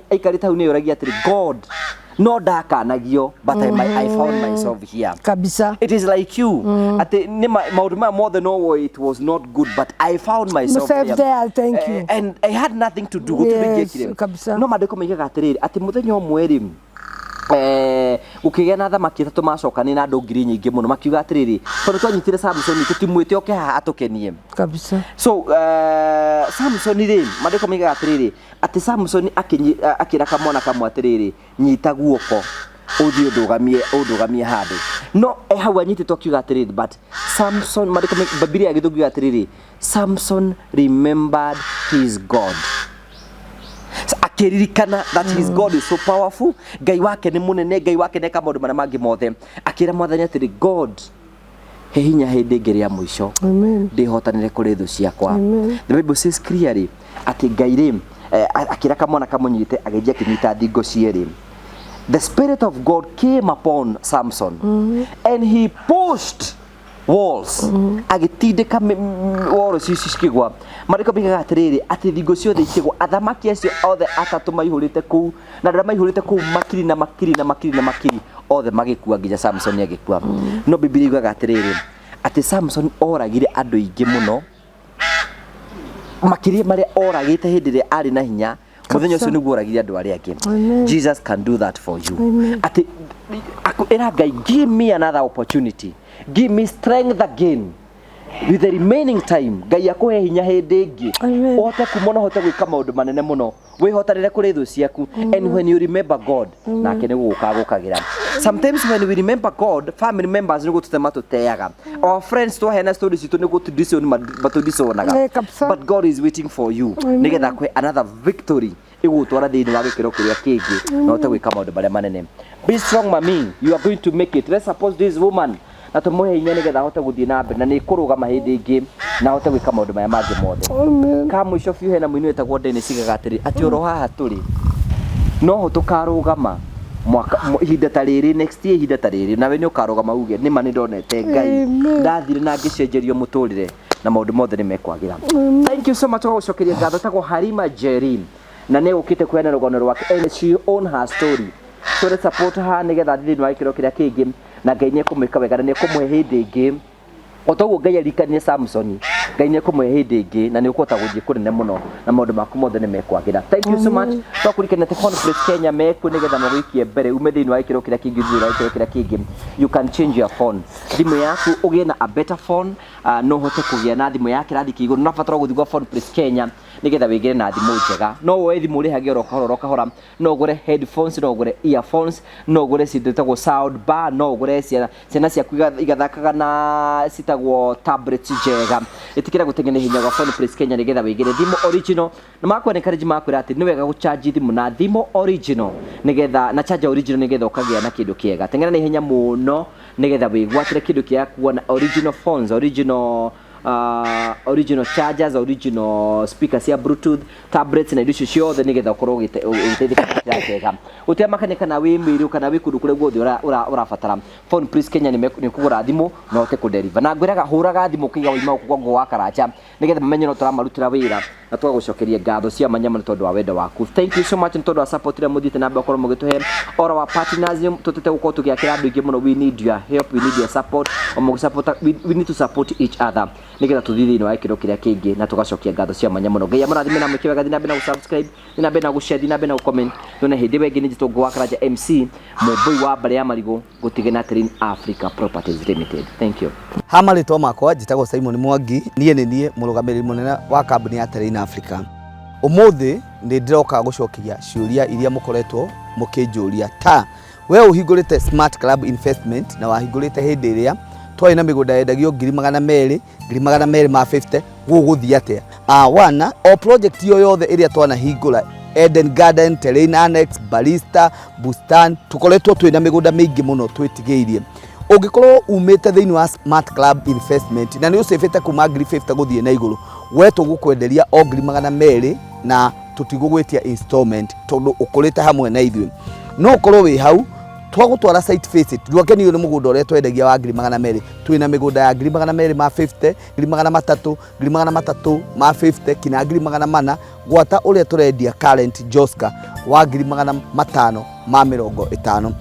aikarĩte hau nĩoragia atĩrĩ, "God, no ndakanagio, but I found myself here." Kabisa. It is like you atĩ nĩ maũndũ maya mothe, no, it was not good, but I found myself Myself there. there, thank you. And I had nothing to do, gũtirĩ Yes, ingĩekire. kabisa. No maandĩko maigaga atĩrĩrĩ atĩ mũthenya ũmwe rĩ, gũkĩgĩa na thamaki atatũ macokanĩ na andũ 4,000 nyingĩ mũno, makiuga atĩrĩrĩ, tondũ twanyitire Samson tũtimwĩte oke haha atũkenie. Kabisa. So Samson rĩ, maandĩko maigaga atĩrĩrĩ atĩ Samson akĩra kamwana kamwe atĩrĩrĩ, "Nyita guoko ũthiĩ ũndũgamie handũ." No hau anyitĩtwo akiuga atĩrĩrĩ, but Samson, maandĩko Bibilia ya Gĩthũngũ yugaga atĩrĩrĩ, "Samson remembered his God." So, akĩririkana that his God is so powerful, Ngai wake nĩ mũnene, Ngai wake nĩeka maũndũ marĩa mangĩ mothe. Akĩra Mwathani atĩrĩ, "God, he hinya hĩndĩ ĩngĩ rĩa mũico Amen. ndĩhotanĩre kũrĩ thũ ciakwa." Amen. The Bible says clearly atĩ Ngai rĩ, akĩra kamwana kamũnyite, agĩthiĩ akĩnyita thingo cierĩ. The spirit of God came upon Samson and he pushed walls, agĩtindĩka wall icio cikĩgwa. Maandĩko moigaga atĩrĩrĩ atĩ thingo ciothe ikĩgwa, athamaki acio othe atatũ maihũrĩte kũu na andũ arĩa maihũrĩte kũu makiri na makiri na makiri na makiri othe magĩkua, nginya Samson agĩkua. No Bibilia yugaga atĩrĩrĩ atĩ Samson oragire andũ aingĩ mũno makĩria marĩa oragĩte hĩndĩ ĩrĩa arĩ na hinya. Mũthenya ũcio nĩguo oragire andũ arĩa angĩ. Amen. Jesus can do that for you. Atĩ ĩra Ngai, "Give me another opportunity, give me strength again with the remaining time." Ngai akũhe hinya hĩndĩ ĩngĩ Amen. ũhote kuma na ũhote gwĩka maũndũ manene mũno, wĩhotanĩre kũrĩ thũ ciaku. And when you remember God, nake nĩ gũgũka gũkagĩra. Sometimes when we remember God, family members nĩ gũtũtema tũteaga, our friends twaheana stories citũ nĩ gũtũdisown matũdisonaga. Kabisa. But God is waiting for you nĩgetha akũhe another victory ĩgũgũtwara thĩinĩ wa gĩkĩro kĩrĩa kĩngĩ na ũhote gwĩka maũndũ marĩa manene. Be strong, mami, you are going to make it. Let's support this woman na tũmũhe hinya nĩgetha ahote gũthiĩ na mbere na nĩ kũrũgama hĩndĩ ĩngĩ na ahote gwĩka maũndũ marĩa mangĩ mothe. Amen. Ka mũico biũ, hena mũini wĩtagwo Dennis igaga atĩrĩ atĩ oro haha tũrĩ noho tũkarũgama mwaka ihinda ta rĩrĩ next year, ihinda ta rĩrĩ nawe nĩ ũkarũgama uge nĩma nĩ ndonete Ngai. Amen. Ndathire na ngĩcenjerio mũtũrĩre na maũndũ mothe nĩ mekwagĩra. Thank you so much. Gũcokeria ngatho tagwo Harima Jerry na nĩ ũkĩte kũheana rũgano rwake, and she own her story, so let's support her nĩgetha athiĩ thĩinĩ wa gĩkĩro kĩrĩa kĩngĩ, na Ngai nĩ ekũmwĩka wega na nĩ ekũmũhe hĩndĩ ĩngĩ o toguo Ngai aririkanie Samsoni. Ngai nĩ ekũmũhe hĩndĩ ĩngĩ na nĩ ũkũhota gũthiĩ kũnene mũno na maũndũ maku mothe nĩ mekwagĩra. Thank you so much. Twakũririkania atĩ Phone Place Kenya mekuo nĩgetha magũikie mbere ume thĩinĩ wa gĩkĩro kĩrĩa kĩngĩ ũthiĩ wa gĩkĩro kĩrĩa kĩngĩ. You can change your phone, thimũ yaku ũgĩe na a better phone. No ũhote kũgĩa na thimũ ya kĩrathi kĩa igũrũ, no batara gũthiĩ gwa Phone Place Kenya nĩgetha wĩgĩre na thimũ njega. No woe thimũ ũrĩhage oro kahora oro kahora, no ũgũre headphones, no ũgũre earphones, no ũgũre cindu ĩtagwo sound bar, no ũgũre ciana ciaku igathakaga na citagwo tablets njega. Ĩtĩkĩra gũteng'eria hinya gwa Phone Place Kenya nĩgetha wĩgĩre thimũ original, na makwa encourage makwĩra atĩ nĩ wega gũcharge thimũ na thimũ original nĩgetha na charger original nĩgetha ũkagĩa na kĩndũ kĩega. Teng'era na ihenya mũno nĩgetha wĩgwatĩre kĩndũ kĩa kuona original phones, original Original chargers, original speakers cia Bluetooth, tablets na indo icio ciothe, nĩgetha ũkorwo ũgĩteithĩka na njĩra njega. Gũtiamakania kana wĩ Mĩrũ kana wĩ kũndũ kũrĩa guothe ũrabatara Phone Please Kenya, nĩ kũgũra thimũ na ũhote kũdeliver. Na ngwĩraga hũraga thimũ ũkĩiga waima gũkũ kwa Ngũgũ wa Karanja, nĩgetha mamenye no tũramarutĩra wĩra na tũgagũcokeria ngatho cia manyama nĩ tondũ wa wendo waku. Thank you so much nĩ tondũ wa support ĩrĩa mũthiĩte na mbere gũkorwo mũgĩtũhe. All our partners, tũtete gũkorwo tũgĩakĩra andũ aingĩ mũno. We need your help, we need your support. O mũgĩsupport, we need to support each other nĩgetha tũthiĩ thĩinĩ wa gĩkĩro kĩrĩa kĩngĩ, na tũgacokia ngatho cia mwanya mũno. Ngai amũrathime na mwĩke wega. Thiĩ na mbere na gũsubscribe, thiĩ na mbere na gũshare, thiĩ na mbere na gũcomment. Tuone hĩndĩ ĩyo ĩngĩ. Nĩ njĩtwo Ngũgũ wa Karanja MC Mũmbũi wa mbarĩ ya marigũ gũtige na Terrain Africa Properties Limited. Thank you. Ha marĩtwa makwa njĩtagwo Simon Mwangi. Niĩ nĩ niĩ mũrũgamĩrĩri mũnene wa kambuni ya Terrain Africa. Ũmũthĩ nĩ ndĩroka gũcokeria ciũria iria mũkoretwo mũkĩnjũria, ta we ũhingũrĩte Smart Club Investment na wahingũrĩte hĩndĩ ĩrĩa twarĩ na mĩgũnda yendagio 200,000, 250,000, gũgũthiĩ atĩa? Wana o project yo yothe ĩrĩa twanahingũra, Eden Garden, Terrain Annex, Barista, Bustan, tũkoretwo twĩna mĩgũnda mĩingĩ mũno twĩtigĩirie. Ũngĩkorwo umĩte thĩinĩ wa Smart Club Investment na nĩ ũcĩbĩte kuma 50,000 gũthiĩ na igũrũ, we tũgũkwenderia o 200,000 na tũtigũgwĩtia installment tondũ ũkũrĩte hamwe na ithuĩ. No ũkorwo wĩ hau twagũtwara site visit, ndwakenio nĩ mũgũnda ũrĩa twendagia wa 200,000, twĩna mĩgũnda ya 250,000, 300,000, 350,000 kinya 400,000, gwata ũrĩa tũrendia current Joska wa 550,000.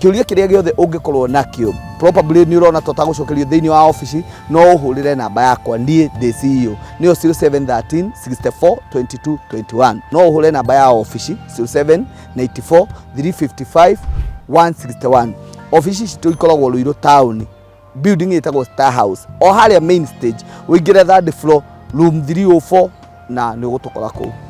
Kĩũria kĩrĩa gĩothe ũngĩkorwo nakĩo, probably nĩ ũrona tũtagũcokerio thĩinĩ wa ofici, no ũhũrĩre namba yakwa. Niĩ ndĩ CEO, nĩyo 0713 64 22 21. No ũhũre namba ya ofici 0794 355 161. Ofici citũ ikoragwo Ruiru town, building ĩtagwo Star House, o harĩa main stage, ũingĩre third floor, room 304, na nĩ ũgũtũkora kũu.